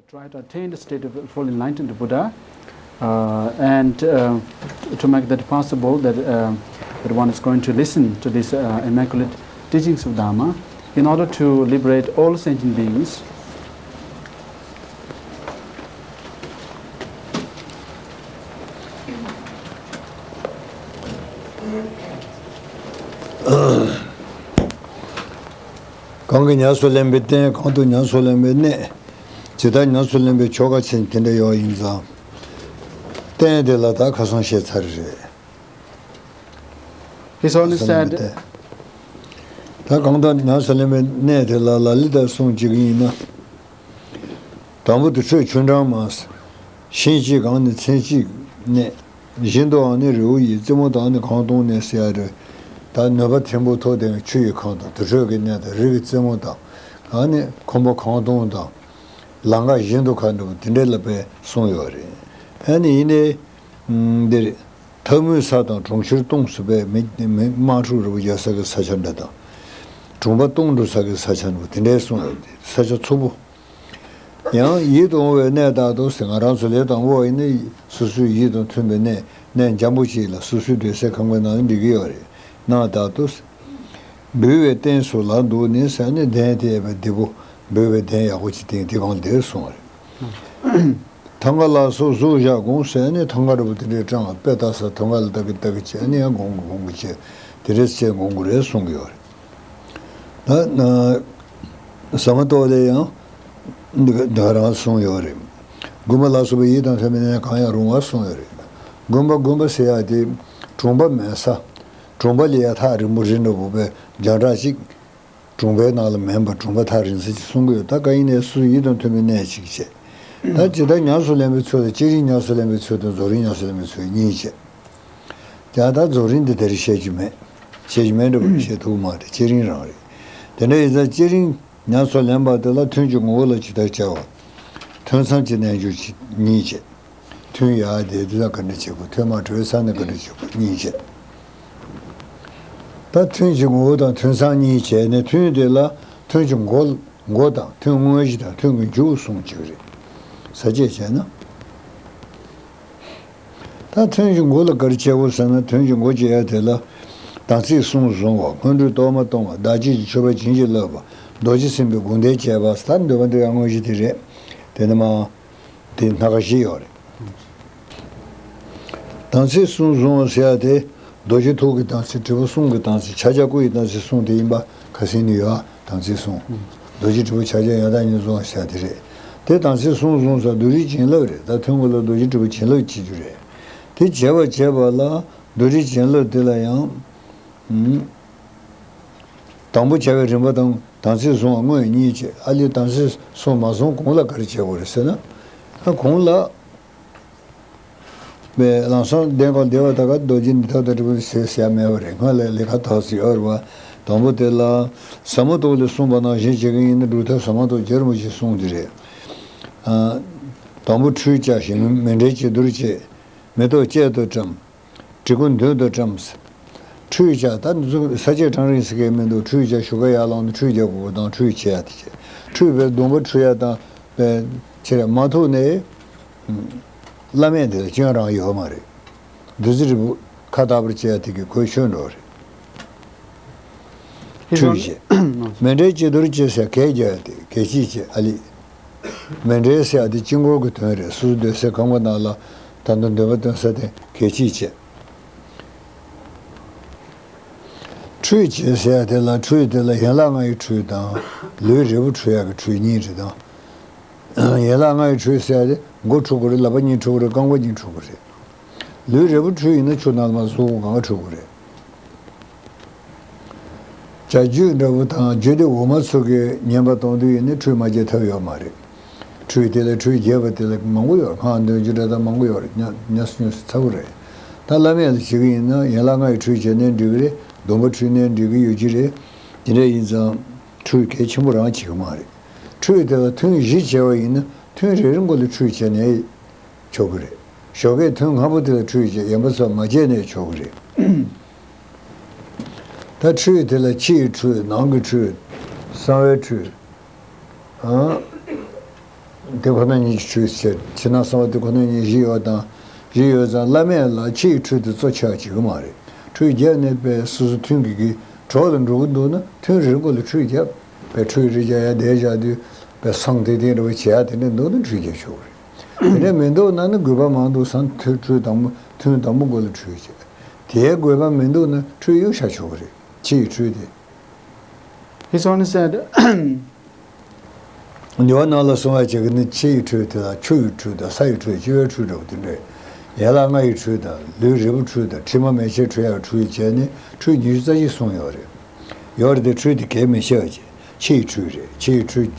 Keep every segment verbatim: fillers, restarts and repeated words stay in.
Try to attain the state of full enlightened Buddha, uh, and uh, to make that possible, that, uh, that one is going to listen to these uh, immaculate teachings of Dharma in order to liberate all sentient beings. གང་གིས་ཉམས་སུ་ལེན་པའི་རྟེན། གང་དུ་ཉམས་སུ་ལེན་པའི་གནས། ཇི་ལྟར་ཉམས་སུ་ལེན་པའི་ཆོ་ག་ཕྱིན་དེ་འདྲ་ཡོད་ཡིན་ཙང་། རྟེན་དེ་ལ་ད་ཁ་སང་བཤད་ཚར་རེད། His Holiness said, ད་གང་ལྟར་ཉམས་སུ་ལེན་པའི་གནས་དེ་ལ་ལ་ལི་ལྟར་གསུངས་བྱེད་ཀྱི་ཡིན་ན། དང་པོ་དུར་ཁྲོད་ཆུ་འགྲམ་མ། ཤིང་གཅིག་གང་ནས་ཚན་གཅིག་གནས། བཞི་མདོའང་ནི་རི་བོ་ཡི། རྩེ་མོ་དང་ནི་གངས་དོང་ནས་ཟེར་ཡ་རེད། ད་ནུས་པ་ཐེན་པོ་ཐོགས་ལྡན་ཆུ་ཡི་ཁམས་དང་དུར་ཁྲོད་ཀྱི་གནས་དང་རི་གི་རྩེ་མོ་དང་། ཨ་ནི་ཁོམ་པ་གངས་དོང་དང་། ལམ་ཁ་བཞི་མདོ་ཁ་འདྲ་པོ་དེ་འདྲའི་ལ་བས་གསུངས་ཡོད་རེད། ཨ་ནི་ཡིན་ནའི། འདིར། ཐབ་མོའི་ས་དང་གྲོང་ཁྱེར་སྟོངས་སུ་བས་མི་མི་དམག་འཁྲུག་རུ་རྒྱག་ས་གི་ས་ཆ་འདྲ་དང་། གྲོང་པ་སྟོངས་འགྲོ་ས་གི་ས་ཆ་འདྲ་པོ་དེ་འདྲའི་གསུངས་ཡོད་དེ་ས་ཆ་འཚུབ་པོ། ཡང་ཡིད་དུ་འོང་བའི་གནས་དག་ཏུ་ཟེར། ང་རང་ཚོ་ལས་དང་པོ་ཡིན་ན་སོ་སོའི་ཡིད་དང་མཐུན་པའི་གནས་གནས་འཇམ་པོ་ཅིག་ལ་སོ་སོའི་འདོད་སའི་ཁང་པའི་ནང་ལ་འགྲིག་གི་ཡོད་རེད། གནས་དག་ཏུ་ཟེར། འབུལ་བའི་རྟེན་སོགས་ལ་འདུག་ནས་ཟེར་ནས་གདན་དེ་ཡས་པའི་བདེ་པོ་འབུལ་བའི་གདན་ཡག་པོ་ཅིག་བཏིང་དེ་གང་དེར་སོང་བ་རེད། ཐང་ག་ལ་སོགས་གཟུགས་བཞག་དགོངས་ཟེར་ནས་ཐང་ག་རུ་དེ་འདྲའི་སྤྲང་བ་དཔེ་ལྟ་ས་ཐང་ག་ལ་ལྟ་གི་ལྟ་གི་བྱས་ནས་ཡང་དགོངས་གི་དགོངས་གི་བྱས་དེ་འདྲས་བྱས་དགོངས་གི་རེད་གསུང་གི་ཡོད་རེད། ད་ཟ་མ་ཏོག་ལས་ཡང་འདི་ག་འདི་ག་རང་གསུངས་ཡོད་རེད། དགོན་པ་ལ་སོགས་པའི་ཡིད་དང་མཐུན་པའི་གནས་གང་ཡང་རུང་བ་གསུངས་ཡོད་རེད། དགོན་པ་དགོན་པ་ཟེར་ཡ་དེ་གྲོང་པ་མེད་ས། གྲོང་པ་ལས་ཡ་ཐག་རིང་པོ་རི་འདྲ་པོ་པའི་རྒྱང་གྲགས་ཅིག་གྲོང་པའི་ནང་ལ་མིན་པར་གྲོང་པ་ཐག་རིང་ས་ཅིག་གསུང་གི་ཡོད། ད་ག་ཡིན་ནའི་སུ་ཡིད་དང་མཐུན་པའི་གནས་ཅིག་བྱས། ད་ཇི་ལྟར་ཉམས་སུ་ལེན་པའི་ཚུལ་དང་བསྐྱེད་རིམ་ཉམས་སུ་ལེན་པའི་ཚུལ་དང་རྫོགས་རིམ་ཉམས་སུ་ལེན་པའི་ཚུལ་གཉིས་བྱས། ཀྱང་ད་རྫོགས་རིམ་འདི་དེར་བཤད་རྒྱུ་མེད། བཤད་རྒྱུ་མེད་འགྲོ་བ་བཤད་ཐུབ་མ་རེད། བསྐྱེད་རིམ་རང་རེད། དེ་འདྲ་ཡིན་ཙང་བསྐྱེད་རིམ་ཉམས་སུ་ལེན་པ་དེ་ལ་ཐུན་གྱི་ངོ་བོ་ལ་ཇི་ལྟར་བྱ་བ། ཐུན་མཚམས་ཀྱི་རྣལ་འབྱོར་གྱི་གཉིས་བྱས། ཐུན་ཡར་དེ་དེ་ལ་ག་འདྲ་བྱེད་དགོས། ཐུན་མ་གྲོལ་ས་ནས་ག་འདྲ་བྱེད་དགོས་གཉིས་བྱས། ད་ཐུན་གྱི་ངོ་བོ་དང་ཐུན་མཚམས་གཉིས་བྱས་ནས་ཐུན་དེ་ལ་ཐུན་གྱི་མགོ་མགོ་དང་ཐུན་དངོས་གཞི་དང་ཐུན་གྱི་མཇུག་གསུངས་ཀྱི་རེད། ས་བཅད་བྱས་ན། ད་ཐུན་གྱི་མགོ་ལ་ག་རེ་བྱེད་དགོས་ཟེར་ན་ཐུན་གྱི་མགོ་བྱེད་ཡ་དེ་ལ་དམ་ཚིག་གསུམ་བཟུང་བ། སྔོན་འགྲོའི་རྟོགས་མ་གཏོང་བ། བདག་བསྐྱེད་ཀྱི་མཆོད་པ་བྱིན་གྱིས་བརླབས་པ། རྡོ་རྗེ་སེམས་དཔའི་དགོངས་དོན་བྱེད་པ། ད་འདོད་པ་འདོད་ཡ་དངོས་གཞི་དེ་རེད། དེ་ནི་མ། དེ་སྣ་ཁ་བཞི་ཡོད་རེད། དམ་ཚིག་གསུམ་བཟུང་བ་ཟེར་ཡ་དེ། རྡོ་རྗེ་ཐུགས་ཀྱི་དམ་ཚིག་དྲིལ་བུ་གསུམ་གྱི་དམ་ཚིག་ཕྱག་རྒྱ་སྐུ་ཡི་དམ་ཚིག་གསུམ་དེ་ཡིན་པ་ཁ་སང་ནས་ཡོད་ཨ། དམ་ཚིག་གསུམ། རྡོ་རྗེ་དྲིལ་བུ་ཕྱག་རྒྱ་ཡང་དག་ཉིད་བཟུང་བ་ཟེར་ཡ་དེ་རེད། དེ་དམ་ཚིག་གསུམ་བཟུང་ས་རྡོ་རྗེ་བྱིན་རླབས་རེད། ད་ཐུན་མགོ་ལ་རྡོ་རྗེ་དྲིལ་བུ་བྱིན་རླབས་བྱེད་རྒྱུ་རེད། དེ་བྱེད་པ་བྱེད་པ་ལ་རྡོ་རྗེ་བྱིན་རླབས་དེ་ལ་ཡང་། དང་པོ་བྱ་བའི་རིམ་པ་དང་དམ་ཚིག་བཟུང་བ་དངོས་གཉིས་བྱས། ཨ་ལས་དམ་ཚིག་གསུམ་མ་བཟུང་གོང་ལ་ག་རེ་བྱེད་དགོས་རེད་ཟེར་ན། ཨ་གོང་ལ། པའི་ལམ་སང་གདན་གང་བདེ་བ་ད་ག་རྡོ་རྗེ་འདི་ཐབས་དང་དྲིལ་བུ་ཟེར་ཟེར་ཡ་མེད་པ་རེད། སྔོན་ལ་ལས་ཀ་ཐག་ཚིག་ཡོད་རེད་བ། དང་པོ་དེ་ལ་ཟབ་མོ་ཏོག་ལས་གསུངས་པ་ནང་བཞིན་བྱེད་ཀྱི་ཡིན་ན་སྒྲུབ་ཐབས་ཟབ་མོ་ཏོག་རྒྱལ་རིན་པོ་ཆེས་གསུངས་དེ་རེད། ཨ། དང་པོ་ཁྲུས་བྱ་ཞིང་མཎྜལ་བྱི་དོར་བྱེད། མེ་ཏོག་གཅལ་དུ་བཀྲམ། གྲི་གུག་མདུན་དུ་བཀྲམ། ཁྲུས་བྱ། ད་འདི་ཚོ་ས་བཅད་གྲངས་རིང་ཟེར་མཁན་མི་འདུག་ཁྲུས་བྱ་ཞོགས་ཀས་ཡར་ལངས་ནས་ཁྲུས་རྒྱག་དགོས་པ་དང་ཁྲུས་བྱེད་ཡ་དེ་བྱེད། ཁྲུས་པའི་སྡོམ་པ་ཁྲུས་ཡ་དང་པའི་ཕྱིར་མ་ཐུག་ནས། བླ་མེད་འདི་ལ་སྐྱོན་རང་ཡོད་མ་རེད། བདུད་རྩི་རིལ་བུ་ཁ་ལྟ་བུར་བྱེད་ཡ་དེ་གི་གོས་ཆོད་འགྲོ་རེད། ཁྲུས་བྱེད། མཎྜལ་བྱི་དོར་བྱེད་ཟེར་གད་རྒྱག་ཡ་དེ་གད་ཕྱིས་བྱེད་ཨ་ལི། མཎྜལ་ཟེར་ཡ་དེ་དཀྱིལ་འཁོར་གྱི་དོན་རེད། སོ་སོ་སྡོད་སའི་ཁང་པ་ནང་ལ་ད་དུང་འདོད་པ་སྟོན་ས་དེ་གད་ཕྱིས་བྱེད། ཁྲུས་བྱེད་ཟེར་ཡ་དེ་ལ་ཁྲུས་དེ་ལ་ཡན་ལག་ལྔ་ཡི་ཁྲུས་དང་ལུས་རིལ་བུ་ཁྲུས་ཡ་གི་ཁྲུས་གཉིས་རེད་དང་། ཡན་ལག་ལྔ་ཡི་ཁྲུས་ཟེར་ཡ་དེ་མགོ་ཁྲུ་དགོས་རེད། ལག་པ་གཉིས་ཁྲུ་དགོས་རེད། རྐང་པ་གཉིས་ཁྲུ་དགོས་རེད། ལུས་རིལ་བུ་ཁྲུས་ཡིན་ན་ཆུ་ནང་ལ་མར་ཟུག་གང་ཁྲུ་དགོས་རེད། བྱ་རྒྱུད་འདྲ་བོ་དང་རྒྱུད་སྡེ་འོག་མ་ཚོ་གིས་ཉན་པ་གཏོང་དུས་ཡིན་ན་ཁྲུས་མ་བྱས་ཐབས་ཡོད་མ་རེད། ཁྲུས་དེ་ལ་ཁྲུས་རྒྱས་པ་དེ་ལ་མང་པོ་ཡོད། སྔགས་འདོན་རྒྱུ་འདྲ་དང་མང་པོ་ཡོད་རེད། ཉ་ཉ་སུ་ཉུང་སུ་ཚ་པོ་རེད། ད་བླ་མེད་ལ་བྱེད་ཀྱི་ཡིན་ན་ཡན་ལག་ལྔ་ཡི་ཁྲུས་བྱས་ནའི་འགྲིག་གི་རེད། སྡོམ་པ་ཁྲུས་ནའི་འགྲིག་གི་ཡོད་ཀྱི་རེད། དེ་འདྲ་ཡིན་ཙང་ཁྲུས་གལ་ཆེན་པོ་རང་བྱེད་ཀྱི་མ་རེད། ཁྲུས་དེ་ལ་ཐུན་བཞི་བྱས་པ་ཡིན་ན་ཐུན་རེ་རེ་མགོ་ལ་ཁྲུས་བྱས་ནའི་ཆོག་གི་རེད། ཞོགས་ཀས་ཐུན་སྔ་པོ་དེ་ལ་ཁྲུས་བྱས། ཡན་པ་ཚོ་མ་བྱས་ནའི་ཆོག་གི་རེད། ད་ཁྲུས་དེ་ལ་ཕྱི་ཡི་ཁྲུས། ནང་གི་ཁྲུས། གསང་བའི་ཁྲུས། ཨ། དེ་ཁོ་ན་ཉིད་ཀྱི་འཁྲུལ་ཟེར། ཕྱི་ནང་གསང་བ་དེ་ཁོ་ན་ཉིད་བཞི་ཡོད་དང་། བཞི་ཡོད་ཙང་བླ་མས་ལ་ཕྱི་ཡི་འཁྲུལ་དེ་གཙོ་ཆེ་བ་བྱེད་ཀྱི་མ་རེད། འཁྲུལ་བརྒྱབ་ནས་པས་སོ་སོ་མཐུན་གྱི་གི་གྲོགས་ལ་འགྲོ་གི་འདུག་ན་མཐུན་རེ་རེ་མགོ་ལ་འཁྲུལ་བརྒྱབ། པས་འཁྲུལ་རེ་བརྒྱབ་ཡ་དེ་བཞག་དུས་པས་སང་དེ་དེ་འདྲ་བ་བྱེད་ཡ་དེ་འདྲ་འདུག་ན་འཁྲུལ་རྒྱག་ཆོག་གི་རེད། དེ་འདྲ་མི་འདུག་ན་ནི་དགོས་པ་མང་འདུག་བསམ། མཐུན་འཁྲུལ་དང་པོ་མཐུན་དང་པོ་མགོ་ལ་འཁྲུལ་བྱེད། དེའི་དགོས་པ་མི་འདུག་ན་འཁྲུལ་གཡུག་བཞག་ཆོག་གི་རེད། ཕྱི་ཡི་འཁྲུལ་དེ། He's only said འདི་བ་ནང་ལ་གསུངས་པ་བྱེད་ཀྱི་ནི་ཕྱི་ཡི་འཁྲུལ་དེ་ལ་ཆུ་ཡི་འཁྲུལ་དང་ས་ཡི་འཁྲུལ་སྤྱི་བོའི་འཁྲུལ་འདྲ་བོ་དེ་འདྲས། ཡན་ལག་ལྔ་ཡི་འཁྲུལ་དང་ལུས་རིལ་པོ་འཁྲུལ་དང་མཁྲིས་མ་མེ་མཆེད་འཁྲུལ་ཡག་འཁྲུལ་བྱས་ནས་འཁྲུལ་ཉི་ཤུ་རྩ་གཅིག་གསུངས་ཡོད་རེད། ཡོད་རེད་དེ་འཁྲུལ་དེ་གལ་མི་ཆེ་བ་བྱས་ཕྱི་ཡི་འཁྲུལ་རེད། ཕྱི་ཡི་འཁྲུལ་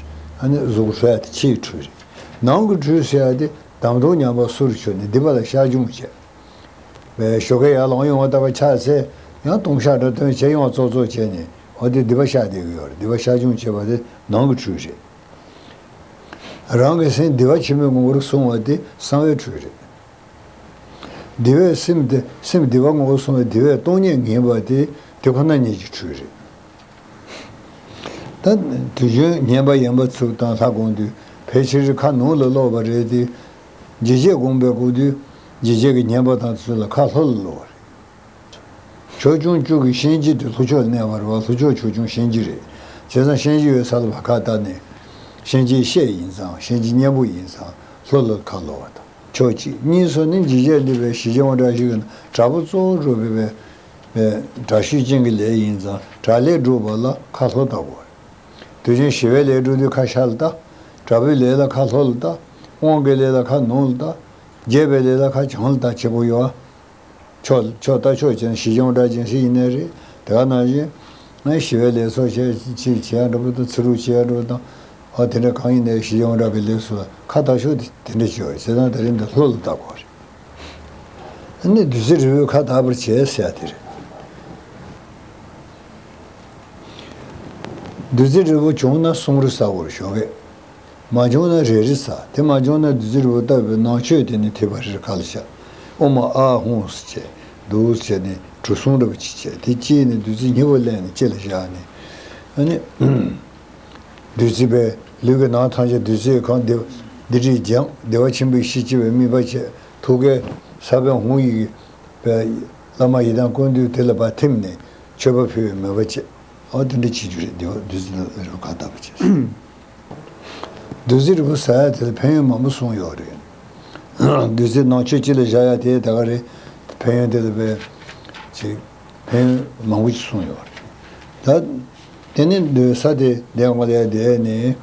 ཨ་ནི་གཟུགས་འཁྲུལ་ཡག་དེ་ཕྱི་ཡི་འཁྲུལ་རེད། ནང་གི་འཁྲུལ་ཟེར་ཡག་དེ་འདམ་དུང་ཉམས་པ་སུ་རུ་ཆུ་ནས་སྡིག་པ་ལ་ཤར་བྱུང་བྱས། བའི་ཞོགས་ཀས་ཡར་ལངས་ཡོང་བ་ལྟ་བུ་ཆགས་ཚེ་ཡང་ལྟུང་བཤགས་འདྲ་བཏོན་བྱས་ཡོང་བ་ཙོག་ཙོག་བྱས་ནས་འོ་དེ་སྡིག་པ་ཤར་བསྡད་ཀྱི་ཡོད་རེད། སྡིག་པ་ཤར་བྱུང་བྱས་པ་དེ་ནང་གི་འཁྲུལ་རེད། རང་གི་སེམས་བདེ་བ་ཆེན་པོའི་ངོ་བོར་སོང་བ་དེ་གསང་བའི་འཁྲུལ་རེད། བདེ་བའི་སེམས་དེ་སེམས་བདེ་བ་ངོ་བོར་སོང་བའི་བདེ་བའི་སྟོང་ཉིད་ངེས་པ་དེ་དེ་ཁོ་ན་ཉིད་ཀྱི་འཁྲུལ་རེད། ད་དུས་རྒྱུན་ཉན་པ་ཡན་པ་ཚུགས་དང་ལྷ་དགོངས་དུས་ཕལ་ཆེར་ཁ་ནང་ལ་ཀློག་པ་རེད་དེ། ཇི་བྱེད་དགོངས་པའི་སྐུ་དུས་ཇི་བྱེད་ཀྱི་ཉན་པ་དང་ཚུལ་ལ་ཁ་ལྷོ་ལ་ཀློག་པ་རེད། ཕྱོགས་སྐྱོང་བཅུ་གི་གཤིན་རྗེ་དེ་ལྷོ་ཕྱོགས་ལ་གནས་པ་རེད་བ། ལྷོ་ཕྱོགས་ཕྱོགས་སྐྱོང་གཤིན་རྗེ་རེད། བྱས་ཙང་གཤིན་རྗེ་ཡོད་ས་ལ་བ་ཁ་བཏགས་ནས་གཤིན་རྗེའི་གཤེད་ཡིན་ཙང་གཤིན་རྗེ་གཉན་པོ་ཡིན་ཙང་ལྷོ་ལ་ཁ་ལྷོ་བ་དང་། ཕྱོགས་གཅིག་གཉིས་སུ་ནི་འཇིགས་བྱེད་འདི་པའི་ཞི་བྱེད་དབང་དྲག་ཤོས་ཀྱི་དྲག་པོ་གཙོ་བོ་སྒྲུབ་པའི་པའི་དྲག་ཤུལ་ཅན་གྱི་ལས་ཡིན་ཙང་དྲག་ལས་སྒྲུབ་པ་ལ་ཁ་ལྷོ་ལྟ་དགོས། དུས་རྒྱུན་ཞི་བའི་ལས་སྒྲུབ་དུས་ཁ་ཤར་ལ་ལྟ། དྲག་པོའི་ལས་ལ་ཁ་ལྷོ་ལ་ལྟ། དབང་གི་ལས་ལ་ཁ་ནང་ལ་ལྟ། རྒྱས་པའི་ལས་ལ་ཁ་བྱང་ལ་ལྟ་བྱེད་དགོས་ཡོད། ཕྱོགས་ཕྱོགས་ལྟ་ཕྱོགས་ཅན་ཞི་བྱེད་དབང་དྲག་ཅན་ཞིག་ཡིན་ནའི་རེད། དེ་ག་ནང་བཞིན་ང་ཞི་བའི་ལས་ཚོགས་བྱས་ཅིག་བྱེད་ཡ་འགྲོ་བ་དང་ཚུར་རུག་བྱེད་ཡ་འགྲོ་བ་དང་། ཨ་དེ་འདྲ་གང་ཡིན་ནའི་ཞི་བྱེད་དབང་དྲག་གི་ལས་སུ་ཁ་བཏགས་ཤོག་དེ་དེ་འདྲ་བྱེད་པ་བྱས་ཙང་དེ་རིང་འདི་ལྷོ་ལ་བཏགས་དགོས་རེད། ཨ་ནི་བདུད་རྩི་རིལ་བུས་ཁ་བཏགས་པར་བྱས་ཟེར་ཡ་དེ་རེད། བདུད་རྩི་རིལ་བུ་བྱུང་ན་གསུང་རེ་ཟ་དགོས་རེད་ཞོགས་ཀས། མ་བྱུང་ན་རེ་རེ་ཟ། དེ་མ་བྱུང་ན་བདུད་རྩི་རིལ་བུ་བཏབ་པའི་ནང་མཆོད་དེ་ནི་ཐིགས་པ་རེ་རེ་ཁ་ལ་བཞག། ཨོཾ་ཨཱཿཧཱུྃ་ཟེར་བྱས་འདུག་བྱས་ནས་གྲུ་གསུམ་འདྲ་པོ་ཅིག་བྱས། དེ་དཀྱིལ་ནས་བདུད་རྩི་སྙིང་པོ་ལེན་ནས་དཀྱིལ་ལ་བཞག་ནས། ཨ་ནི་བདུད་རྩི་པས་ལུས་ཀྱི་ནང་ཐམས་ཅད་བདུད་རྩིས་གང་བདེ་བདེ་དྲིས་སྦྱངས། བདེ་བ་ཆེན་པོའི་གཤིས་སྐྱེ་བའི་དམིགས་པ་བྱས། ཐུགས་ཀའི་ས་བོན་ཧཱུྃ་ཡིག་པས་བླ་མ་ཡི་དམ་ཀུན་འདུས་དེ་ལ་ཕར་ཐིམ་ནས་མཆོད་པ་ཕུལ་བའི་མོས་པ་བྱས། ཨོ་དེ་འདྲ་བྱེད་རྒྱུ་རེད། བདེ་བ་བདུད་རྩི་རིལ་བུ་ཁ་བཏགས་པ་བྱས། བདུད་རྩི་རིལ་བུ་ཟ་ཡ་དེ་ལ་ཕན་ཡོན་མང་པོ་གསུངས་ཡོད་རེད། བདུད་རྩི་ནང་མཆོད་སྤྱི་ལ་བཞག་ཡ་དེ་ད་ག་རེད། ཕན་ཡོན་དེ་ལ་བས་ཅིག་ཕན་ཡོན་མང་པོ་ཅིག་གསུངས་ཡོད་རེད། ད་དེ་ནི་སྡོད་ས་དེ་འདས་མ་ལས་དེ་ནི་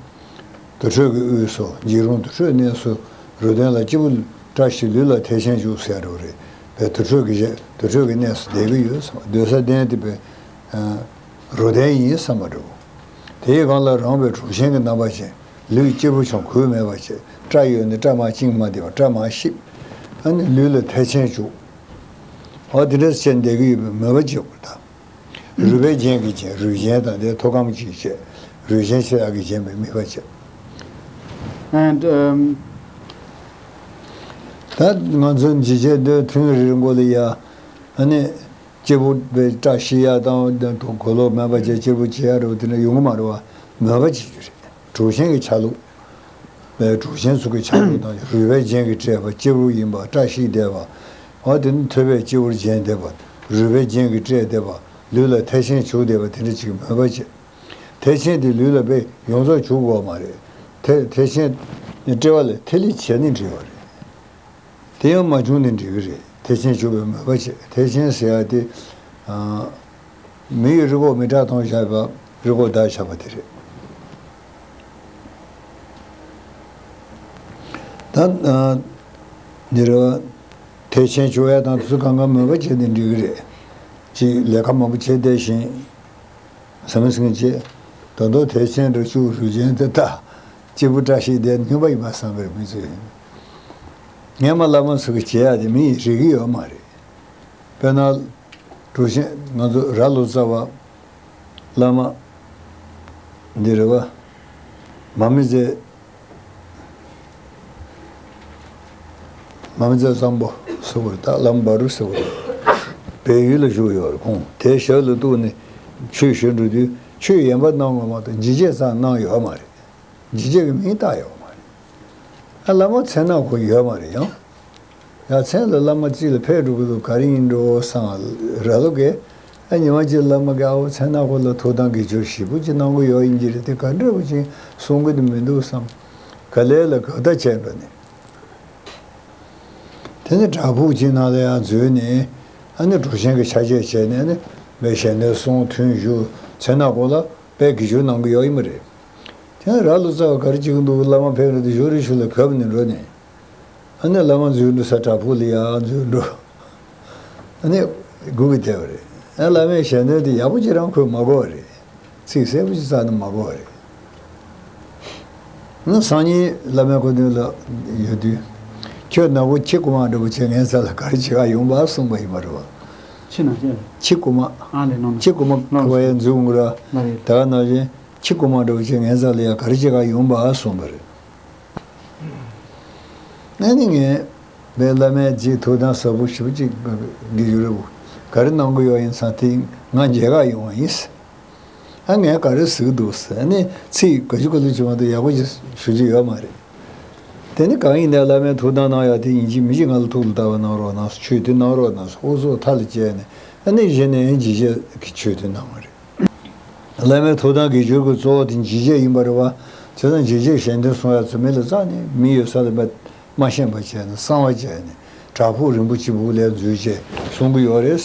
དུར་ཁྲོད་ཀྱི་དབུས་སུ་འཇིགས་རུང་དུར་ཁྲོད་གནས་སུ་རུ་གདན་ལ་སྐྱེས་བུ་བཀྲ་ཤིས་ལུས་ལ་ཐེག་ཆེན་བྱུག་ཟེར་རོ་རེད། བས་དུར་ཁྲོད་ཀྱི་དུར་ཁྲོད་ཀྱི་གནས་སུ་བསྡད་ཀྱི་ཡོད་སོང་། སྡོད་ས་གདན་དེ་བས་རུ་གདན་ཡིན་བསམ་པ་འགྲོ། དེའི་སྒང་ལ་རང་བའི་གྲུབ་ཆེན་གྱི་རྣམ་པ་ཅན། ལུས་སྐྱེས་བུ་ཆུང་གོས་མེད་པ་བྱས། སྐྲ་ཡོད་ནི་སྐྲ་མར་བཅིངས་མ་བསྡད་པ་སྐྲ་མར་བཤིག་ཨ་ནི་ལུས་ལ་ཐེག་ཆེན་བྱུག་ཨོ་དེ་འདྲ་བྱས་བསྡད་ཀྱི་ཡོད་པའི་མོས་པ་བྱེད་དགོས་ད། རུས་པའི་རྒྱན་གྱིས་བརྒྱན། རུས་རྒྱན་དང་དེ་ཐུགས་ཁམས་ཀྱིས་བརྒྱན། རུས་ཆེན་ཆེ་ཡག་གིས་བརྒྱན་པའི་དམིགས་པ་བྱེད། And um, ད་ང་ཚོ་འཇིགས་བྱེད་འདོད་ཐུན་རེ་རེ་མགོ་ལ་ཡ། ཨ་ནི། སྐྱེས་བུ་པའི་བཀྲ་ཤིས་ཡ་དང་གོས་ལོག་མེད་པ་བྱས་སྐྱེས་བུ་བྱེད་ཡ་རོ་དེ་འདྲ་ཡོང་གི་མ་རེད་བ། མོས་པ་བྱེད་རྒྱུ་རེད། གྲུབ་ཆེན་གྱི་ཆ་ལུགས། པའི་གྲུབ་ཆེན་ཚོ་གི་ཆ་ལུགས་དང་རུས་པའི་རྒྱན་གྱིས་སྤྲས་པ་སྐྱེས་བུ་ཡིན་པ་བཀྲ་ཤིས་བདེ་བ། འོ་དེ་ནི་ཐོད་པས་སྐྱེས་བུར་བརྒྱན་བསྡད་པ། རུས་པའི་རྒྱན་གྱིས་སྤྲས་བསྡད་པ། ལུས་ལ་ཐེག་ཆེན་བྱུག་བསྡད་པ་དེ་འདྲ་ཅིག་མོས་པ་བྱེད། ཐེག་ཆེན་དེ་ལུས་ལ་དཔེ་ཡོངས་རྫོགས་བྱུག་དགོས་མ་རེད། ཐེག་ཐེག་ཆེན་ནི་སྤྲས་པ་ལ་ཐིག་ལེ་བྱས་ནས་འབྲི་བ་རེད། དེ་ཡང་མ་བྱུང་ནས་འབྲི་གི་རེད། ཐེག་ཆེན་བྱུག་པའི་མོས་པ་བྱེད། ཐེག་ཆེན་ཟེར་ཡ་དེ། མི་ཡི་རིགས་འགོག་མི་དྲག་གཏོང་བྱ་བ་རིགས་འགོག་བདག་བྱ་བ་དེ་རེད། ད་འདི་རེད་བ། ཐེག་ཆེན་བྱུག་ཡ་དང་དེ་ཚོ་གང་ག་མོས་པ་བྱས་ནས་འབྲི་གི་རེད། ཅིག་ལས་ཀ་མང་པོ་བྱས་བསྡད་བཞིན། ཟང་ངེ་ཟིང་ངེ་བྱས། ད་དུང་ཐེག་ཆེན་འདྲ་བཅུག་རུས་ཆེན་དེ་ལྟ། སྐྱེས་བུ་བཀྲ་ཤིས་དེ་སྨྱོན་པ་ཡིན་པ་བསམ་པའི་མི་ཚོས། ངས་མ་བླ་མ་ཚོ་གི་བྱེད་ཡ་དེ་མི་ཡིས་རིག་གི་ཡོད་མ་རེད། དཔེར་ན། གྲུབ་ཆེན་ང་ཚོ་རྭ་ལོ་ཙཱ་བ། བླ་མ། འདི་རེད་བ། མ་མི་ཚེ། མ་མི་ཚེ་བཟང་པོ་ཟེར་བ་རེད་ད་བླ་མ་བ་རུ་ཟེར་བ་རེད། བལ་ཡུལ་ལ་བཞུགས་ཡོད་རེད་ཁོང་དེའི་ཞབས་ལ་གཏུགས་ནས་ཆོས་ཞུ་འགྲོ་དུས་ཆོས་ཡན་པ་གནང་བ་མ་གཏོགས་འཇིགས་བྱེད་ཙམ་གནང་ཡོད་མ་རེད། འཇིགས་བྱེད་ཀྱི་མིང་བཏགས་ཡོད་མ་རེད། ཨ། བླ་མ་མཚན་ནག་པོ་ཡོད་མ་རེད་ཡང་། ཡ། མཚན་ལ་བླ་མ་གཅིག་ལ་ཕེབས་འགྲོ་གི་འདུག་ག་རེ་ཡིན་འགྲོ་བསམ་ར་ལོ་གས། ཨ། ཉི་མ་གཅིག་བླ་མ་གིས་ཨའོ་མཚན་ནག་པོ་ལ་ཐུགས་དམ་དགེ་སྦྱོར་ཞིབ་པོ་ཅིག་གནང་གི་ཡོད་ཡིན་གྱི་རེད་དེ། ག་འདྲ་བོ་ཅིག་གསུང་གི་འདུག་མི་འདུག་བསམ། ག་ལེ་ལ་ག་ད་བྱས་འགྲོ་ནས། དེ་ནས་བྲག་ཕུག་ཅིག་ནང་ལ་ཡར་འཛུལ་ནས། ཨ་ནི་གྲུ་ཆེན་གྱི་ཆ་བྱད་བྱས་ནས། ཨ་ནི་མི་ཞལ་འདོན་གསུང་ཐུན་བཞུགས། མཚན་ནག་པོ་ལ་དཔེ་དགེ་སྦྱོར་གནང་གི་ཡོད་ཡིན་པ་རེད། དེ་ནས་ར་ལོ་ཙཱ་བ་ག་རེ་བྱེད་ཀྱི་འདུག་བླ་མ་ཕེབས་རེད་དེ་བཞུགས་རེ་བཞུགས་ལ་གབ་ནས་འགྲོ་ནས། ཨ་ནི་བླ་མ་འཛུལ་འགྲོ་ས་བྲག་ཕུག་ལ་ཡར་འཛུལ་འགྲོ། ཨ་ནི་སྒུག་གི་བསྡད་པ་རེད། ཨ། བླ་མའི་ཞལ་འདོན་དེ་ཡག་པོ་ཅིག་རང་ཁོས་མ་གོ་བ་རེད། ཚིག་གསལ་པོ་ཅིག་རྩ་ནས་མ་གོ་བ་རེད། ཨ། སང་ཉིན་བླ་མའི་སྐུ་མདུན་ལ་ཡོང་དུས། ཁྱོད་ནག་པོ་ཁྱི་རྐུ་མ་འདྲ་པོ་བྱས་ངའི་རྩ་ལ་ག་རེ་བྱེད་ག་ཡོང་པ་གསུངས་པ་ཡིན་པ་རེད་བ། ཁྱི་ནག་ཁྱི་ཁྱི་རྐུ་མ། ཨ་ལས་ནོ་ནོ། ཁྱི་རྐུ་མ་ནོ། ཁ་བ་ཡང་འཛུལ་འོང་གི་ར། ལ་རེད། ད་ག་ནང་བཞིན་ཁྱི་རྐུ་མ་འདྲ་པོ་བྱས་ངའི་རྩ་ལ་ཡ་ག་རེ་བྱེད་ག་ཡོང་པ་གསུངས་པ་རེད། ཨ་ནི་ངས་བླ་མའི་རྗེས་ཐུགས་དམ་ཟབ་པོ་ཞེ་པོ་ཅིག་དགེ་སྦྱོར་རེ་བོ་ག་རེ་གནང་གི་ཡོད་ཡིན་ཙང་དེ་ང་མཇལ་ག་ཡོང་བ་ཡིན། ཨ། ངས་ག་རེ་ཟེར་གི་འདུག་ཟེར་ནས་ཚིག་ག་ཅུ་ག་ལུ་ཅིག་མ་གཏོགས་ཡག་པོ་ཅིག་ཞུ་རྒྱུ་ཡོད་མ་རེད། དེ་ནི་གང་ཡིན་ནའི་བླ་མའི་ཐུགས་དམ་གནང་ཡག་དེ་ཡིན་གཅིག་མིན་གཅིག་ང་ལ་ཐུགས་ལ་བཏགས་པ་གནང་རོགས་གནང་། ཆོས་དེ་གནང་རོགས་གནང་། ཨོ་ཚོ་མཐའ་ལ་བཅད་ནས། ཨ་ནི་གཞི་ནས་འཇིགས་བྱེད་ཀྱི་ཆོས་དེ་གནང་བ་རེད། བླ་མའི་ཐུགས་དམ་དགེ་སྦྱོར་གྱི་གཙོ་བོ་དེ་འཇིགས་བྱེད་ཡིན་པ་རེད་བ། བྱས་ཙང་འཇིགས་བྱེད་ཞལ་འདོན་གསུང་ཡ་ཚོ་མི་ལ་རྩ་ནས་མི་ཡོད་ས་ལ་མ་མ་ཤེས་པ་བྱས་ནས་གསང་བ་བྱས་ནས་བྲག་ཕུག་རིན་པོ་ཆེ་སྦུག་ལ་འཛུལ་བྱས་གསུང་གི་ཡོད་རེད།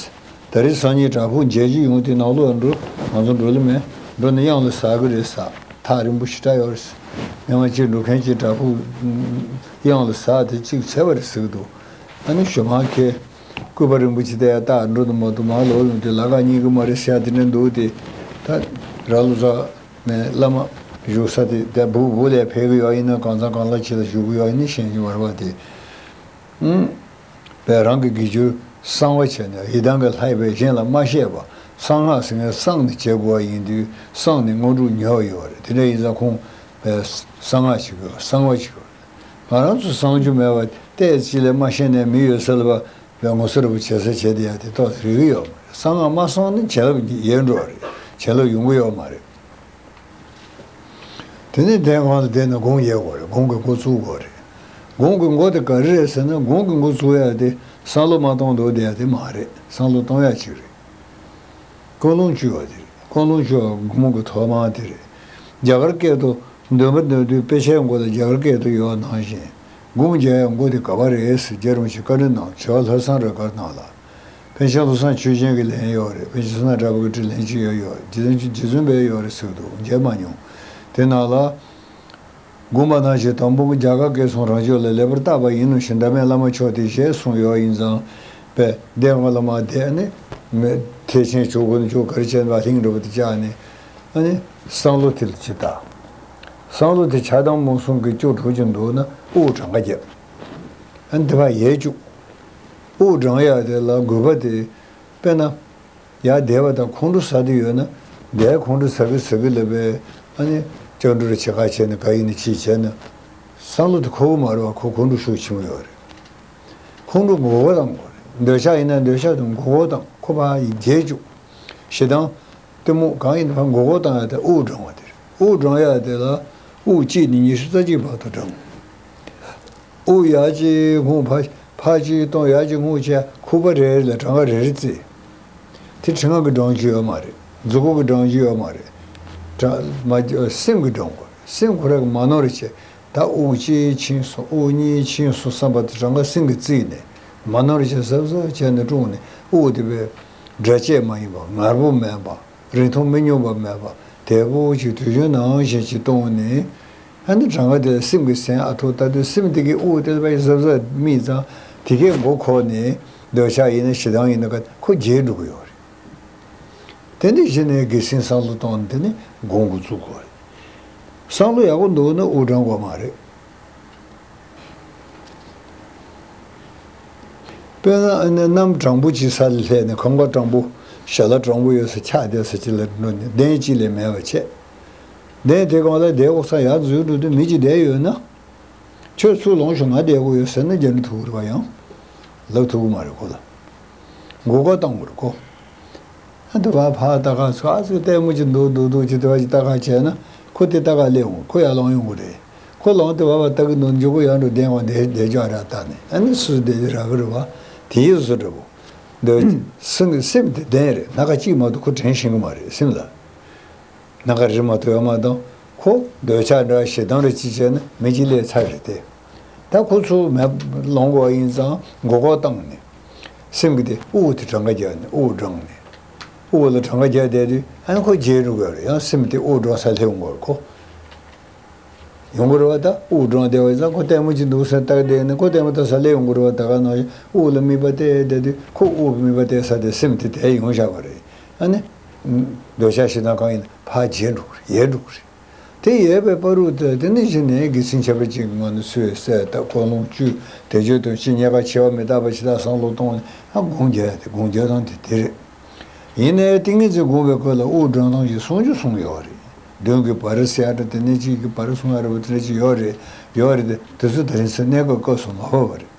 ད་རེས་སང་ཉིན་བྲག་ཕུག་མཇལ་རྒྱུ་ཡོང་དུས་ནང་ལོགས་འགྲོ། ང་ཚོ་འགྲོ་ལེ་མེད། འགྲོ་ན་གཡང་ལ་ཟག་གི་རེད་ཟེར། ཐག་རིང་པོ་ཞེ་དྲག་ཡོད་རེད་ཟེར། ཉི་མ་གཅིག་འགྲོ་མཁན་གྱིས་བྲག་ཕུག་གཡང་ལ་ཟག་དེ་གཅིག་བྱས་པ་རེད་ཟེར་གི་འདུག་ཨ་ནི་ཞོ་མང་ཁའི་སྐུ་པར་རིན་པོ་ཆེ་དེ་ཡར་བཏགས་འགྲོ་དུ་མ་འདུག་མར་ལོག་ཡོང་དུས་ལ་ཁ་རྙེད་གི་མ་རེད་ཟེར་ཡ་དེ་འདྲ་འདུག་དེ་ད་ར་ལོ་ཙཱ་ནས་བླ་མ་བཞུགས་ས་དེ་དེ་སྦུག་སྦུག་ལ་ཕེབས་གི་ཡོད་ཡིན་ན། གང་ཚང་གང་ལ་ཆེ་ལ་བཞུགས་གི་ཡོད་ཡིན་ན་ཤེས་ཀྱི་མ་རེད་པ་དེ། ཨང་། པས་རང་གི་དགེ་སྦྱོར་གསང་བ་བྱས་ནས་ཡི་དམ་གྱི་ལྷ་ཡི་བས་གཞན་ལ་མ་བཤད་པ། གསང་སྔགས་ཟེར་མཁན་གསང་ནས་བྱེད་དགོས་པ་ཡིན་དུས་གསང་ནས་དངོས་གྲུབ་ཉོ་བ་ཡོད་རེད། དེ་འདྲ་ཡིན་ཙང་ཁོང་པས་གསང་སྔགས་བྱེད་དགོས་པ། གསང་བ་བྱེད་དགོས་པ། ང་རང་ཚོ་གསང་རྒྱུ་མེད་པ་ཏོག་ཙམ་ལས་མ་ཤེས་ནས་མི་ཡོད་ས་ལ་བ་བས་ངོ་སོ་ར་བུ་བྱེད་ས་བྱེད་དེ་ཡ་དེ་ཏོག་ཙམ་རིག་གི་ཡོད་མ་རེད། གསང་སྔགས་མ་གསང་ན་བྱིན་རླབས་ཡལ་འགྲོ་བ་རེད། བྱིན་རླབས་ཡོང་གི་ཡོད་མ་རེད། དེ་ནས་གདན་སྒང་ལ་བསྡད་ནས་དགོངས་ཡལ་དགོས་རེད། དགོངས་ཀྱི་འགོ་བཙུགས་དགོས་རེད། དགོངས་ཀྱི་འགོ་དེ་ག་རེ་རེད་ཟེར་ན། དགོངས་ཀྱི་འགོ་བཙུགས་ཡ་དེ་བསམ་བློ་མ་གཏོང་འདུག་བསྡད་ཡ་དེ་མ་རེད། བསམ་བློ་གཏོང་ཡ་ཅིག་རེད། ཀུན་སློང་བཅོས་པ་དེ་རེད། ཀུན་སློང་བཅོས་པ་སྒོ་མོ་གི་ཐོག་མ་དེ་རེད། རྒྱ་གར་སྐད་དུ་འདོན་པ་འདོན་དུས་དཔེ་ཆའི་མགོ་ལ་རྒྱ་གར་སྐད་དུ་ཡོད་ནང་བཞིན། དགོངས་འཇལ་ཡ་མགོ་དེ་ག་པར་རེད་ཟེར་རྒྱལ་བ་རིན་པོ་ཆེས་བཀའ་འདྲི་གནང་། བྱེ་བ་ལྷ་བསང་ར་གར་གནང་ལ། པཎ་ཆེན་བློ་བཟང་ཆོས་རྒྱན་གྱིས་ལེན་ཡོད་རེད། པཎ་ཆེན་བསོད་ནམས་གྲགས་པ་གིས་ལེན་གྱི་ཡོད་ཡོད། རྗེ་བཙུན་རྗེ་བཙུན་པས་ཡོད་རེད་ཟེར་གི་འདུག་མཇལ་མ་མྱོང་། དེ་ནང་ལ། དགོངས་པ་ནང་བཞིན་དང་པོ་རྒྱ་གར་སྐད་གསུང་རང་ཕྱོགས་ལ་ལེགས་པར་བརྟག་པ་ཡིན་ནོ་ཞེས་འདྲ་མེད་བླ་མ་མཆོག་དེས་ཞེས་གསུངས་ཡོད་ཡིན་ཙང་། པས་གདན་སྒང་ལ་མར་བསྡད་ནས་མི་ཐེག་ཆེན་མཆོག་དགོན་མཆོག་ག་རེ་བྱས་ན་ལྷིང་འགྲོ་བ་དེ་བཅག་ནས། ཨ་ནི་བསམ་བློ་དེ་ལ་ཇི་ལྟ། བསམ་བློ་དེ་ཆགས་སྡང་རྨོངས་གསུམ་གྱིས་སྐྱོ་དྲགས་ཀྱི་འདུག་ན་དབུགས་གྲངས་ཀ་རྒྱབ། ཨ་ནི་དེ་བ་ཡལ་བཅུག་དབུགས་གྲངས་ཡག་དེ་ལ་དགོས་པ་དེ། དཔེར་ན། ཡར་བསྡད་པ་དང་ཁོང་ཁྲོ་ཟ་དུས་ཡོད་ན། བསྡད་ཁོང་ཁྲོ་ཟ་གི་ཟ་གི་ལབ་པས། ཨ་ནི་སྐྱབས་འགྲོ་རེ་བྱེད་ཁ་བྱས་ནས་ག་ཡིན་ནི་ཅི་བྱས་ན། བསམ་བློ་དེ་འཁོར་གི་མ་རེད་བ། ཁོ་ཁོང་ཁྲོ་ཤུགས་ཆེན་པོ་ཡོད་རེད། ཁོང་ཁྲོ་མགོ་སྐོར་བཏང་དགོས་རེད། འདོད་ཆགས་ཡིན་ན་འདོད་ཆགས་དེ་མགོ་སྐོར་བཏང་། ཁོ་ཕར་རྒྱལ་བཅུག་ཞེ་སྡང་། གཏི་མུག་གང་ཡིན་ཕར་མགོ་སྐོར་བཏང་ཡ་དེ་དབུགས་བགྲང་བ་དེ་རེད། དབུགས་བགྲང་ཡ་དེ་ལ་དབུགས་གཅིག་ནས་ཉི་ཤུ་རྩ་གཅིག་བར་དུ་བགྲང་། དབུགས་ཡར་གཅིག་རྔུབ། ཕར་ཕར་གཅིག་གཏོང་། ཡར་གཅིག་རྔུབ་བྱས། ཁུག་པ་རེ་རེ་ལ་གྲངས་ཀ་རེ་རེ་བརྩི། དེ་གྲངས་ཀ་གིས་བགྲང་རྒྱུ་ཡོད་མ་རེད། མཛུབ་གུ་གིས་བགྲང་རྒྱུ་ཡོད་མ་རེད། གྲངས་མ་སེམས་ཀྱིས་བགྲང་དགོས་རེད། སེམས་ཁོ་རང་གིས་མ་ནོར་བྱས། ད་དབུགས་གཅིག་ཕྱིན་སོང་། དབུགས་གཉིས་ཕྱིན་སོང་བསམ་པ་དེ་གྲངས་ཀ་སེམས་ཀྱིས་བརྩིས་ནས་མ་ནོར་བྱས་གཟབ་གཟབ་བྱས་ནས་བཀྲུངས་ནས། དབུགས་དེ་བས་སྒྲ་བཅས་མ་ཡིན་པ། ངར་པོ་མེད་པ། རིང་ཐུང་མི་སྙོམས་པ་མེད་པ། དལ་པོ་ཅིག་དུས་རྒྱུན་ནང་བཞིན་ཅིག་གཏོང་ནས། ཨ་ནི་གྲངས་ཀ་དེ་སེམས་ཀྱིས་ཟིན། ཨ་ཐུ་ད་དུས་སེམས་དེ་གིས་དབུགས་དེ་ལ་བས་གཟབ་གཟབ་སྨིན་ཙང་། དེ་གས་མགོ་འཁོར་ནས་འདོད་ཆགས་ཡིན་ན་ཞེ་སྡང་ཡིན་ན་ག་ཁོ་རྒྱས་འགྲོ་གི་ཡོད་རེད། དེ་འདྲ་བྱས་ནས་དགེ་སེམས་བསམ་བློ་གཏོང་ནས་དེ་ནས་དགོངས་འགོ་བཙུགས་དགོས་རེད། བསམ་བློ་ཡག་པོ་འདུག་ན་དབུགས་གྲངས་དགོས་མ་རེད། དཔེར་ན་ཨ་ནི་གནམ་གྲང་པོ་ཅིག་ས་ལ་སླེབས་ནས་ཁང་པ་གྲང་པོ། ཞལ་ལག་གྲང་པོ་ཡོད་ས་ཆགས་བསྡད་ས་ཅིག་ལ་འགྲོ་ནས་གདན་གཅིག་ལས་མེད་པ་བྱས། གདན་དེ་སྒང་ལ་བསྡད་འོག་ས་ཡར་འཛུལ་འགྲོ་དུས་མི་གཅིག་བསྡད་ཡོད་ན། ཁྱོད་ཚུར་ལོངས་ཤོག་ང་བསྡད་དགོས་ཡོད་ཟེར་ན་རྒྱ་འདྲི་ཐུབ་ཀྱི་རེད་པ། ཡང་ལབ་ཐུབ་ཀྱི་མ་རེད་ཁོ་ལ། མགོ་སྐོར་བཏང་དགོས་རེད་ཁོ། ཨ་དེ་བ་ཕར་ལྟ་ག་ཚོ་ཨ་ཙི་ལྟད་མོ་ཅིག་འདུག་འདུག་འདུག་ཅིག་དེ་བ་ཅིག་ལྟ་ག་བྱས་ན་ཁོ་དེ་ལྟ་ག་སླེབས་འོང་། ཁོ་ཡར་ལོངས་ཡོང་གི་རེད། ཁོ་ལོང་དེ་བ་བ་ལྟ་གི་འདུག་མགྱོགས་པོ་ཡར་འགྲོ་བདེན་བ་བདེ་བདེ་ཅོག་ར་ལྟ་ནས་ཨ་ནི་སུ་བདེ་ར་གི་རུ་བ་དེ་ཡི་བཟོ་འདྲ་བོ། འདོད་སེམས་ཀྱི་སེམས་དེ་བདེན་རེད། སྣ་ཁ་གཅིག་མ་གཏོགས་ཁོ་དྲན་ཤེས་གི་མ་རེད་སེམས་ལ། སྣ་ཁ་རིལ་མ་གཏོགས་ཡོད་མ་གཏོགས་ཁོ་འདོད་ཆགས་འདྲ་ཞེ་སྡང་འདྲ་ཅིག་བྱས་ན་མི་གཅིག་ལས་ཚར་རེད་དེ། ད་ཁོ་ཚོ་མེ་ལོང་གོ་ཡིན་ཙང་མགོ་སྐོར་བཏང་ནས། སེམས་ཀྱི་དེ་དབུགས་དེ་གྲངས་ཀ་རྒྱག་ནས་དབུགས་བགྲངས་ནས། དབུགས་ལ་གྲངས་ཀ་རྒྱག་བསྡད་དུས་ཨ་ནི་ཁོ་བརྗེད་འགྲོ་གི་རེད། ཡང་སེམས་དེ་དབུགས་བགྲངས་ས་སླེབས་འོང་གི་རེད་ཁོ། ཡོང་གི་རེད་བ། ད་དབུགས་བགྲངས་བསྡད་པ་ཡིན་ཙང་ཁོ་ལྟད་མོ་ཅིག་འདུག་ཟེར་ལྟ་གི་བསྡད་ནས་ཁོ་ལྟད་མོ་ལྟ་ས་སླེབས་ཡོང་གི་རེད་བ། ད་ག་ནང་བཞིན་དབུགས་ལ་མིག་པ་གཏད་བསྡད་དུས་ཁོ་དབུགས་མིག་པ་གཏད་ས་དེ་སེམས་དེ་དེ་ཡོང་བཞག་པ་རེད། ཨ་ནི། འདོད་ཆགས་ཞེ་སྡང་གང་ཡིན་ན་ཕར་བརྗེད་འགྲོ་གི་རེད། ཡལ་འགྲོ་གི་རེད། དེ་ཡལ་བའི་བར་དུ་དེ་དེ་ནི་གཞི་ནས་དགེ་མཚན་ཁྱད་པར་ཅན་གྱི་ངང་ནས་སུས་གསལ་བཏབ་ཀུན་སློང་བཅུ་དེ་བརྗོད་དོན་ཕྱི་རྙེད་དཀའ་འཆི་བ་མི་རྟག་པ་ཇི་ལྟར་བསམ་བློ་གཏོང་ནས་ཨ་སྒོམ་རྒྱག་ཡ་དེ་སྒོམ་རྒྱག་སྟངས་དེ་དེ་རེད། ཡིན་ནའི་ཏིང་ངེ་འཛིན་སྒོམ་པའི་སྐོར་ལ་དབུགས་བགྲང་སྟངས་ཀྱི་གསུང་རྒྱུ་གསུངས་ཡོད་རེད། མདུན་གྱི་བར་ཟེར་ཡ་འདྲ་དེ་ནས་གཅིག་གི་བར་གསུང་ཡ་རེད་བ། དེ་འདྲ་ཅིག་ཡོད་རེད། ཡོད་རེད་དེ་དེ་ཚོ་དེ་རིང་ཚེ་གནས་སྐབས་སྐབས་སུ་མ་བབས་པ་རེད།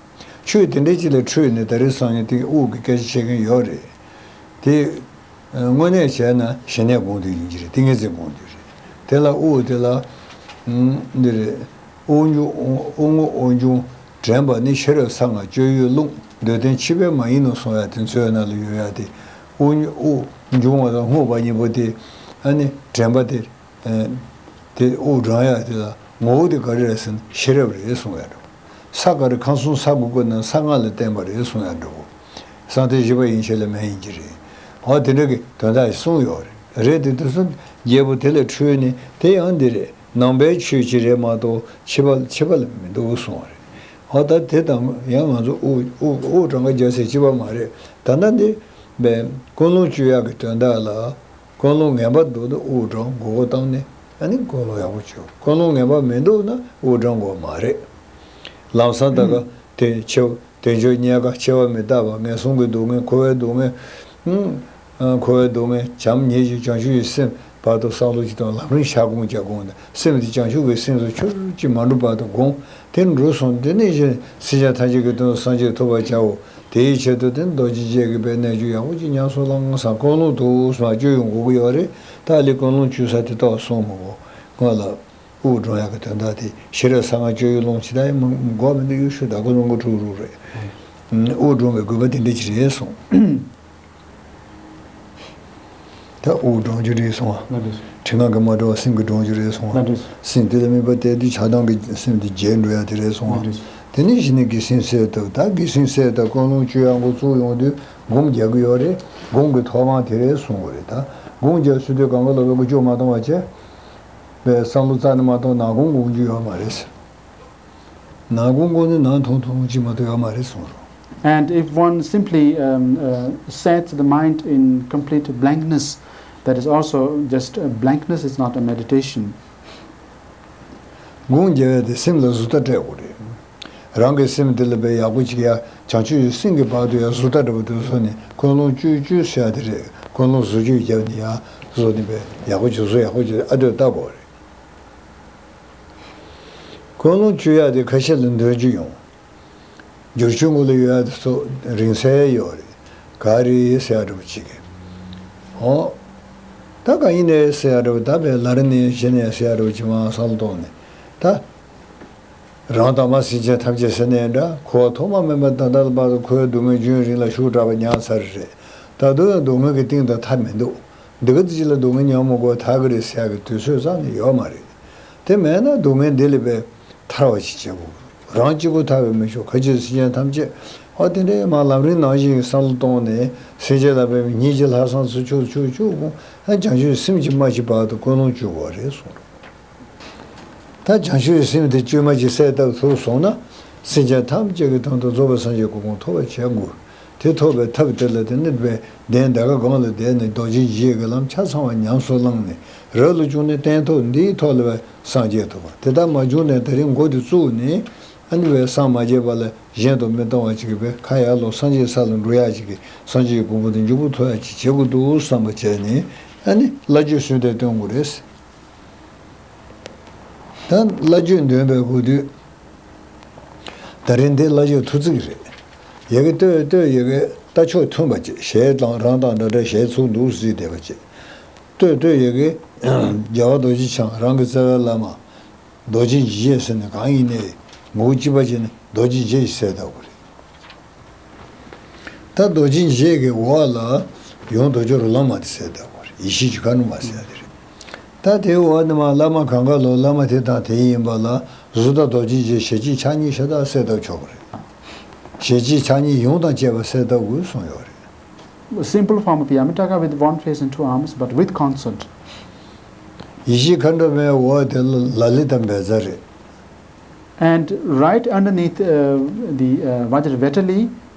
ཆོས་དེ་འདྲ་ཅིག་ལ་འཕྲོས་ནས་ད་རེས་སང་ཉིན་དེ་དབུགས་ཀྱི་སྐད་ཆ་བཤད་མཁན་ཡོད་རེད། དེ། དངོས་གནས་བྱས་ན་ཞི་གནས་སྒོམ་དུས་ཡིན་གྱི་རེད། ཏིང་ངེ་འཛིན་སྒོམ་དུས་རེད། དེ་ལ་དབུགས་དེ་ལ། འདི་རེད། དབུགས་འབྱུང་དབུགས་དབུགས་འབྱུང་དྲན་པ་ནི་ཤེས་རབ་གསང་སྔགས་སྤྱོད་ཡུལ་རླུང་འདོད་ལྡན་ཕྱི་པའི་མ་ཡིན་ནོ་གསུང་ཡ་དེ་མཚོའི་ནང་ལ་ཡོད་ཡ་དེ། དབུགས་དབུགས་འབྱུང་བ་དང་སྔོ་བ་གཉིས་པོ་དེ། ཨ་ནི་དྲན་པ་དེ། དེ་དབུགས་བགྲང་ཡ་དེ་ལ་ངོ་བོ་དེ་ག་རེ་རེད་ཟེར་ན་ཤེས་རབ་རེད་གསུང་ཡ་འདྲ་བོ། ས་ག་རེ་ཁམས་གསུམ་ས་དགུ་པོ་ནི་ས་ལྔ་ལ་བརྟེན་པ་རེད་གསུང་ཡ་འདྲ་བོ། སངས་རྒྱས་བཞི་པ་ཡན་ཆད་ལ་མེད་ཡིན་གྱི་རེད། འོ་དེ་འདྲ་གི་དོན་དག་ཞིག་གསུངས་ཡོད་རེད། རེད་དེ་དུས་སུ་རྒྱལ་པོ་དེ་ལ་འཕྲོས་ནས་དེ་ཡང་འདི་རེད། ནང་པའི་ཆོས་ཅིག་རེད་མ་གཏོགས་ཕྱི་པ་ཕྱི་པ་ལ་མི་འདུག་གསུངས་པ་རེད། འོ་ད་དེ་དང་ཡང་ང་ཚོ་དབུགས་དབུགས་དབུགས་གྲངས་ཀ་རྒྱག་སའི་སྤྱི་པ་མ་རེད། ད་ལྟ་འདི་བས་ཀུན་སློང་བཅུ་ཡག་གི་དོན་དག་ལ། ཀུན་སློང་ངན་པ་འདུག་ན་དབུགས་བགྲང་མགོ་སྐོར་བཏང་ནས་ཨ་ནི་ཀུན་སློང་ཡག་པོ་བྱོས། ཀུན་སློང་ངན་པ་མི་འདུག་ན་དབུགས་བགྲང་དགོས་མ་རེད། ལམ་སང་ད་ག་དེ་འཆི་བ་དལ་འབྱོར་རྙེད་དཀའ་འཆི་བ་མི་རྟག་པ་ངན་སོང་གི་སྡུག་བསྔལ་འཁོར་བའི་སྡུག་བསྔལ། ཨང་། འཁོར་བའི་སྡུག་བསྔལ་བྱམས་སྙིང་རྗེ་བྱང་ཆུབ་ཀྱི་སེམས་བར་དུ་བསམ་བློ་ཅིག་དང་ལམ་རིམ་ཞག་སྒོམ་བརྒྱ་སྒོམ་དང་སེམས་དེ་བྱང་ཆུབ་ཀྱི་སེམས་སུ་ཆུར་ཅིག་མ་འགྲོ་བར་དུ་སྒོམ། དེ་འགྲོ་སོང་དེ་ནས་གཞན་སེམས་ཅན་ཐམས་ཅད་ཀྱི་དོན་དུ་སངས་རྒྱས་ཐོབ་པར་བྱའོ། དེའི་ཆེད་དུ་དེ་རྡོ་རྗེ་འཆང་གི་པའི་གནས་གྱུར་ཡག་པོ་ཅིག་ཉམས་སུ་བླང་ས་ཀུན་སློང་དུ་སྨྲ་བརྗོད་ཡོང་དགོས་ཀྱི་ཡོད་རེད། ད་ལི་ཀུན་སློང་བཅུ་ས་དེ་ཏོག་སོང་མ་གོ་ང་ལ་དབུགས་བགྲང་ཡག་གི་དོན་དག་དེ་ཤེས་རབ་གསང་སྔགས་སྤྱོད་ཡུལ་ཀློང་ཇི་ལྟར་ཡང་མགོ་མི་འདུག་ཡུལ་ཤུགས་དག་ཀུན་སློང་གི་གྲུག་རུག་རེད། དབུགས་བགྲང་བའི་དགོས་པ་དེ་འདྲ་ཅིག་རེད་གསུངས། ད་དབུགས་བགྲང་རྒྱུ་རེད་གསུང་བ། ལགས་འགྲིག་སོང་། དྲི་ང་གིས་མ་གྲོལ་བ་སེམས་ཀྱིས་བགྲང་རྒྱུ་རེད་གསུང་བ། ལགས་འགྲིག་སོང་། སེམས་དེ་ལ་དམིགས་པ་གཏད་དུས་ཆགས་སྡང་གི་སེམས་དེ་བརྗེད་འགྲོ་ཡ་དེ་རེད་གསུང་བ། ལགས་འགྲིག་སོང་། དེ་ནས་གཞི་ནས་དགེ་སེམས་གསལ་བཏབ། ད་དགེ་སེམས་གསལ་བཏབ་ཀུན་སློང་བཅོས་ཡག་འགོ་བཙུགས་ཡོང་དུས་སྒོམ་རྒྱག་གི་ཡོད་རེད། སྒོམ་གྱི་ཐོག་མ་དེ་རེད་གསུང་གི་རེད། ད་སྒོམ་རྒྱག་ཚུལ་དུས་གང་ག་ལ་བས་ཀུ་ཅོ་མ་གཏོང་བ་བྱས། བས་བསམ་བློ་རྩ་ནས་མ་གཏོང་ན་སྒོམ་སྒོམ་རྒྱུ་ཡོད་མ་རེད་ཟེར། ནང་ཀུན་ཀུན་ནི་ནང་ཐུང་ཐུང་ཅིག་མ་གཏོགས་ཡོད་མ་རེད་གསུངས་རོགས། And if one simply um, uh, sets the mind in complete blankness, that is also just a blankness, it's not a meditation. སྒོམ་རྒྱག་ཡ་དེ་སེམས་ལ་གཟུགས་ཐག་སྤྲད་དགོས་རེད། རང་གི་སེམས་དེ་ལ་བས་ཡག་པོ་ཅིག་ཡ་བྱང་ཆུབ་ཀྱི་སེམས་ཀྱི་བར་དུ་ཡ་གཟུགས་ཐག་འདྲ་པོ་དེ་བཟོ་ནས་ཀུན་སློང་བཅུ་བཅུ་ཟེར་ཡ་དེ་རེད། ཀུན་སློང་བཟོ་བཅུ་བརྒྱབ་ནས་ཡ་བཟོ་ནས་བས་ཡག་པོ་ཅིག་བཟོ་ཡག་པོ་ཅིག་ཨ་སྡོད་ལྟ་དགོས་རེད། ཀུན་སློང་བཅུ་ཡག་དེ་ཁ་ཤས་ལ་འདོན་རྒྱུ་ཡོང་། བསྒྱུར་བཅོས་ངོ་ལ་ཡོད་ཡག་དེ་ཚོ་རིང་སའི་ཡོད་རེད། ག་རེ་ཟེར་ཡག་འདྲ་པོ་ཅིག་གི། འོ། ད་གང་ཡིན་ནའི་ཟེར་ཡག་འདྲ་པོ་ད་བས་ལར་ནས་གཞི་ནས་ཟེར་ཡག་འདྲ་པོ་ཅིག་མ་བསམ་བློ་གཏོང་ནས་ད། རང་དང་མ་སེམས་ཅན་ཐམས་ཅད་ཟེར་ནའི་འདྲ། འཁོར་བ་ཐོག་མ་མེད་པ་ད་ལྟ་ལ་བར་དུ་འཁོར་བའི་སྡུག་བསྔལ་རྒྱུན་རིང་ལ་ཤུགས་དྲག་པ་མྱངས་ཚར་རེད། ད་དུང་ཡང་སྡུག་བསྔལ་གྱི་གཏིང་དང་མཐའ་མི་འདུག་འདི་ག་ཙམ་ཅིག་ལ་སྡུག་བསྔལ་མྱོང་མི་དགོས་ཐག་གི་རེད་ཟེར་ཡག་གི་དུས་ཚོད་རྩ་ནས་ཡོད་མ་རེད། དེ་མེད་ན་སྡུག་བསྔལ་འདི་ལས་པའི་ཐར་བ་ཞིག་བྱེད་དགོས། རང་གཅིག་པུ་ཐར་བས་མི་ཆོག་ཁ་ཅིག་སེམས་ཅན་ཐམས་ཅད་ཨ་དེ་འདྲའི་མ་ལམ་རིམ་ནང་བཞིན་གྱི་བསམ་བློ་གཏོང་ནས་སེམས་ཅན་ལ་བས་ཉིད་ཀྱི་ལྷག་བསམ་ཚུལ་ཆུ་ཆུ་ཆུ་དགོངས་ཨ་བྱང་ཆུབ་སེམས་ཀྱི་མ་ཞིག་བར་དུ་ཀུན་སློང་བཅུ་དགོས་རེད་གསུངས། ད་བྱང་ཆུབ་ཀྱི་སེམས་དེ་བཅོས་མ་ཅིག་གསལ་བཏབ་ཐུབ་སོང་ན། སེམས་ཅན་ཐམས་ཅད་ཀྱི་དོན་དུ་རྫོགས་པའི་སངས་རྒྱས་གོ་འཕང་ཐོབ་པར་བྱེད་དགོས། དེ་ཐོབ་པའི་ཐབས་དེ་ལ་དེ་ནི་བས་གདན་འདའ་ཁ་སྒང་ལ་བསྡད་ནས་རྡོ་རྗེ་འཇིགས་ཀྱི་ལམ་ཆ་ཚང་བ་ཉམས་སུ་བླངས་ནས་རབ་ཏུ་བྱུང་ནས་སྟན་ཐོག་འདིའི་ཐོག་ལ་བས་སངས་རྒྱས་ཐོབ་པ་དེ་ལྟར་མ་བྱུང་ནས་དེ་རིང་འགོ་དེ་བཙུགས་ནས་ཨ་ནི་བས་སངས་མ་རྒྱས་པ་ལ་གཞན་དུ་མི་གཏོང་བ་ཅིག་གིས་བས་ཁ་ཡར་ལོག་སངས་རྒྱས་ས་ལ་འགྲོ་ཡག་ཅིག་གིས་སངས་རྒྱས་ཀྱི་གོ་འཕང་དེ་མགྱོགས་པོ་ཐོབ་ཡག་ཅིག་བྱེད་དགོས་འདུག་བསམ་པ་བྱས་ནས་ཨ་ནི་བླ་བརྗོད་གསོལ་འདེབས་འདོན་དགོས་རེད། ད་བླ་བརྗོད་འདོན་པའི་གོ་དུས། ད་རིང་འདི་བླ་བརྗོད་ཐུགས་བརྩེ་གི་རེད། ཡ་གི་ལྟོས་ལྟོས་ཡ་གི་ལྟ་ཕྱོགས་མཐུན་པ་བྱེད། གཞས་དང་རང་དང་འདྲ་འདྲ་གཞས་ཚུགས་འདུག་གཟིགས་བསྡད་པ་བྱེད། ལྟོས་ལྟོས་ཡ་གི་རྒྱལ་བ་རྡོ་རྗེ་འཆང་རང་གི་རྩ་བའི་བླ་མ། རྡོ་རྗེ་འཇིགས་བྱེད་ཟེར་ནས་གང་ཡིན་ནའི་ངོ་བོ་གཅིག་པ་བྱས་ནས་རྡོ་རྗེ་འཇིགས་བྱེད་ཟེར་བཏགས་པ་རེད། ད་རྡོ་རྗེ་འཇིགས་བྱེད་ཀྱི་འོག་ལ་ཡང་རྡོ་རྗེ་རོ་ལངས་མ་དེ་ཟེར་བཏགས་པ་རེད། ཡེ་ཤེས་ཀྱི་མཁའ་འགྲོ་མ་ཟེར་ཡ་དེ་རེད། ད་དེའི་འོག་ནས་མར་བླ་མ་གང་ག་ལོ་བླ་མ་དེ་དང་དེ་ཡིན་པ་ལ་གཟུགས་དང་རྡོ་རྗེ་འཇིགས་བྱེད་ཞལ་གཅིག་ཕྱག་གཉིས་ཤ་སྟག་ཟེར་བཏགས་ཆོག་གི་རེད། ཞལ་གཅིག་ཕྱག་གཉིས་ཡང་དང་བཅས་པ་ཟེར་བཏགས་དགོས་གསུངས་ཡོད་རེད། A simple form of Yamataka with one face and two arms, but with consonant. ཡེ་ཤེས་མཁའ་འགྲོ་མའི་འོག་དེ་ལ་ལ་ལི་དང་བཛྲ་རེད། And right underneath uh, the uh, Vajravetali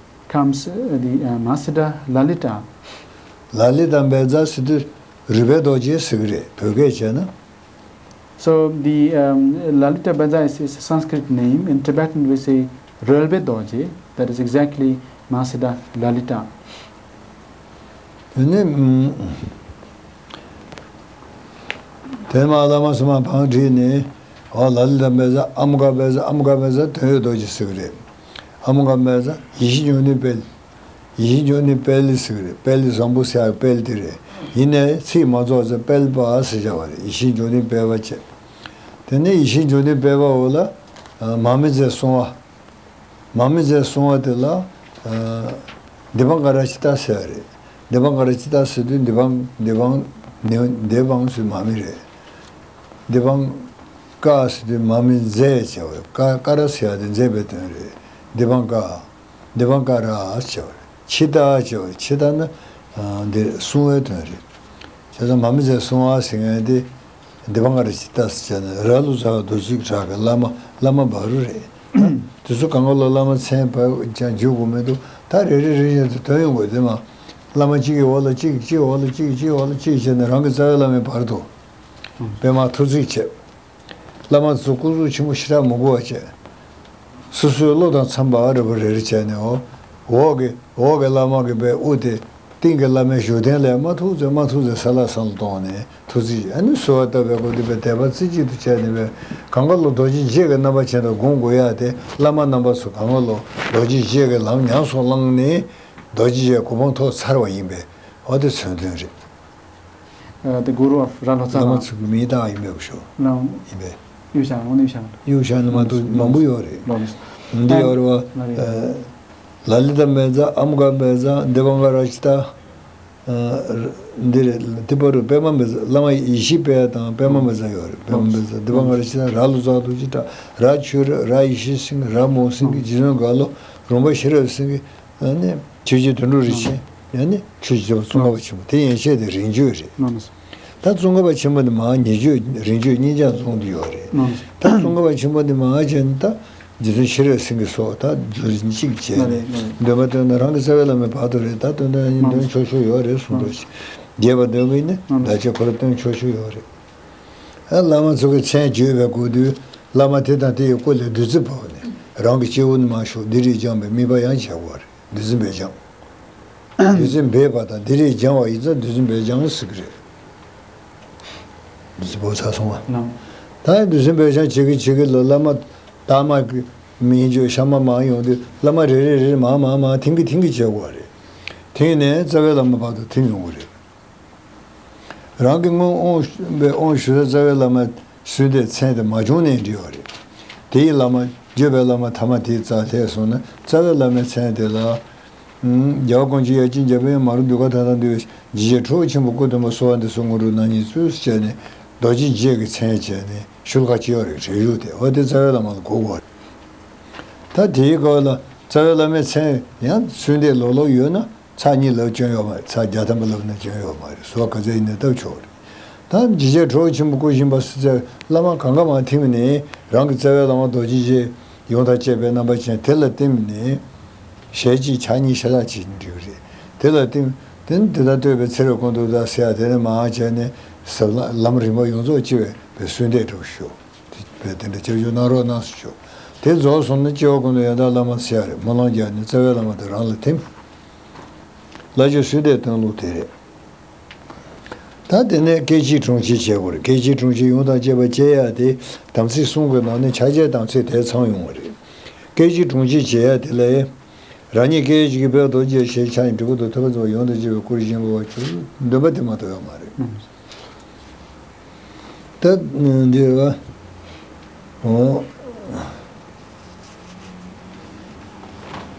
comes uh, the uh, Mahasiddha Lalita. ལ་ལི་དང་བཛྲ་ཟེར་དུས་རུས་པའི་རྡོ་རྗེ་ཟེར་གི་རེད། བོད་སྐད་བྱས་ན། So the um, Lalita Bhaja is, is a Sanskrit name. In Tibetan we say Rölbe Dorje. That is exactly Mahasiddha Lalita. དེ་ནས་དེ་མ་བླ་མ་སུ་མ་བང་བསྒྲིགས་ནས་ཨོ་ལ་ལི་དང་བཛྲ་ཨ་མུ་ག་བཛྲ་ཨ་མུ་ག་བཛྲ་དོན་ཡོད་རྡོ་རྗེ་ཟེར་གི་རེད། ཨ་མུ་ག་བཛྲ་ཡིད་བཞིན་འབྱུང་ལྡན་དཔལ། ཡིད་བཞིན་འབྱུང་ལྡན་དཔལ་ཟེར་གི་རེད། དཔལ་བཟང་པོ་ཟེར་ཡག་དཔལ་དེ་རེད། ཡིན་ནའི་ཚིག་མ་རྫོགས་ཚེ་དཔལ་པ་ཟེར་བྱ་བ་རེད། ཡིད་བཞིན་འབྱུང་ལྡན་དཔལ་པ་བྱས། དེ་ནས་ཡིད་བཞིན་འབྱུང་ལྡན་དཔལ་པ་འོག་ལ་མར་མེ་མཛད་གསུང་བ། མར་མེ་མཛད་གསུང་བ་དེ་ལ་དྷི་པཾ་ཀ་ར་ཙི་ཏ་ཟེར་བ་རེད། དྷི་པཾ་ཀ་ར་ཙི་ཏ་ཟེར་དུས་དྷི་པཾ་དྷི་པཾ་དྷི་པཾ་ཟེར་མར་མེ་རེད། དྷི་པཾ་ཀ་ཟེར་དུས་མར་མེ་མཛད་བྱ་བ་རེད། ཀ་ཀ་ར་ཟེར་ཡག་དེ་མཛད་པའི་དོན་རེད། དྷི་པཾ་ཀ་དྷི་པཾ་ཀ་ར་ཟེར་བ་རེད། ཙི་ཏ་ཟེར་བ་རེད། ཙི་ཏ་ནི་འདི་གསུང་བའི་དོན་རེད། བྱས་ཙང་མར་མེ་མཛད་གསུང་བ་ཟེར་མཁན་དེ་དྷི་པཾ་ཀ་ར་ཙི་ཏ་ཟེར་བྱས་ནས་ར་ལུག་ཟ་བ་རྡོ་རྗེ་གྲགས་ཀྱི་བླ་མ་བླ་མ་བ་རུ་རེད། དེ་ཚོ་གང་ག་ལོ་བླ་མ་མཚན་བབ་ཀྱང་འཇུག་དགོས་མི་འདུག་ད་རེ་རེ་རེ་བཞིན་དུ་ཐོན་ཡོང་དགོས་དེ་མ། བླ་མ་གཅིག་གི་འོག་ལ་གཅིག་གཅིག་འོག་ལ་གཅིག་གཅིག་འོག་ལ་གཅིག་བྱས་ནས་རང་གི་རྩ་བའི་བླ་མའི་བར་དུ་པདྨ་ཐོར་ཚུགས་བྱས། བླ་མ་ཚོ་སྐུ་གཟུགས་ཆེན་པོ་ཞེ་དྲག་མི་དགོས་པ་བྱས། སོ་སོའི་བློ་དང་འཚམས་པ་རེ་བ་རེ་རེ་བྱས་ནས་འོ། འོག་གི་འོག་གི་བླ་མ་གི་པའི་དབུ་དེ་སྟེང་གི་བླ་མའི་བཞུགས་གདན་ལས་མར་ཐུག་ཙམ་མར་ཐུག་ཙམ་ས་ལ་ས་ལ་གཏོང་ནས་ཐུགས་རྗེ་ཆེ། ཨ་ནི་གསོལ་བ་བཏབ་པའི་སྐོར་འདི་པའི་དད་པ་རྩེ་གཅིག་ཏུ་བྱས་ནས་པའི་གང་ག་ལོ་རྡོ་རྗེ་འཇིགས་ཀྱི་རྣམ་པ་ཅན་དུ་སྒོམ་དགོས་ཡ་དེ་བླ་མ་རྣམ་པ་ཚོ་གང་ག་ལོ་རྡོ་རྗེ་འཇིགས་ཀྱི་ལམ་ཉམས་སུ་བླངས་ནས་རྡོ་རྗེ་འཇིགས་གོ་འཕང་ཐོབ་ཚར་བ་ཡིན་པས་འོ་དེ་མཚོན་དོན་རེད། Uh, the guru of Ralotsa བླ་མ་Lama. ཚོ་གི་མིང་བཏགས་ཡིན་པས་ཤོག་ལའང་ཡིན་པས། གཡུ་ཞང་། འོ་ནི་གཡུ་ཞང་། གཡུ་ཞང་ནི་མ་གཏོགས་མང་པོ་ཡོད་རེད། ལོ་ནི། འདི་ཡོད་རེད་བ། ལ་ལི་ཏ་མེ་ཛ་ཨམ་ག་མེ་ཛ་དྷི་པཾ་ཀ་ར་ཙི་ཏ། འདི་རེད། དེ་བར་དུ་པདྨ་མེ་ཛ་བླ་མ་ཡེ་ཤེས་དཔལ་དང་པདྨ་མེ་ཛ་ཡོད་རེད། པདྨ་མེ་ཛ་དྷི་པཾ་ཀ་ར་ཙི་ཏ། ར་ལུག་ཟ་བ་རྡོ་རྗེ་གྲགས། ར་ཆོས་རབ། ར་ཡེ་ཤེས་སེང་གེ། ར་མོ་སེང་གེ། རྗེ་བཙུན་རྒྭ་ལོ། རོང་པ་ཤེས་རབ་སེང་གེ། ཨ་ནི་ཆོས་རྗེ་དོན་གྲུབ་རིན་ཆེན། ཡང་ནི་ཆོས་རྗེ་ཙོང་ཁ་པ་ཆེན་པོ་དེ་ཡན་ཆད་དེ་རིང་བརྗོད་རེད། ད་ཙོང་ཁ་པ་ཆེན་པོ་ནི་མར་ཉེ་བརྗོད་རིང་བརྗོད་གཉིས་ཀྱང་བཙོང་དུ་ཡོད་རེད། ད་ཙོང་ཁ་པ་ཆེན་པོ་ནི་མར་བྱས་ནས་ད་རྗེ་བཙུན་ཤེས་རབ་སེང་གེ་སོགས་ད་རྒྱུན་གཅིག་བྱས་ནས་འདོན་པ་འདོན་ན་རང་གི་རྩ་བའི་བླ་མའི་བར་དུ་རེད། ད་འདོན་ན་ཡིན་འདོན་ཆོག་ཆོག་ཡོད་རེད་གསུངས་འདུག་རྒྱས་པ་འདོན་གྱི་ནི་བདག་ཅག་ཁོ་ར་འདོན་ཆོག་ཆོག་ཡོད་རེད། ཨ་བླ་མ་ཚོ་གི་མཚན་བརྗོད་པའི་སྐུ་དུས་བླ་མ་དེ་དང་དེ་ཡི་སྐུ་ལས་བདུད་རྩི་བབས་ནས་རང་གི་སྤྱི་བོ་ནས་མར་ཞུགས་བདུད་རྩི་སྦྱངས་པའི་དམིགས་པ་ཡང་བྱ་དགོས་རེད། བདུད་རྩི་འབེབས་སྦྱང་། བདུད་རྩི་འབེབས་པ་དང་བདུད་རྩི་སྦྱང་བ་ཡིན་ཙང་བདུད་རྩི་འབེབས་སྦྱང་ཟེར་གི་རེད། བདུད་རྩི་བབས་ཚར་སོང་བ། ལགས། ད་བདུད་རྩི་འབེབས་སྦྱང་བྱེད་ཀྱི་བྱེད་ཀྱི་ལ་བླ་མ་དར་མ་གི་མིང་བརྗོད་ཤ་མ་མང་ཡོང་དུས་བླ་མ་རེ་རེ་རེ་མང་མང་མང་ཐིམ་གི་ཐིམ་གི་བྱེད་དགོས་རེད། ཐིམ་ནས་རྩ་བའི་བླ་མ་བར་དུ་ཐིམ་ཡོང་གི་རེད། རང་གི་སྔོན་དབང་པའི་དབང་ཞུ་ས་རྩ་བའི་བླ་མ་གསོལ་འདེབས་མཚན་དེ་མ་བྱུང་ནའི་འགྲིག་པ་རེད། དེ་ཡི་བླ་མ་བརྗོད་པའི་བླ་མ་ཐ་མ་དེའི་རྩ་ལྷད་སོང་ན་རྩ་བའི་བླ་མའི་མཚན་དེ་ལ། རྒྱལ་བ་དཀོན་མཆོག་ཡ་གཅིག་འཇམ་དཔལ་དབྱངས་མ་རུངས་གདུལ་དཀའ་མཐའ་དག་འདུལ་བའི་འཇིགས་བྱེད་ཁྲོ་བོ་ཆེན་པོ་སྐུ་མདུན་པ་གསོལ་བ་འདེབས་སོ་སྔོན་འགྲོ་རྣམ་གཉིས་གཙོས་སུ་བྱས་ནས་རྡོ་རྗེ་འཇིགས་ཀྱི་མཚན་བྱས་ནས་ཤུལ་ཁ་ཅིག་ཡོད་རེད། རེ་ཞུ་དེ་འོ་དེ་རྩ་བའི་བླ་མ་ལ་གོ་དགོས་རེད། ད་དེའི་སྐོར་ལ་རྩ་བའི་བླ་མའི་མཚན་ཡང་གསོལ་འདེབས་ལོག་ལོག་ཡོད་ན། ཚར་གཉིས་ལབ་སྐྱོན་ཡོད་མ་རེད། ཚར་བརྒྱ་ཐམ་པ་ལབ་ན་སྐྱོན་ཡོད་མ་རེད། གསོལ་བ་ག་ཚད་ཡིན་ནའི་བཏབ་ཆོག་རེད། ད་འཇིགས་བྱེད་ཁྲོ་བོ་ཆེན་པོ་སྐུ་བཞེངས་པ་སུ་ཚེ་བླ་མ་གང་ག་མར་ཐིམ་ནས་རང་གི་རྩ་བའི་བླ་མ་རྡོ་རྗེ་འཇིགས་ཡང་དག་བཅས་པའི་རྣམ་པ་ཅན་དེ་ལ་བསྟིམ་ནས་ཞལ་གཅིག་ཕྱག་གཉིས་ཤ་སྟག་བྱེད་ཀྱི་འགྲིག་གི་རེད། དེ་ལ་བསྟིམ། དེ་ནི་དེ་ལྟར་བསྟོད་པའི་ཚེ་རབས་ཀུན་ཏུ་བདག་ཟེར་ཡ་དེ་ནས་མར་བྱས་ནས་ཟབ་ལམ་རིམ་པ་ཡོངས་རྫོགས་སྤྱི་བའི་བའི་གསོལ་འདེབས་འདྲ་བོ་ཞུ། དེ་དེ་འདྲ་སྐྱབས་བཅོལ་གནང་རོགས་གནང་ཟེར་ཞུ། དེ་རྫོགས་སོང་ན་སྐྱེ་བ་ཀུན་ཏུ་ཡང་དག་བླ་མ་ཟེར་ཡ་རེད། སྨོན་ལམ་རྒྱག་ནས་རྩ་བའི་བླ་མ་དེ་རང་ལ་ཐིམ། བླ་མཆོད་གསོལ་འདེབས་བཏང་ལུགས་དེ་རེད། ད་དེ་ནས་སྐད་ཅིག་གྲངས་ཅིག་བྱེད་དགོས་རེད། སྐད་ཅིག་གྲངས་ཅིག་ཡང་དག་བཅས་པ་བྱེད་ཡ་དེ་དམ་ཚིག་གསུམ་གྱི་ནང་ནས་ཕྱག་རྒྱའི་དམ་ཚིག་དེ་ཚང་ཡོང་བ་རེད། སྐད་ཅིག་གྲངས་ཅིག་བྱེད་ཡ་དེ་ལ། རང་ཉིད་སྐད་ཅིག་གིས་བོད་རྡོ་རྗེ་ཞེས་བྱ་ཡི་འབྲས་བུ་དང་ཐོད་པ་རྫོགས་ཡོངས་སུ་གཅོད་པའི་སྐུར་བཞེངས་པ་བ་ཅུ་འདོན་པ་དེ་མ་གཏོགས་ཡོད་མ་རེད། ད་འདི་རེད་བ།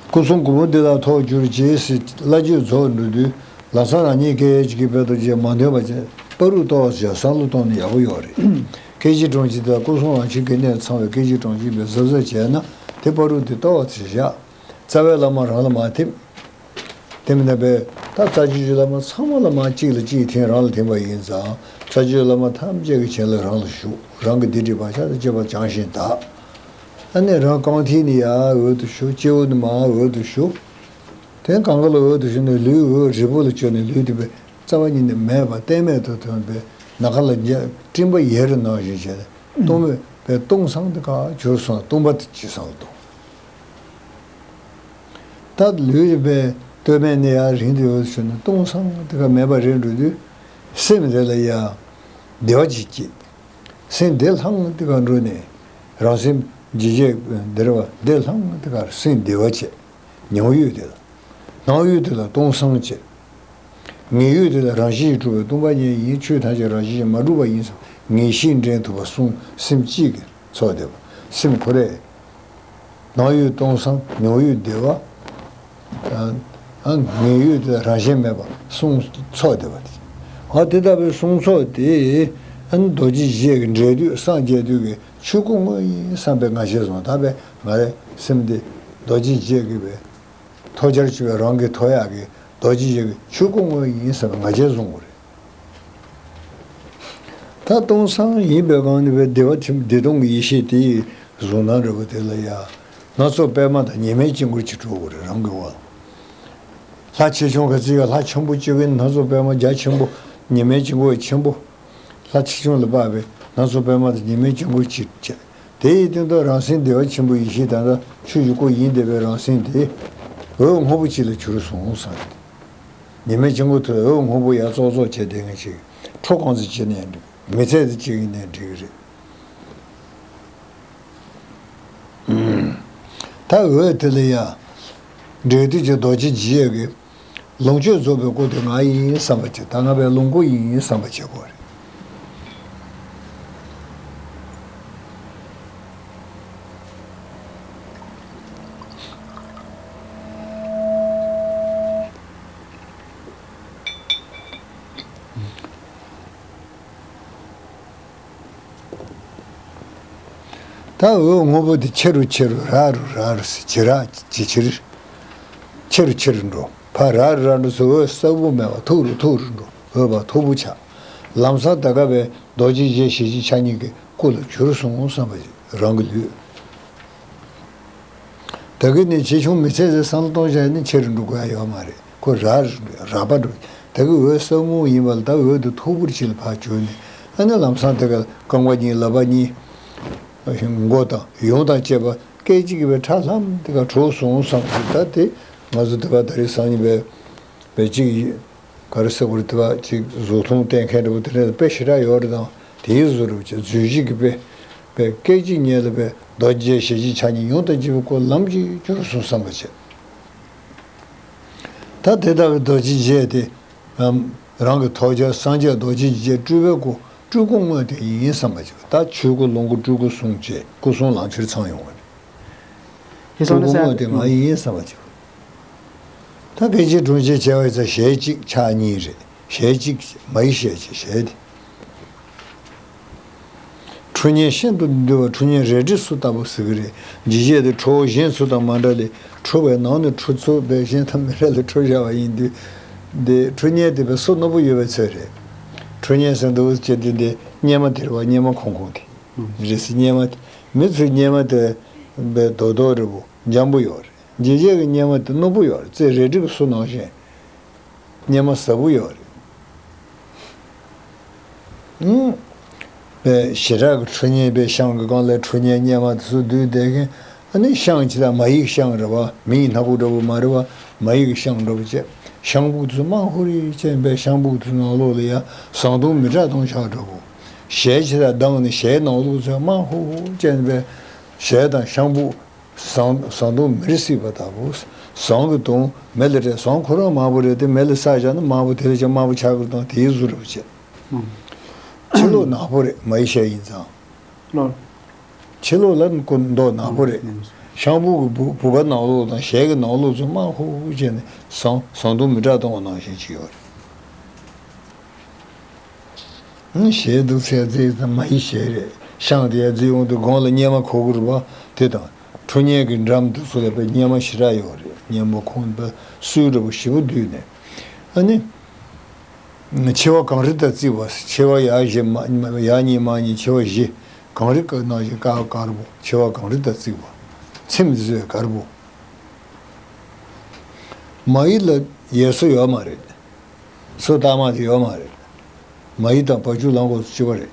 སྐུ་གསུང་གོ་མོ་འདི་ལ་ཐོགས་གྱུར་ཅིག་ཟེར་བླ་མཆོད་རྫོགས་འགྲོ་དུས་ལམ་སང་རང་ཉིད་སྐད་ཅིག་གིས་བོད་དུ་བྱས་མ་འདོན་པ་བྱས་པ་རུ་གཏོར་བ་བྱས་བསམ་བློ་གཏོང་ནས་ཡག་པོ་ཡོད་རེད། སྐད་ཅིག་གྲོང་ཁྱེར་དེ་ལ་སྐུ་གསུང་རང་བྱུང་གི་གནས་ཚང་བའི་སྐད་ཅིག་གྲོང་ཁྱེར་པའི་གཟབ་གཟབ་བྱས་ན་དེ་པ་རུ་དེ་གཏོར་བ་བྱས་བཞག་རྩ་བའི་བླ་མ་རང་ལ་མ་ཐིམ། དེ་མིན་ན་པས་ད་རྩ་ཆེ་ཆུང་བླ་མ་ཚང་མ་ལ་མ་གཅིག་ལ་གཅིག་ཐིམ་རང་ལ་ཐིམ་པ་ཡིན་ཙང་རྩ་ཆེ་ཆུང་བླ་མ་ཐམས་ཅད་ཀྱི་བྱིན་རླབས་རང་ལ་ཞུགས། རང་གི་སྡིག་སྒྲིབ་བག་ཆགས་དང་བཅས་པ་བྱང་ཞིང་དག་ཨ་ནི་རང་རྐང་མཐིལ་ནས་ཡར་འོད་དུ་ཞུ། སྤྱི་བོ་ནས་མར་འོད་དུ་ཞུ། དེ་གང་ག་ལ་འོད་དུ་ཞུ་ནས་ལུས་འོད་རིལ་པོ་ལ་བཅོལ་ནས་ལུས་དེ་པས་རྩ་བ་ཉིད་ནས་མེད་པ་གཏན་མེད་དུ་ཐོན་པས་ནམ་མཁའ་ལ་མཇལ་སྤྲིན་པ་ཡལ་རི་ནང་བཞིན་བྱས་ནས་སྟོང་མེད་པའི་སྟོང་སང་དེ་ག་གྱུར་སོང་། སྟོང་པ་དེ་ཅི་སང་ལ་སྟོང་། ད་ལུས་པའི་སྟོད་སྨད་ནས་ཡར་རིང་དུ་ཡོད་ཞུ་ན་སྟོང་སང་དེ་ག་མེད་པ་རེད་འགྲོ་དུས་སེམས་དེ་ལ་ཡ་བདེ་བ་ཅིག་སྐྱེས། སེམས་བདེ་ལྷང་དེ་ག་འགྲོ་ནས་རང་སེམས་ཇེ་ཇེ་འདིར་བ་བདེ་ལྷང་དེ་ག་སེམས་བདེ་བ་བྱས། ཉོན་ཡོད་དེ་ལ་སྣང་ཡུལ་དེ་ལ་སྟོང་སང་བྱས། ངེས་ཡུལ་དེ་ལ་རང་བཞིན་གྱིས་གྲུབ་པའི་སྟོང་པ་ཉིད་ཡིན། ཆོས་ཐམས་ཅད་རང་བཞིན་གྱིས་མ་གྲུབ་པ་ཡིན་བསམ་ངེས་ཤེས་འདྲེན་ཐུབ་པ་གསུམ་སེམས་གཅིག་གིས་ཚོགས་བསྡད་པ། སེམས་ཁོ་རེ་སྣང་ཡུལ་སྟོང་སང་ཉོན་ཡུལ་བདེ་བ། ཨ་ངེས་ཡུལ་དེ་ལ་རང་བཞིན་མེད་པ་གསུམ་ཚོགས་བསྡད་པ་དེ། ཨ་དེ་ལྟ་བུའི་གསུམ་ཚོགས་དེ་ཨ་ནི་རྡོ་རྗེ་འཇིགས་བྱེད་ཀྱི་འབྲས་དུས་སངས་རྒྱས་དུས་ཀྱི་ཆོས་སྐུ་དངོས་ཡིན་བསམ་པའི་ང་རྒྱལ་བཟུང་། ད་བས་ང་རའི་སེམས་འདི་རྡོ་རྗེ་འཇིགས་བྱེད་ཀྱི་བས། ཐོ་ཅར་བྱེད་པའི་རང་གི་ཐོ་ཡག་གི་རྡོ་རྗེ་ཡི་ཆོས་སྐུ་དངོས་ཡིན་ཟེར་བའི་ང་རྒྱལ་བཟུང་བ་རེད། ད་སྟོང་སང་ཡིན་པའི་སྒང་ནས་བདེ་བ་ཐིམ་བདེ་སྟོང་གི་ཡེ་ཤེས་དེ་ཡི་གཟུང་སྣང་འདྲ་པོ་དེ་ལ་ཡ། སྣ་ཚོགས་པད་མ་དང་ཉི་མའི་དཀྱིལ་འཁོར་གྱི་གྲུབ་པ་རེད་རང་གི་འོག་ལ། ལྷ་ཆེ་ཆུང་ག་ཚོད་ཡོད་ལྷ་ཆེན་པོ་བཅུ་གི་སྣ་ཚོགས་པད་མ་རྒྱ་ཆེན་པོ་ཉི་མའི་དཀྱིལ་འཁོར་ཆེན་པོ། ལྷ་ཆེ་ཆུང་ལ་དཔག་པའི་སྣ་ཚོགས་པད་མ་དང་ཉི་མའི་དཀྱིལ་འཁོར་གཅིག་བྱས། དེ་ཡི་སྟེང་དུ་རང་སེམས་བདེ་བ་ཆེན་པོ་ཡེ་ཤེས་དང་ཆོས་ཀྱི་སྐུ་ཡིན་བསྡད་པའི་རང་སེམས་དེ་འོད་སྔོན་པོ་གཅིག་ལ་གྱུར་སོང་བསམ། ཉི་མའི་དཀྱིལ་འཁོར་དུ་འོད་སྔོན་པོ་ཡར་ཙོག་ཙོག་བྱས་བསྡད་མཁན་ཞིག་ཁྲོ་གང་ཙམ་བྱས་ནའི་འགྲིག་མི་ཚད་ཙམ་བྱས་ནའི་འགྲིག་གི་རེད། ད་འོད་དེ་ལ་ཡ། འབྲས་དུས་ཀྱི་རྡོ་རྗེ་འཇིགས་བྱེད་ཀྱི། ལོངས་སྤྱོད་རྫོགས་པའི་སྐུ་དེ་ང་ཡིན་བསམ་པ་བྱེད། ད་ང་བས་ལོངས་སྐུ་ཡིན་བསམ་པ་བྱེད་དགོས་རེད། ད་འོད་སྔོན་པོ་དེ་ཆེ་རུ་ཆེ་རུ་རགས་རུ་རགས་རུ་ཟེར་ཇེ་རགས་ཇེ་ཆེར། ཆེ་རུ་ཆེ་རུ་འགྲོ། ཕར་རགས་རུ་རགས་རུ་ཟེར་འོད་གསལ་པོ་མེད་པ་མཐུག་རུ་མཐུག་རུ་འགྲོ། འོད་པ་མཐུག་པོ་ཆགས། ལམ་སང་ད་ག་བས་རྡོ་རྗེ་འཇིགས་བྱེད་ཞལ་གཅིག་ཕྱག་གཉིས་ཀྱི་སྐུ་ལ་གྱུར་སོང་བསམ་པ་ཞིག་རང་གི་ལུས། ད་གི་ནི་ཆེ་ཆུང་མི་ཚད་ཟེར་བསམ་བློ་གཏོང་བྱས་ནི་ཆེ་རུ་འགྲོ་དགོས་ཡ་ཡོད་མ་རེད། ཁོ་རགས་རགས་པ་འགྲོ། ད་གི་འོད་གསལ་མོ་ཡིན་པ་ལ་ད་འོད་དེ་མཐུག་པོར་ཕྱིན་ལ་ཕར་གྱུར་ནས་ཨ་ནི་ལམ་སང་དེ་ག་རྐང་པ་གཉིས་ལག་པ་གཉིས། མགོ་དང་ཡོངས་དང་བཅས་པ་སྐད་ཅིག་གིས་པའི་ཁྲ་ལྷམ་དེ་ག་གྲོལ་སོང་བསམ་གི་ད་དེ་ང་ཚོ་དེ་ག་ད་རེས་སང་ཉིན་པའི་པའི་གཅིག་ཡིན། ག་རེ་ཟེར་དགོས་རེད་དེ་བ་ཅིག་གཟུགས་མཐོང་བསྟན་མཁན་འདྲ་པོ་དེ་འདྲ་དཔེ་ཞེ་དྲག་ཡོད་རེད་དང་དེའི་བཟོ་འདྲ་པོ་ཅིག་རྫུས་གཞི་གི་དཔེ། དཔེ་སྐད་ཅིག་ཉིད་ལ་དཔེ་རྡོ་རྗེ་ཞལ་གཅིག་ཕྱག་གཉིས་ཡོངས་དང་བཅས་པའི་སྐུ་ལམ་གྱིས་གྱུར་སོང་བསམ་པ་བྱེད། ད་དེ་ལྟ་བུའི་རྡོ་རྗེ་འཇིགས་དེ་རང་གི་ཐོག་ཆོས་སངས་རྒྱས་རྡོ་རྗེ་འཇིགས་སྤྲུལ་པའི་སྐུ་སྤྲུལ་སྐུ་དངོས་དེ་ཡིན་བསམ་པ་བྱེད། ད་ཆོས་སྐུ་ལོངས་སྐུ་སྤྲུལ་སྐུ་གསུམ་བྱས་སྐུ་གསུམ་ལམ་ཁྱེར་ཚང་ཡོང་བ་རེད། ཡིན་སོང་ན་སྤྲུལ་སྐུ་དངོས་དེ་ང་ཡིན་བསམ་པ་བྱེད། ད་སྐད་ཅིག་གྲོང་ཁྱེར་བྱས་པ་ཡིན་ཙང་ཞལ་གཅིག་ཕྱག་གཉིས་རེད། ཞལ་གཅིག་མ་ཡི་ཞལ་གཅིག་ཞལ་དེ། ཁྲོ་གཉེར་ཤིན་ཏུ་འདུལ་བ་ཁྲོ་གཉེར་རལ་གྲི་སུ་ལྟ་བུ་ཟེར་གི་རེད། འཇིགས་བྱེད་དེ་ཁྲོ་བོ་གཞན་ཚོ་དང་མ་འདྲ་ལས་ཁྲོ་བའི་ནང་ནས་ཁྲོ་ཚུལ་བས་གཞན་དང་མི་འདྲ་ལས་ཁྲོ་བྱ་བ་ཡིན་དུས། འདི་ཁྲོ་གཉེར་དེ་བས་སོ་རྣོ་པོ་ཡོད་པའི་ཚོད་རེད། ཁྲོ་གཉེར་ཟེར་འདུག་ཅེས་དེ་འདི་གཉེར་མ་དེ་རེད་བ། གཉེར་མ་ཁོང་ཁོང་དེ་རེད་ཟེར། གཉེར་མ་དེ་མི་ཚོའི་གཉེར་མ་དེ་བས་རྡོག་རྡོག་རེད་བོ། འཇམ་པོ་ཡོད་རེད། འཇིགས་བྱེད་ཀྱི་གཉེར་མ་དེ་རྣོ་པོ་ཡོད་རེད། རྩེ་རལ་གྲི་གི་སོ་ནང་བཞིན། གཉེར་མ་ཟབ་པོ་ཡོད་རེད། ཨང་། པའི་ཞེ་དྲག་གི་ཁྲོ་གཉེར་པའི་ཤང་གི་སྒང་ལ་ཁྲོ་གཉེར་གཉེར་མ་དེ་ཚོ་བསྡུས་བསྡད་མཁན། ཨ་ནི་ཤང་ཅི་ལ་མ་ཡིག་ཤང་རེད་བ། མི་ཡི་སྣ་ཁུག་འདྲ་བོ་མ་རེད་བ། མ་ཡིག་ཤང་འདྲ་བོ་བྱས། ཤང་སྦུག་དེ་ཚོ་དམར་ཧུ་རེ་བྱས་པའི་ཤང་སྦུག་དེ་ཚོ་ནང་ལོགས་ལ་ཡ་ཟངས་དུང་མི་དྲག་དུང་ཆགས་འདྲ་བོ། ཞལ་ཅི་ལ་མདངས་ནི་ཞལ་ནང་ལོགས་ཚོ་དམར་ཧུ་ཧུ་བྱས་པའི་ཞལ་དང་ཤང་སྦུག་ཟངས་ཟངས་དུང་མེར་སྲེག་པ་ལྟ་བུ། ཟངས་ཀྱི་དུང་མེ་ལ་སྲེག་ཟངས་ཁོ་རང་དམར་པོ་རེད་དེ་མེ་ལ་སྲེག་བཞག་ན་དམར་པོ་དེ་ལས་ཀྱང་དམར་པོ་ཆགས་ཀྱི་དང་དེའི་གཟུགས་རེད་བྱས། ཕྱི་ལོགས་ནག་པོ་རེད་མ་ཡི་ཤ་ཡིན་ཙང་། ལོ། ཕྱི་ལོགས་ལ་སྐུ་མདོག་ནག་པོ་རེད། ཤམ་བུ་གི་བུ་བུ་ག་ནང་ལོགས་དང་ཞལ་གི་ནང་ལོགས་ཚོ་དམར་ཧུ་ཧུ་བྱས་ནས་ཟངས་ཟངས་མདོག་མི་འདྲ་གཏོང་བ་ནང་བཞིན་ཅིག་ཡོད་རེད། ཞལ་འདུག་སེ་བརྫིས་ཙང་མ་ཡི་ཞལ་རེད། ཤངས་དེ་ཡར་བརྫིས་ཡོང་དུས་དགོང་ལ་གཉེར་མ་གོ་གི་རེད་པ། དེ་དང་ཁྲོ་གཉེར་གྱི་འགྲམ་དུ་སུ་ལ་པའི་གཉེར་མ་ཞེ་དྲག་ཡོད་རེད། གཉེར་མ་ཁོང་པའི་སུའི་འདྲ་པོ་ཞེ་པོ་བསྡུས་ནས། ཨ་ནི། མཆེ་བ་གངས་རི་དང་བརྩིགས་པ། མཆེ་བ་ཡ་བཞི་མ་ཡ་གཉིས་མ་གཉིས་མཆེ་བ་བཞི། གངས་རི་ཀ་ནང་བཞིན་དཀར་དཀར་པོ། མཆེ་བ་གངས་རི་དང་བརྩིགས་པ། ཚེམས་བཟོས་དཀར་པོ། མ་ཡི་ལ་ཡས་སོ་ཡོད་མ་རེད། སོ་ལྟག་མ་དེ་ཡོད་མ་རེད། མ་ཡི་དང་བ་ཕྱུགས་ལང་གོ་སུ་གཅིག་པ་རེད།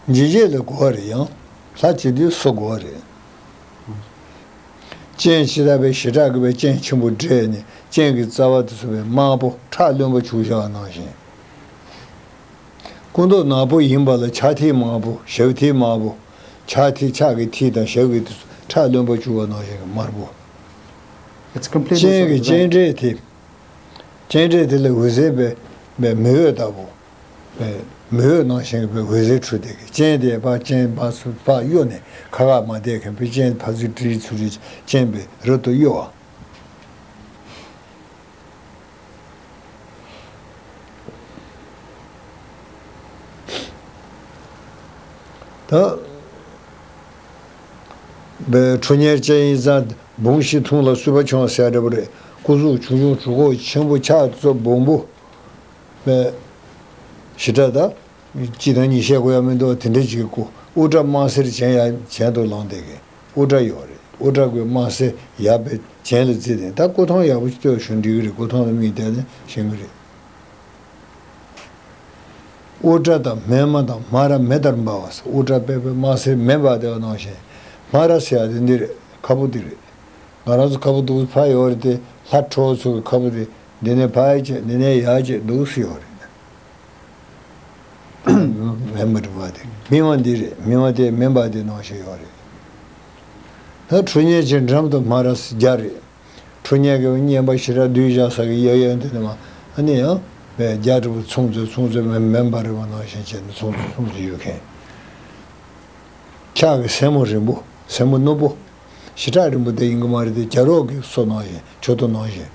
འཇིགས་བྱེད་ལ་དགོས་པ་རེད། ཡང་ལྷ་བྱེད་དུས་སོ་དགོས་པ་རེད། སྤྱན་ཇི་ལྟ་བུའི་ཞེ་དྲག་གི་བའི་སྤྱན་ཆེན་པོ་བགྲད་ནས་སྤྱན་གྱི་རྩ་བ་དེ་ཚོ་བའི་དམར་པོ་ཁྲག་རློན་པ་བྱུགས་བཞག་པ་ནང་བཞིན། སྐུ་མདོག་ནག་པོ་ཡིན་པ་ལ་ཕྱག་མཐིལ་དམར་པོ། ཞབས་མཐིལ་དམར་པོ། ཕྱག་མཐིལ་ཕྱག་གི་མཐིལ་དང་ཞབས་ཀྱི་དེ་ཚོ་ཁྲག་རློན་པ་བྱུགས་པ་ནང་བཞིན་གྱི་དམར་པོ། It's completely སྤྱན་གྱི་སྤྱན་འབྲས་དེ། སྤྱན་འབྲས་དེ་ལ་འོད་ཟེར་པའི་པའི་མེ་འོད་ལྟ་བུ། པའི་མེ་འོད་ནང་བཞིན་གྱི་པའི་འོད་ཟེར་འཕྲོས་བསྡད་ཀྱི། སྤྱན་དེ་ཕར་སྤྱན་ཕར་ཚུར་ཕར་གཡོ་ནས་ཁ་ཁ་མ་བསྡད་མཁན་པའི་སྤྱན་ཕར་ཚུར་ཀྲིག་ཚུར་ཀྲིག་སྤྱན་པའི་རབ་ཏུ་གཡོ་བ། ད་པའི་ཁྲོ་གཉེར་ཅན་ཡིན་ཙང་བུང་ཤི་ཐུང་ལ་གསུས་པ་ཆུང་ཟེར་འདྲ་པོ་རེད། སྐུ་གཟུགས་ཆུང་ཆུང་གྲུ་ཁོག་ཆེན་པོ་ཕྱག་ཙོ་སྦོམ་པོ། པའི་ཞེ་དྲག་ད། གཅིག་དང་གཉིས་བཤད་དགོས་ཡ་མི་འདུག་དེ་འདྲ་ཅིག་གི་སྐུ། དབུ་སྐྲ་དམར་སེར་གྱེན་ཡ་གྱེན་དུ་ལངས་བསྡད་མཁན་དབུ་སྐྲ་ཡོད་རེད། དབུ་སྐྲ་གི་དམར་སེར་ཡར་པའི་གྱེན་ལ་བརྫིས་ཏེ། ད་སྐུ་ཐང་ཡག་པོ་ཞིག་བསྟོད་བྱུང་འགྲིག་གི་རེད། སྐུ་ཐང་ལ་མིག་བལྟས་ནས་ཤེས་ཀྱི་རེད། དབུ་སྐྲ་དང་སྨན་མ་དང་མ་ར་མེ་ལྟར་འབར་བ་ཟེར། དབུ་སྐྲ་པད་པའི་དམར་སེར་མེ་འབར་བསྡད་པ་ནང་བཞིན། མ་ར་ཟེར་ཡ་དེ་འདི་རེད། ཁ་སྤུ་འདི་རེད། ང་རང་ཚོ་ཁ་སྤུ་འདུག་ཕར་ཡོད་རེད་དེ། ལྷ་ཁྲོ་བོ་ཚོ་གི་ཁ་སྤུ་དེ་འདི་ནས་ཕར་བྱས་འདི་ནས་ཡར་བྱས་འདུག་སེ་ཡོད་རེད། མེ་མ་རི་བ་དེ་མི་མ་འདི་རེད། མི་མ་དེ་མེ་འབར་དེ་ནང་བཞིན་ཡོད་རེད། ད་ཁྲོ་གཉེར་ཅན་འགྲམ་དུ་མ་ར་ཟེར་རྒྱ་རེད། ཁྲོ་གཉེར་གྱི་བསྙེན་པ་ཞེ་དྲག་བསྡུས་བཞག་ས་གི་གཡས་གཡོན་དེ་ནི་མ། ཨ་ནི་ཡང་བའི་རྒྱ་འདྲ་པོ་ཚོང་ཚོས་ཚོང་ཚོས་མེ་མེ་འབར་རི་བ་ནང་བཞིན་བྱས་ནས་ཚོང་ཚོས་ཚོང་ཚོས་ཡོད་མཁན། ཕྱག་གི་སེན་མོ་རིང་པོ། སེན་མོ་རྣོ་པོ། ཞེ་དྲག་རིང་པོ་དེ་ཡིན་གྱི་མ་རེད་དེ། རྒྱ་རོག་གི་སོ་ནང་བཞིན། མཆུ་ཏོ་ནང་བཞིན།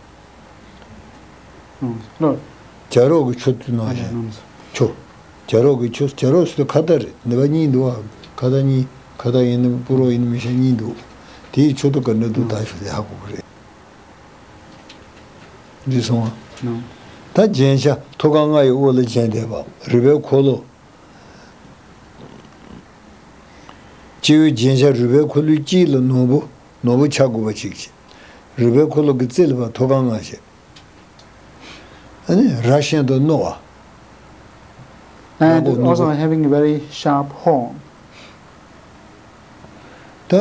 ཨང་། ལོ། རྒྱ་རོག་གི་མཆུ་ཏོ་ནང་བཞིན། ཨ་ལས། མཆུ། རྒྱ་རོག་གི་མཆུ། རྒྱ་རོག་ཟེར་དུས་ཁ་བརྡ་རེད། ནི་བ་གཉིས་འདུག་ཨ། ཁ་བརྡ་གཉིས། ཁ་བརྡ་ཡིན་ནམ་སྤུ་རོག་ཡིན་ནམ་མི་ཤེས། གཉིས་འདུག་དེའི་མཆུ་ཏོ་ག་འདྲ་འདུག་ད་ཞུ་དེ་ཧ་གོ་གི་རེད། འདི་སོང་ཨ། ནོ། ད་རྒྱན་ཆ་ཐོག་ཁང་ལྔ་ཡི་དབུ་ལ་བརྒྱན་བསྡད་པ། རུས་པའི་འཁོར་ལོ། སྤྱི་བོའི་རྒྱན་ཆ་རུས་པའི་འཁོར་ལོའི་དཀྱིལ་ལ་ནོར་བུ། ནོར་བུ་ཆ་དགུ་པ་གཅིག་བྱས། རུས་པའི་འཁོར་ལོ་གི་རྩེ་ལ་ཕར་ཐོག་ཁང་ལྔ་བྱས། ཨ་ནི་རྭ་ཤིང་དང་རྣོ་བ། And ནག་པོ་ནག་པོ། Also having a very sharp horn. ད་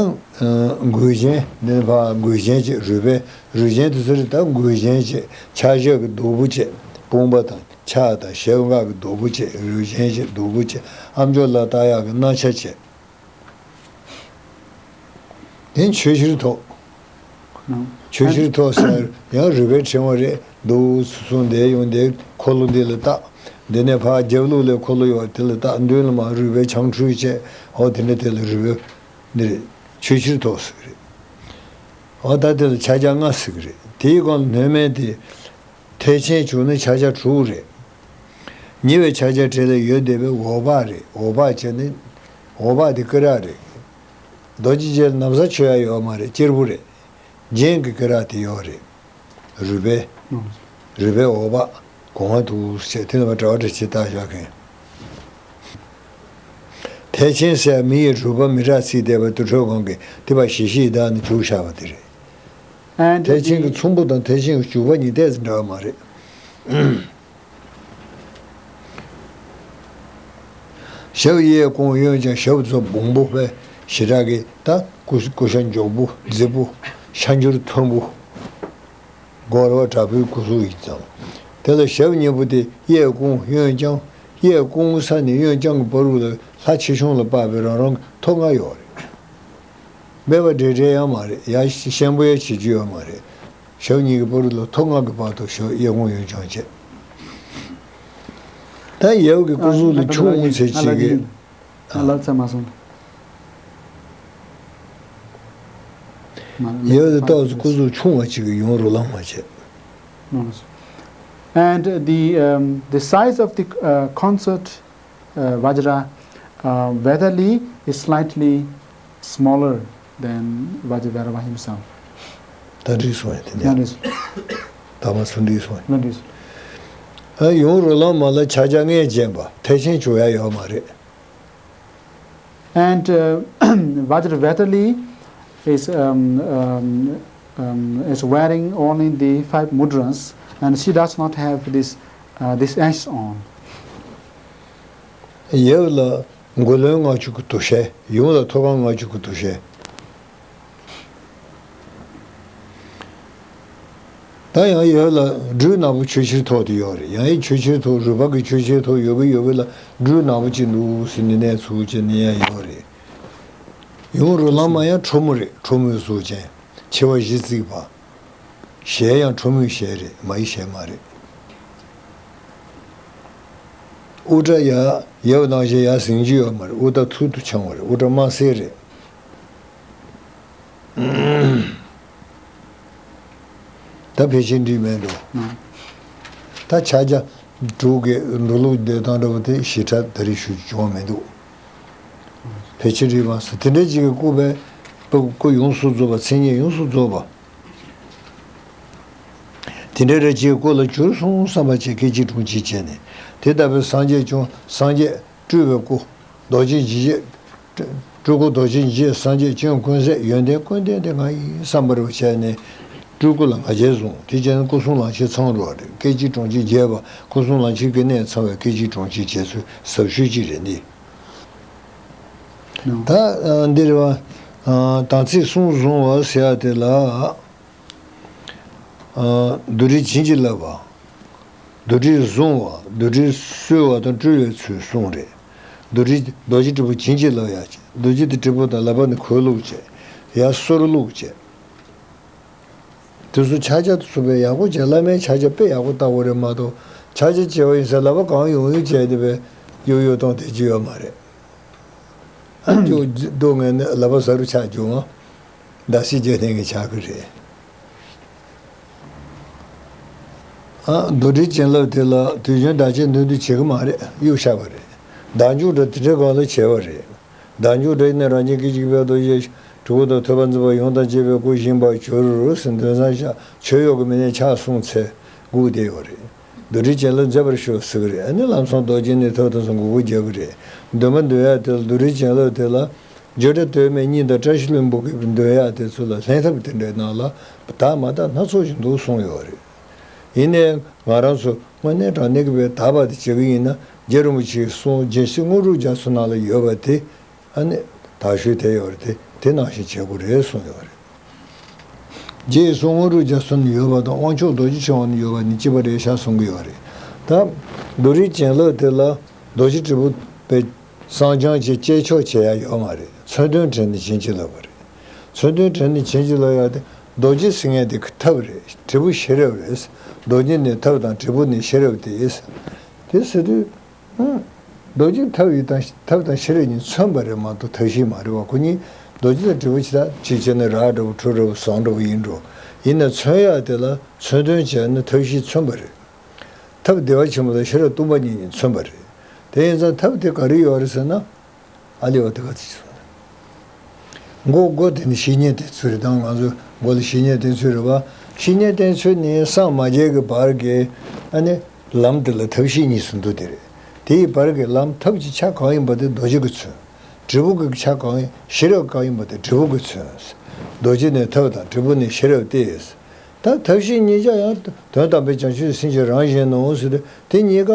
མགུལ་ཆེན། འདི་ནི་ཕར་མགུལ་ཆེན་བྱས། རུས་པའི་རུས་ཆེན་དེ་ཚོ་རེད། ད་མགུལ་ཆེན་བྱས། ཕྱག་ཞབས་ཀྱི་ལྡོག་པོ་བྱས། དཔུང་པ་དང་ཕྱག་དང་ཞབས་འགག་གི་ལྡོག་པོ་བྱས། རུས་ཆེན་བྱས། ལྡོག་པོ་བྱས། ཨ་མཆོག་ལ་བཏགས་ཡག་གི་སྣ་ཆ་བྱས། དེ་ཆོས་ཕྱིར་ཐོགས། ནང་། ཆོས་ཕྱིར་ཐོགས་ཟེར་ཡང་རུས་པའི་ཕྲེང་བ་རེད། འདུག་སེ་བཟུང་བསྡད་ཡོང་དེ་འཁོར་ལོ་འདི་ལ་བཏགས། འདི་ནས་ཕར་རྒྱབ་ལོགས་ལ་འཁོར་ལོ་ཡོད་དེ་ལ་བཏགས། མདུན་ལ་མར་རུས་པའི་ཆང་ཁྲུས་བྱས། འོ་དེ་ནས་དེ་ལ་རུས་པའི་འདི་རེད། ཆོས་ཕྱིར་ཐོགས་ཟེར་གི་རེད། འོ་ད་དེ་ལ་ཕྱག་རྒྱ་ལྔ་ཟེར་གི་རེད། དེའི་སྒང་ལ་སྣོད་སྨན་དེ། ཐལ་ཆེན་བྱུག་ནི་ཕྱག་རྒྱ་དྲུག་རེད། ཉེ་བའི་ཕྱག་རྒྱ་གྲས་ལ་ཡོད་བསྡད་པའི་འོད་དཔག་རེད། འོད་དཔག་བྱས་ནས། འོད་དཔག་དེ་སྐེ་རགས་རེད། རྡོ་རྗེ་རྗེ་ལ་ན་བཟའ་མཆོད་ཡ་ཡོད་མ་རེད། གཅེར་བུ་རེད། རྒྱན་གྱི་སྐེ་རགས་དེ་ཡོད་རེད། རུས་པའི། རུས་པའི་འོད་དཔག་གོང་མ་དུ་བྱས་དེ་ལ་མ་གྲྭ་པ་བཀྲ་ཤིས་བཏགས་བཞག་མཁན། ཐལ་ཆེན་ཟེར་མི་ཡི་རུས་པ་མི་རགས་བརྩིས་བསྡད་པ་དུར་ཁྲོད་ཁང་གི་དེ་པ་ཞི་ཞི་ཡི་དྭགས་ནི་བྱུགས་བཞག་པ་དེ་རེད། And ཐལ་ཆེན་གྱི་ཚོམ་བུ་དང་ཐལ་ཆེན་གྱི་བྱུག་པ་གཉིས་ཏོག་ཙམ་འདྲ་བ་མ་རེད། ཞབས་གཡས་བསྐུམ་གཡོན་བརྐྱང་། ཞབས་ཚོ་སྦོམ་པོ་བས་ཞེ་དྲག་གི་ད་སྐུ་སྐུ་ཤ་མགྱོགས་པོ་མཛེས་པོ་ཤ་འགྱུར་མཐོན་པོ། སྒོར་བ་དྲག་པོའི་སྐུ་གཟུགས་ཡིན་ཙང་། དེ་ལ་ཞབས་གཉིས་པོ་དེ་གཡས་བསྐུམ་གཡོན་བརྐྱང་། གཡས་བསྐུམ་ས་ནས་གཡོན་བརྐྱང་གི་བར་དུ་ལ་ལྷ་ཆེ་ཆུང་ལ་དཔག་པའི་རང་རང་གི་ཐོག་ལྔ་ཡོད་རེད། སྦས་པ་འདྲེ་འདྲེ་ཡང་མ་རེད། ཡ་ཤེན་པོ་ཡ་བྱེད་རྒྱུ་ཡོད་མ་རེད། ཞབས་གཉིས་ཀྱི་བར་དུ་ལ་ཐོག་ལྔ་གི་བར་དུ་ཞབས་གཡས་བསྐུམ་གཡོན་བརྐྱང་བྱས། ད་ཡབ་ཀྱི་སྐུ་གཟུགས་ལ་ཆུང་ངུ་ཚེ་གཅིག་གི། ང་ལབ་ཚར་མ་སོང་། ཡོད་དེ་ཏོག་ཙམ་སྐུ་གཟུགས་ཆུང་བ་ཅིག་གི་ཡུམ་རོ་ལངས་མ་བྱས། No, no, sir. And the, um, the size of the, uh, concert, uh, Vajra, uh, Vetali is slightly smaller than Vajra Bhairava himself. ད་འགྲིག་སོང་ཡ་དེ་ནས། ཡང་འགྲིག་སོང་། ད་མ་སུ་འགྲིག་སོང་ཡ། ཡང་འགྲིག་སོང་། ཨ་ཡུམ་རོ་ལངས་མ་ལ་ཆ་ཆ་ངེས་ཅན་པ་ཐེག་ཆེན་བྱུང་ཡ་ཡོད་མ་རེད། And, uh, Vajra Vetali is, um, um, um, is wearing only the five mudras, and she does not have this, uh, this ash on. ཡབ་ལ་མགོ་ལོན་ལྔ་བཅུ་གི་དུ་ཤལ། ཡུམ་ལ་ཐོད་རྒལ་ལྔ་བཅུ་གི་དུ་ཤལ། ད་ཡང་ཡོད་ལ་སྦྲུལ་ནག་པོ་ཆུ་ཕྱིར་ཐོགས་དེ་ཡོད་རེད། ཡང་ཡི་ཆུ་ཕྱིར་ཐོགས་རུས་པ་གི་ཆུ་ཕྱིར་ཐོགས་ཡོད་གི་ཡོད་གི་ལ་སྦྲུལ་ནག་པོ་ཅིག་འདུག་ཟེར་ནི་ནས་ཚུགས་ཅན་ནི་ཡང་ཡོད་རེད། ཡུམ་རོ་ལངས་མ་ཡང་ཁྲོ་མོ་རེད། ཁྲོ་མོའི་གཟུགས་ཅན། མཆེ་བ་བཞི་བརྩིགས་པ། ཞལ་ཡང་ཁྲོ་མོའི་ཞལ་རེད། མ་ཡི་ཞལ་མ་རེད། དབུ་སྐྲ་ཡ་ཡབ་ནང་བཞིན་ཡ་ཟིང་རྒྱུ་ཡོད་མ་རེད། དབུ་སྐྲ་ཐུར་དུ་འཕྱང་བ་རེད། དབུ་སྐྲ་དམར་སེར་རེད། ད་ཕལ་ཆེར་འགྲིག་མེད་འགྲོ། ཨང་། ད་ཕྱག་རྒྱ་དྲུག་གི་འགྲོ་ལུགས་བསྡད་སྟངས་འདྲ་པོ་དེ་ཞེ་དྲག་ད་རེས་ཞུ་རྒྱུ་བྱུང་བ་མི་འདུག་ཕལ་ཆེར་འགྲིག་མ་སོང་། དེ་འདྲ་ཅིག་གི་སྐུ་བས་སྐུ་ཡོངས་སུ་རྫོགས་པ། མཚན་ཉིད་ཡོངས་སུ་རྫོགས་པ། དེ་འདྲ་རེ་ཅིག་སྐུ་ལ་གྱུར་སོང་བསམ་པ་བྱས་སྐད་ཅིག་གྲོང་ཁྱེར་བྱས་ནས་དེ་ལྟ་བུའི་སངས་རྒྱས་བྱུང་། སངས་རྒྱས་སྤྲུལ་པའི་སྐུ། རྡོ་རྗེ་འཇིགས་བྱེད། སྤྲུལ་སྐུ་རྡོ་རྗེ་འཇིགས་བྱེད། སངས་རྒྱས་སྤྱན་ཀུན་གསལ། ཡོན་ཏན་ཀུན་ལྡན་དེ་ང་ཡིན་བསམ་པར་བྱས་ནས་སྤྲུལ་སྐུ་ལ་ང་རྒྱལ་བཟུང་། དེ་བྱས་ན་སྐུ་གསུམ་ལམ་ཁྱེར་ཚང་འགྲོ་བ་རེད། སྐད་ཅིག་གྲོང་ཁྱེར་རྒྱས་པ། སྐུ་གསུམ་ལམ་ཁྱེར་གྱི་གནད་ཚང་བའི་སྐད་ཅིག་གྲོང་ཁྱེར་བྱས་ཚུལ་ཟབ་ཤོས་ཅིག་རེད་འདི། ད་འདིར་བ་དམ་ཚིག་གསུམ་བཟུང་བ་ཟེར་ཡ་དེ་ལ། ཨ། རྡོ་རིང་བྱིན་གྱིས་བརླབས་པ། རྡོ་རིང་བཟུང་བ། རྡོ་རིང་གསོལ་བ་དང་སྤྲུལ་བའི་ཚུལ་གསུམ་རེད། རྡོ་རིང་རྡོ་རྗེ་དྲིལ་བུ་བྱིན་གྱིས་བརླབས་ཡ་བྱས། རྡོ་རྗེ་དེ་དྲིལ་བུ་དང་ལག་པ་ནི་གོས་བླུགས་བྱས། ཡར་གསོལ་བླུགས་བྱས། དེ་ཚོ་ཕྱག་རྒྱ་དེ་ཚོ་དཔེ་ཡག་པོ་བྱས། བླ་མའི་ཕྱག་རྒྱ་དཔེ་ཡག་པོ་བལྟ་དགོས་རེད་མ་གཏོགས། ཕྱག་རྒྱ་བྱས་པ་ཡིན་ཙང་ལག་པ་གང་ཡོང་ཡོང་བྱས་ཏེ་དཔེ་གཡུག་གཡུག་གཏོང་བསྡད་ཀྱི་ཡོད་མ་རེད། ཁྱོད་སྡུག་བསྔལ་ནི་ལག་པ་ཟ་རུ་ཆགས་བྱུང་ང་། ཟླ་ཕྱེད་བརྒྱད་ལྡན་གྱི་ཆགས་ཀྱི་རེད། ཨ། རྡོ་རིང་བྱིན་རླབས་དེ་ལ་དུས་རྒྱུན་བདག་གཅེས་འདུན་འདུན་བྱེད་ཀྱི་མ་རེད། གཡུག་བཞག་པ་རེད། བདག་འཇུག་འདྲ་དེ་འདྲ་གང་ལ་བྱས་པ་རེད། བདག་འཇུག་འདྲ་ཡིན་ན་རང་བཞིན་སྐད་ཅིག་པའི་རྡོ་རྗེ་དྲིལ་བུ་དང་ཐོད་པ་འཛིན་པ་ཡོངས་དང་བཅས་པའི་སྐུ་བཞེངས་པར་གྱུར་ཟེར་འདོན་བཟང་ཤ་མཆོད་གཡོག་གི་མི་སྣས་ཕྱག་གསུངས་ཚེ་སྒུག་བསྡད་ཡོད་རེད། རྡོ་རིང་བྱིན་རླབས་མཛད་པར་ཞུ་ཟེར་གི་རེད། ཨ་ནི་ལམ་སང་རྡོ་རྗེ་ནས་ཐོད་དང་སོང་གུག་གུག་རྒྱག་གི་རེད། འདོན་པ་འདོན་ཡག་དེ་ལ་རྡོ་རིང་བྱིན་རླབས་དེ་ལ་བརྗོད་བྲལ་སྟོད་སྨད་གཉིས་དང་བཀྲ་ཤིས་ལྷུན་པོ་གི་འདོན་ཡག་དེ་ཚོ་ལ་ལྷན་ཐབས་དེ་འདྲའི་ནང་ལ་དག་མ་དག་སྣ་ཚོགས་ཤིག་འདུག་གསུངས་ཡོད་རེད། ཡིན་ནའི་ང་རང་ཚོ་དངོས་གནས་དྲང་གནས་ཀྱི་བའི་དག་པ་དེ་བྱེད་ཀྱི་ཡིན་ན་རྗེ་རིན་པོ་ཆེའི་གསུང་སྦྱིན་སྲེག་དངོས་གྲུབ་རྒྱ་མཚོ་ནང་ལ་ཡོད་པ་དེ། ཨ་ནི་དག་ཤོས་དེ་ཡོད་རེད། དེ་དེ་ནང་བཞིན་བྱེད་དགོས་རེད་གསུངས་ཡོད་རེད། རྗེ་ཡི་གསུང་དངོས་གྲུབ་རྒྱ་མཚོ་ནས་ཡོད་པ་དང་དབང་ཕྱུག་རྡོ་རྗེ་ཆེན་པོ་ནས་ཡོད་པ་ནི་གཅིག་པ་རེད་ཤག་གསུང་གི་ཡོད་རེད། ད་རྡོ་རིང་བྱིན་རླབས་དེ་ལ་རྡོ་རྗེ་དྲིལ་བུ་པའི་གསང་སྦྱང་བྱས་བཅས་ཆོག་བྱེད་ཡ་ཡོད་མ་རེད། མཚོན་དོན་དྲན་ནས་བྱིན་གྱིས་བརླབས་པ་རེད། མཚོན་དོན་དྲན་ནས་བྱིན་གྱིས་བརླབས་ཡ་དེ་རྡོ་རྗེ་ཟེར་མཁན་དེ་ཐབས་རེད། དྲིལ་བུ་ཤེས་རབ་རེད། རྡོ་རྗེ་ནི་ཐབས་དང་དྲིལ་བུ་ནི་ཤེས་རབ་སྟེ། དེ་ཟེར་དུས། རྡོ་རྗེ་ཐབས་ཡིན་དང་ཐབས་དང་ཤེས་རབ་གཉིས་མཚོན་པ་རེད་མ་གཏོགས་ཐབས་ཤེས་མ་རེད་བ། ཁོ་གཉིས་རྡོ་རྗེ་དང་དྲིལ་བུ་ཇི་ལྟར་གཅིག་བྱས་ན་ར་འདྲ་བོ་གྲུ་འདྲ་བོ་ཟངས་འདྲ་བོ་ཡིན་འགྲོ། ཡིན་ན་མཚོན་ཡག་དེ་ལ་མཚོན་དོན་བྱས་ན་ཐབས་ཤེས་མཚོན་པ་རེད། ཐབས་བདེ་བ་ཆེན་པོ་དང་ཤེས་རབ་སྟོང་པ་ཉིད་གཉིས་མཚོན་པ་རེད། དེ་ཡིན་ཙང་ཐབས་དེ་ག་རེ་ཡོད་རེད་ཟེར་ན། ཨ་ལེ་བ་དེ་ག་ཚོད་ཅིག་སོང་། མགོ་མགོ་དེ་ནི་བཤེས་གཉེན་དེ་ཚོ་རེད། ད་ང་ཚོ་མགོ་ལ་བཤེས་གཉེན་དེ་ཚོ་རེད་བ། བཤེས་གཉེན་དེ་ཚོ་ནི་སངས་མ་རྒྱས་ཀྱི་བར་གྱི་ཨ་ནི་ལམ་དེ་ལ་ཐབས་ཤེས་གཉིས་སུ་འདུ་དེ་རེད། དེའི་བར་གྱི་ལམ་ཐབས་ཀྱི་ཆ་གང་ཡིན་པ་དེ་རྡོ་རྗེ་གིས་མཚོན། དྲིལ་བུ་གི་ཆ་གང་ཡིན་ཤེས་རབ་གང་ཡིན་པ་དེ་དྲིལ་བུ་གིས་མཚོན། རྡོ་རྗེ་ནི་ཐབས་དང་དྲིལ་བུ་ནི་ཤེས་རབ་སྟེ། ད་ཐབས་ཤེས་གཉིས་ཆ་ཡང་དོན་དམ་པའི་བྱང་ཆུབ་སེམས་ཀྱི་རང་བཞིན་ནོ་ཟེར་ཏེ་དེ་གཉིས་ཀ་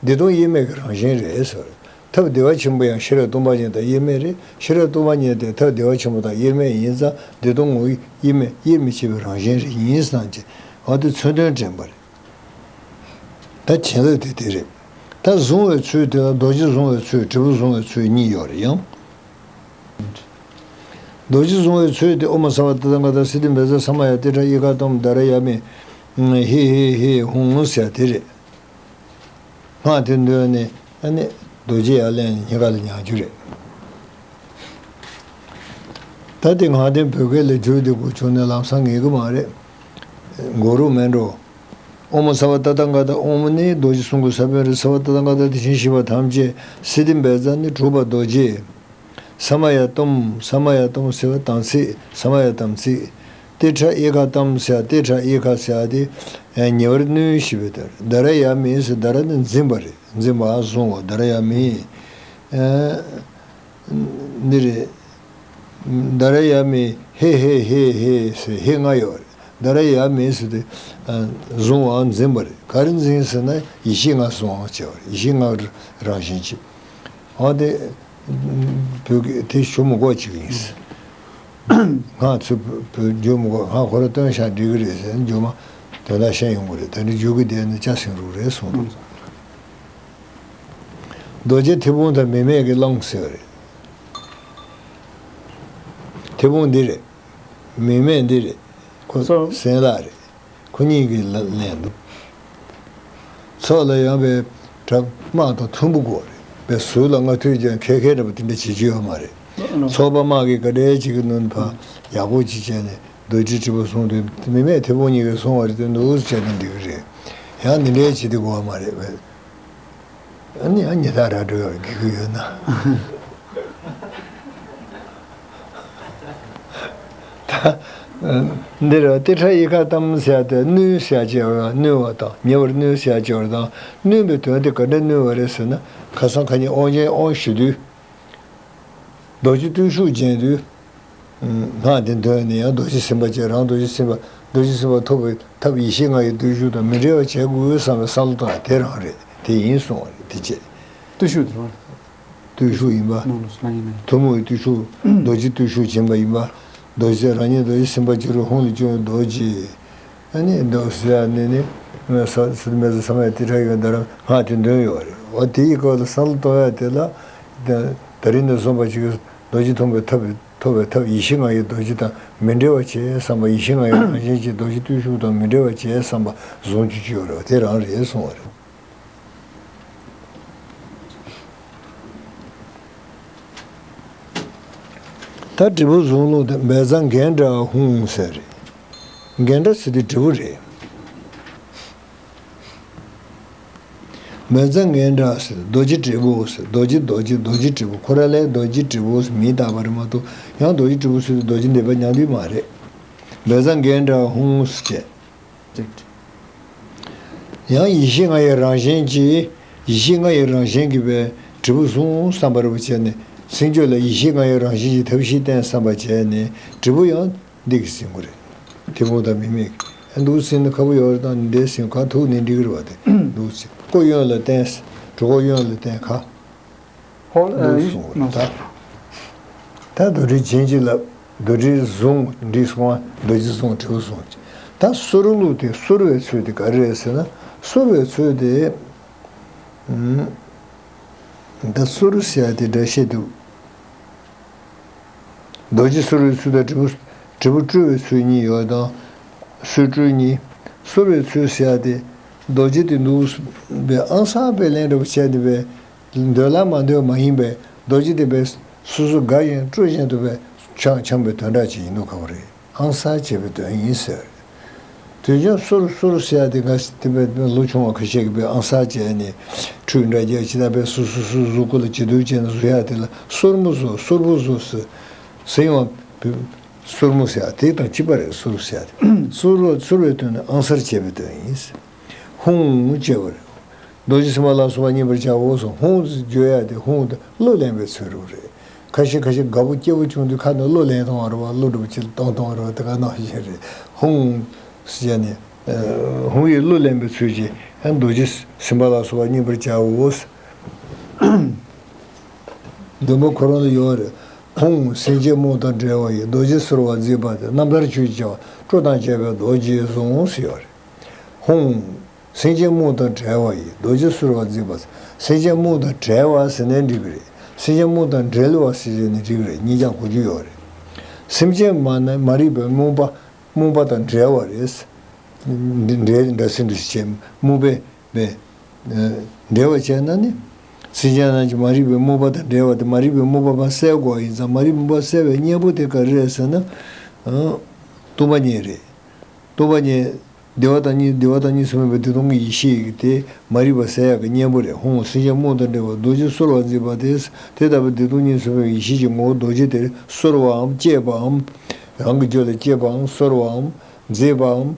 བདེ་སྟོང་དབྱེར་མེད་ཀྱི་རང་བཞིན་རེད་ཟེར། ཐབས་བདེ་བ་ཆེན་པོ་ཡང་ཤེས་རབ་སྟོང་པ་ཉིད་དང་དབྱེར་མེད་རེད། ཤེས་རབ་སྟོང་པ་ཉིད་དེ་ཐབས་བདེ་བ་ཆེན་པོ་དང་དབྱེར་མེད་ཡིན་ཙང་བདེ་སྟོང་ངོ་བོ་དབྱེར་མེད་དབྱེར་མི་ཕྱེད་པའི་རང་བཞིན་རེད་ཡིན་ཙང་ཅེས་འོ་དེ་མཚོན་དོན་དྲན་པ་རེད། ད་བྱིན་རླབས་དེ་དེ་རེད། ད་བཟུང་བའི་ཚུལ་དེ་ལ་རྡོ་རྗེ་བཟུང་བའི་ཚུལ་དྲིལ་བུ་བཟུང་བའི་ཚུལ་གཉིས་ཡོད་རེད་ཡང་། རྡོ་རྗེ་བཟུང་བའི་ཚུལ་དེ་ཨོཾ་ས་བ་ཏ་ཐཱ་ག་ཏ་སིདྡྷི་བཛྲ་ས་མ་ཡ་ཏིཥྛ་ཨི་ཀ་ཏོཾ་དྷ་ར་ཡ་མི། ཧི་ཧི་ཧི་ཧཱུྃ་ཟེར་དེ་རེད། སྔགས་དེ་འདོན་ནས་ཨ་ནི་རྡོ་རྗེ་ཡར་ལེན་ནས་སྙིང་ག་ལ་མྱང་རྒྱུ་རེད། ད་ ད་དེ་ངག་དོན་བོད་སྐད་ལ་བསྒྱུར་ཏེ་དགོས་བྱུང་ན་ལམ་སང་ངེས་གི་མ་རེད། འགོག་རུ་མེད་འགྲོ། ཨོཾ་སརྦ་ཏ་ཐཱ་ག་ཏ། ཨོཾ་ནི་རྡོ་རྗེ་གསུང་གི་ས་བོན་རེད། སརྦ་ཏ་ཐཱ་ག་ཏ་དེ་བཞིན་གཤེགས་པ་ཐམས་ཅད་སིདྡྷི་བཛྲ་ནི་གྲུབ་པ་རྡོ་རྗེ། ས་མ་ཡ་ཏུཾ། ས་མ་ཡ་ཏུཾ་ཟེར་བ་དམ་ཚིག་ས་མ་ཡ་དམ་ཚིག་ཏིཥྛ་ཨི་ཁ་ཏཾ་ཟེར། ཏིཥྛ་ཨི་ཁ་ཟེར་དེ་ཉེ་བར་བསྣུན་ཞེས་པའི་དོན། དྷ་ར་ཡ་མི་ཟེར། དྷ་ར་ནི་འཛིན་པ་རེད། འཛིན་པ་བཟུང་བ་དྷ་ར་ཡ་མི། འདི་རེད། དྷ་ར་ཡ་མི་ཧེ་ཧེ་ཧེ་ཧེ་ཟེར་ཧེ་ལྔ་ཡོད་རེད། དྷ་ར་ཡ་མི་ཟེར་དེ་བཟུང་བའམ་འཛིན་པ་རེད། ག་རེ་འཛིན་ཟེར་ན་ཡེ་ཤེས་ལྔ་བཟུང་བ་བྱས་པ་རེད། ཡེ་ཤེས་ལྔ་རང་བཞིན་གྱིས། འོ་དེ་བོད་སྐད་དེ་ཞུ་མི་དགོས་ཅིག་ཡིན། ང་ཚོས་བོད་བརྗོད་མི་དགོས། ང་ཁོ་ར་སྟོན་བཞག་འགྲིག་གི་རེད་ཟེར་ན་རྗེས་མ་དོན་དག་བཤད་ཡོང་གི་རེད། ད་ནི་རྒྱུད་ཀྱི་སྡེ་ནི་སྐྱ་སེང་རུ་རེད་གསུངས་འདུག་རྡོ་རྗེ་ཐེ་བུམ་དང་མིག་སྨན་གྱི་གླང་ཟེར་བ་རེད། ཐེ་བུམ་འདི་རེད། མིག་སྨན་འདི་རེད། ཁོ་སོ། སྲན་ལག་རེད། ཁོ་གཉིས་ཀྱིས་ལ་ལེན་འདུག་ཚོགས་ལ་ཡོང་བའི་བྲག་དམག་དང་མཐུན་པོ་དགོས་རེད། པའི་ཟུར་ལ་སྔ་ཐོས་ཀྱང་ཁེ་ཁེ་འདྲ་པོ་དེ་འདྲ་བྱེད་རྒྱུ་ཡོད་མ་རེད། ཚོགས་པ་དམག་གིས་ག་འདྲའི་བྱེད་ཀྱི་ནོར་ཕ་ཡག་པོ་ཅིག་བྱས་ནས་རྡོ་རྗེ་དྲིལ་བུ་བཟུང་དུས་མིག་སྨན་ཐེ་བུམ་གཉིས་ཀས་བཟུང་བ་རེད་དེ་འདུག་བྱས་ན་འགྲིག་གི་རེད། ཡང་འདི་འདྲའི་བྱེད་དུས་དགོས་པ་མ་རེད་པས། ཨ་ནི་ཨ་ཉི་ད་ར་འགྲོ་ཡོད་དགེ་གི་ཡོད་ན། ད་འདིར་ཏིཥྛ་ཨི་ཁ་ཏཾ་ཟེར་ཏེ་བསྣུན་ཟེར་བྱས་པ་བསྣུན་པ་དང་ཉེ་བར་བསྣུན་ཟེར་བྱས་པ་དང་བསྣུན་པའི་དོན་དེ་ག་འདྲ་བསྣུན་པ་རེད་ཟེར་ན་ཁ་སང་ཁ་ཉིན་དབང་ཆེན་དབང་ཞུ་དུས། རྡོ་རྗེ་བརྟུལ་ཞུགས་བྱས་དུས། སྔགས་འདི་འདོན་ནས་ཡང་རྡོ་རྗེ་སེམས་དཔའ་བྱས། རང་རྡོ་རྗེ་སེམས་དཔའ་རྡོ་རྗེ་སེམས་དཔའ་ཐོབ་པའི་ཐབས་ཡེ་ཤེས་ལྔ་ཡི་བརྟུལ་ཞུགས་དང་མི་འབྲལ་བ་བྱེད་དགོས་བསམ་པའི་བསམ་བློ་བཏང་བ་དེ་རང་རེད། དེ་ཡིན་གསུང་བ་རེད། དེ་བྱས། བརྟུལ་ཞུགས་དེ་རང་རེད། བརྟུལ་ཞུགས་ཡིན་པ། ནང་ལོགས་སུ་ལ་ཡིན་ནའི། ཐུན་མོང་བའི་བརྟུལ་ཞུགས་རྡོ་རྗེ་བརྟུལ་ཞུགས་བྱིན་པ་ཡིན་པ། རྡོ་རྗེ་རང་ཉིད་རྡོ་རྗེ་སེམས་དཔའ་བྱུ་རུ་ཧཱུྃ་ལས་བྱུང་བའི་རྡོ་རྗེ། ཨ་ནི་འདུག་ཟེར་ཡ་ནི་ནི། ས་སུ་མེ་ཟ་ས་མ་ཡ་ཏི་ཁྲ་ཡོད་འདི་རང་སྔགས་དེ་འདོན་ཡོད་རེད། འོ་དེ་ཡི་སྐོར་ལ་བསམ་བློ་གཏོང་ཡ་དེ་ལ། ད་རིང་ནས་བཟུང་བ་ཅིག་རྡོ་རྗེ་ཐོབ་པའི་ཐབས་ཐོབ་པའི་ཐབས་ཡེ་ཤེས་ལྔ་ཡི་རྡོ་རྗེ་དང་མི་འབྲལ་བ་བྱེད་བསམ་པ། ཡེ་ཤེས་ལྔ་ཡི་རང་བཞིན་གྱི་རྡོ་རྗེ་བརྟུལ་ཞུགས་དང་མི་འབྲལ་བ་བྱེད་བསམ་པ་བཟུང་རྒྱུ་ཅིག་ཡོད་རེད། དེ་རང་རེད་གསུང་བ་རེད། ད་དྲིལ་བུ་བཟུང་ལུགས་དེ་བཛྲ་གཎྜཱ་ཧཱུྃ་ཟེར་རེད། གཎྜཱ་ཟེར་དེ་དྲིལ་བུ་རེད། བཛྲ་གཎྜཱ་ཟེར་རྡོ་རྗེ་དྲིལ་བུ་ཟེར། རྡོ་རྗེ་རྡོ་རྗེ་རྡོ་རྗེ་དྲིལ་བུ། ཁོ་རང་ལ་རྡོ་རྗེ་དྲིལ་བུ་ཟེར་མིང་བཏགས་པ་རེད་མ་གཏོགས་ཡང་རྡོ་རྗེ་དྲིལ་བུ་ཟེར་དུས་རྡོ་རྗེ་འདེབས་པ་ཉམས་དུས་མ་རེད། བཛྲ་གཎྜཱ་ཧཱུྃ་ཟེར་བྱས། ཡང་ཡེ་ཤེས་ལྔ་ཡི་རང་བཞིན་གྱིས། ཡེ་ཤེས་ལྔ་ཡི་རང་བཞིན་གྱིས་པའི་དྲིལ་བུ་བཟུང་བསམ་པ་རེ་བ་བྱས་ནས་ཚིག་བརྗོད་ལ་ཡེ་ཤེས་ལྔ་ཡི་རང་བཞིན་གྱི་ཐབས་ཤེས་བསྟན་བསམ་པ་བྱས་ནས་དྲིལ་བུ་ཡང་འདི་གིས་ཟིན་དགོས་རེད། ཐེ་བུམ་དང་མིག་སྨན་གྱིས། ཨ་འདུག་ཟིན་ན་ཁ་བོ་ཡོད་རེད་དང་འདི་ཟིན་གང་ཐུག་ནས་འགྲིག་གི་རེད་བ། དེ་འདུག་ཟིན་ཀོ་གཡོན་ལ་བསྟན། གྲོད་ཁོག་གཡོན་ལ་བསྟན་ཁ། ཧོལ་ཨ་འདུག་ཡུ་སོང་ནོ་ད། ད་རྡོ་རྗེ་བྱིན་གྱིས་བརླབས། རྡོ་རྗེ་བཟུང་འདྲིས་སོང་བ། རྡོ་རྗེ་བཟུང་དྲིལ་བུ་བཟུང་། ད་གསོ་རུ་ལུགས་དེ་གསོ་བའི་ཚུལ་དེ་ག་རེ་རེད་ཟེར་ན། གསོ་བའི་ཚུལ་དེ། ཨུམ། ད་གསོ་རུ་ཟེར་ཡ་དེ་འདྲ་བཤད་འདུག་རྡོ་རྗེ་གསོ་རུའི་ཚུལ་དང་དྲིལ་བུ་དྲིལ་བུ་བཀྲུ་བའི་ཚུལ་གཉིས་ཡོད་དང་། གསོ་དཀྲུ་གཉིས། གསོ་བའི་ཚུལ་ཟེར་ཡ་དེ། རྡོ་རྗེ་དེ་འདུག་པའི་ཨང་གསར་པའི་ལན་འདྲ་པོ་བྱས་ནས་པའི། འདོད་ལ་མ་འདོད་མ་ཡིན་པའི་རྡོ་རྗེ་དེ་པའི་སོ་སོ་དགའ་ཞིང་སྤྲོ་བཞིན་དུ་པའི་ཆང་འཆང་བའི་དོན་དག་ཅིག་ཡིན་ནོ་ག་བ་རེད། ཨང་གསར་བྱས་པའི་དོན་ཡིན་ཟེར། དུས་རྒྱུན་གསོ་རུ་གསོ་རུ་ཟེར་ཡ་དེ་ག་དེ་པའི་ལོ་ཆུང་བ་ཁ་ཤས་ཀྱིས་པའི་ཨང་གསར་བྱས་ནས་ཁྲུས་འདྲ་རྒྱག་ཅི་ད་པའི་སོ་སོ་སོ་གཟུགས་སྐུ་ལ་བྱི་དོར་བྱས་ནས་བཟོ་ཡ་དེ་ལ་སོར་མོ་བཟོ་སོར་པོ་བཟོ་ཟེར་ཟེར་ཡོང་བ། སོར་མོ་ཟེར་ཡ་དེ་དང་གཅིག་པ་རེད། གསོ་རུ་ཟེར་ཡ་དེ་གསོ་རུ་གསོ་རུའི་དོན་ནི་ཨང་གསར་བྱས་པའི་དོན་ཡིན་ཟེར། ཧཱུྃ་ཅེས་པ་རེད། རྡོ་རྗེ་སེམས་དཔའ་ལ་སོགས་པ་མཉེས་པར་བྱའོ་གསུངས། ཧཱུྃ་བརྗོད་ཡ་དེ་ཧཱུྃ་དེ་གླུ་ལེན་པའི་ཚུལ་རུ་རེད། ཁ་ཤས་ཁ་ཤས་དགའ་པོ་སྐྱིད་པོ་བྱུང་དུས་ཁ་ནས་གླུ་ལེན་གཏོང་བ་རེད་བ། གླུ་འདྲ་པོ་ཅིག་གཏོང་གཏོང་བ་རེད་བ། དེ་ག་ནང་བཞིན་རེད། ཧཱུྃ་ཟེར་ནས། ཧཱུྃ་ཡི་གླུ་ལེན་པའི་ཚུལ་གྱིས་ཡང་རྡོ་རྗེ་སེམས་དཔའ་ལ་སོགས་པ་མཉེས་པར་བྱའོ། མདོ་མོ་ཁོ་རང་ལ་ཡོད་རེད། ཧཱུྃ་སེམས་ཅན་རྨུགས་དང་བྲལ་བ་ཡི། རྡོ་རྗེ་གསོལ་བ་མཛད་པ་དེ། རྣམ་ཐར་ཆོས་ཀྱི་བྱ་བ། སྤྲོ་དང་བཅས་པའི་རྡོ་རྗེའི་གཟུངས་ཟེར་ཡོད་རེད། ཧཱུྃ། སེམས་ཅན་རྨུགས་དང་བྲལ་བ་ཡི། རྡོ་རྗེ་གསོལ་བ་མཛད་པ། སེམས་ཅན་རྨུགས་དང་བྲལ་བ་ཟེར་ནའི་འགྲིག་གི་རེད། སེམས་ཅན་རྨུགས་དང་འབྲེལ་བ་ཟེར་ནའི་འགྲིག་གི་རེད། གཉིས་ཀྱང་གོ་རྒྱུ་ཡོད་རེད། སེམས་ཅན་མ་ན་མ་རིག་པའི་རྨུགས་པ། རྨུགས་པ་དང་བྲལ་བ་རེད། འདི་འདྲའི་འདྲ་སེ་འདུ་ཤེས་བྱས་རྨུགས་པའི་བས། འབྲེལ་བ་བྱས་ན་ནི། སེམས་ཅན་རྣམས་ཀྱི་མ་རིག་པའི་རྨོངས་པ་དང་བྲལ་བ་དེ། མ་རིག་པའི་རྨོངས་པ་ཕར་བསལ་དགོས་པ་ཡིན་ཙང་། མ་རིག་རྨོངས་པ་བསལ་བའི་གཉེན་པོ་དེ་ག་རེ་རེད་ཟེར་ན། ཨ། སྟོང་པ་ཉིད་རེད། སྟོང་པ་ཉིད། བདེ་བ་དང་གཉིས། བདེ་བ་དང་གཉིས་སུ་མེད་པའི་བདེ་སྟོང་གི་ཡེ་ཤེས་ཀྱི་དེ་མ་རིག་པ་བསལ་ཡག་གི་གཉེན་པོ་རེད། ཧཱུྃ། སེམས་ཅན་རྨོངས་དང་བྲལ་བ་རྡོ་རྗེ་གསོར་བར་མཛད་པ་དེ། དེ་ལྟ་བུའི་བདེ་སྟོང་གཉིས་སུ་མེད་པའི་ཡེ་ཤེས་ཀྱི་ངོ་བོ་རྡོ་རྗེ་དེར་གསོལ་བའམ་བསྐྱེད་པའམ། རང་གི་རྒྱུད་ལ་སྐྱེས་པའམ་གསོལ་བའམ་མཛད་པའམ།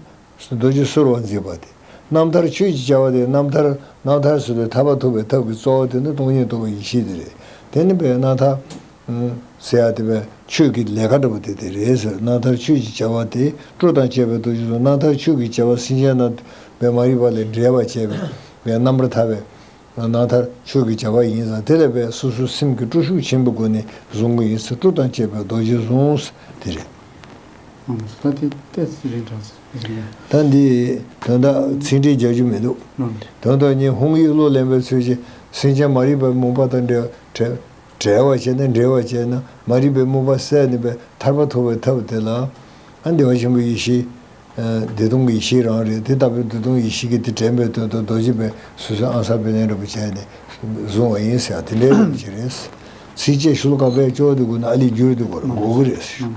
རྡོ་རྗེ་གསོལ་བ་མཛད་པ་སྟེ། རྣམ་ཐར་ཆོས་ཀྱི་བྱ་བ་སྟེ། རྣམ་ཐར། རྣམ་ཐར་ཟེར་དུས་ཐར་པ་ཐོབ་པའི་ཐབས་ཀྱི་རྩ་བ་དེ་ནི་སྟོང་ཉིད་རྟོགས་པའི་ཡེ་ཤེས་དེ་རེད། དེ་ནི་བའི་རྣམ་ཐར་ཟེར་ཡ་དེ་བའི་ཆོས་ཀྱི་ལས་ཀ་འདྲ་པོ་དེ་དེ་རེད་ཟེར། རྣམ་ཐར་ཆོས་ཀྱི་བྱ་བ་སྟེ། སྤྲོ་དང་བཅས་པའི་རྡོ་རྗེ་གསུམ། རྣམ་ཐར་ཆོས་ཀྱི་བྱ་བ་སེམས་ཅན་རྣམས་བའི་མ་རིག་པ་ལས་འབྲེལ་བར་བྱས་པའི་བའི་རྣམ་པར་ཐར་བའི། རྣམ་ཐར་ཆོས་ཀྱི་བྱ་བ་ཡིན་ཙང་། དེ་ལས་བའི་སོ་སོའི་སེམས་ཀྱི་སྤྲོ་ཤུགས་ཆེན་པོའི་སྒོ་ནས་བཟུང་གི་ཡིན་ཟེར། སྤྲོ་དང་བཅས་པའི་རྡོ་རྗེ་གསུམ་དེ་རེད། ད་དེ་ཏོག་ཙམ་རིང་དྲགས་སོང་། ད་འདི་དོན་དག་ཚིག་འགྲེལ་རྒྱག་རྒྱུ་མི་འདུག། དོན་དག་ཉིད་ཧཱུྃ་ཡིག་བློ་ལེན་པའི་ཚུལ་གྱིས། སེམས་ཅན་མ་རིག་པའི་རྨོངས་པ་དང་བྲལ་བ། བྲལ་བ་བྱས་ནས། འབྲེལ་བ་བྱས་ན། མ་རིག་པའི་རྨོངས་པ་བསལ་ནས་པའི་ཐར་པ་ཐོབ་པའི་ཐབས་དེ་ལ། ཨ། བདེ་བ་ཆེན་པོའི་ཡེ་ཤེས། ཨ། བདེ་སྟོང་གི་ཡེ་ཤེས་རང་རེད། དེ་ལྟ་བུའི་བདེ་སྟོང་གི་ཡེ་ཤེས་ཀྱི་དེ་དྲན་པའི་དོན་དུ་རྡོ་རྗེ་པས་སོ་སོའི་ཨང་གསར་པའི་ལན་འདྲ་པོ་བྱས་ནས་བཟུང་བ་ཡིན་ཟེར་ཡ་དེ་འདྲའི་རེད་པ་ཅིག་རེད། ཚིགས་བཅད་ཤོ་ལོ་ཀ་བརྒྱད་ཅུ་དེ་དགོས་ན་ཨ་ལས་བསྒྱུར་དེ་དགོས་རེད། དགོས་ཀྱི་རེད།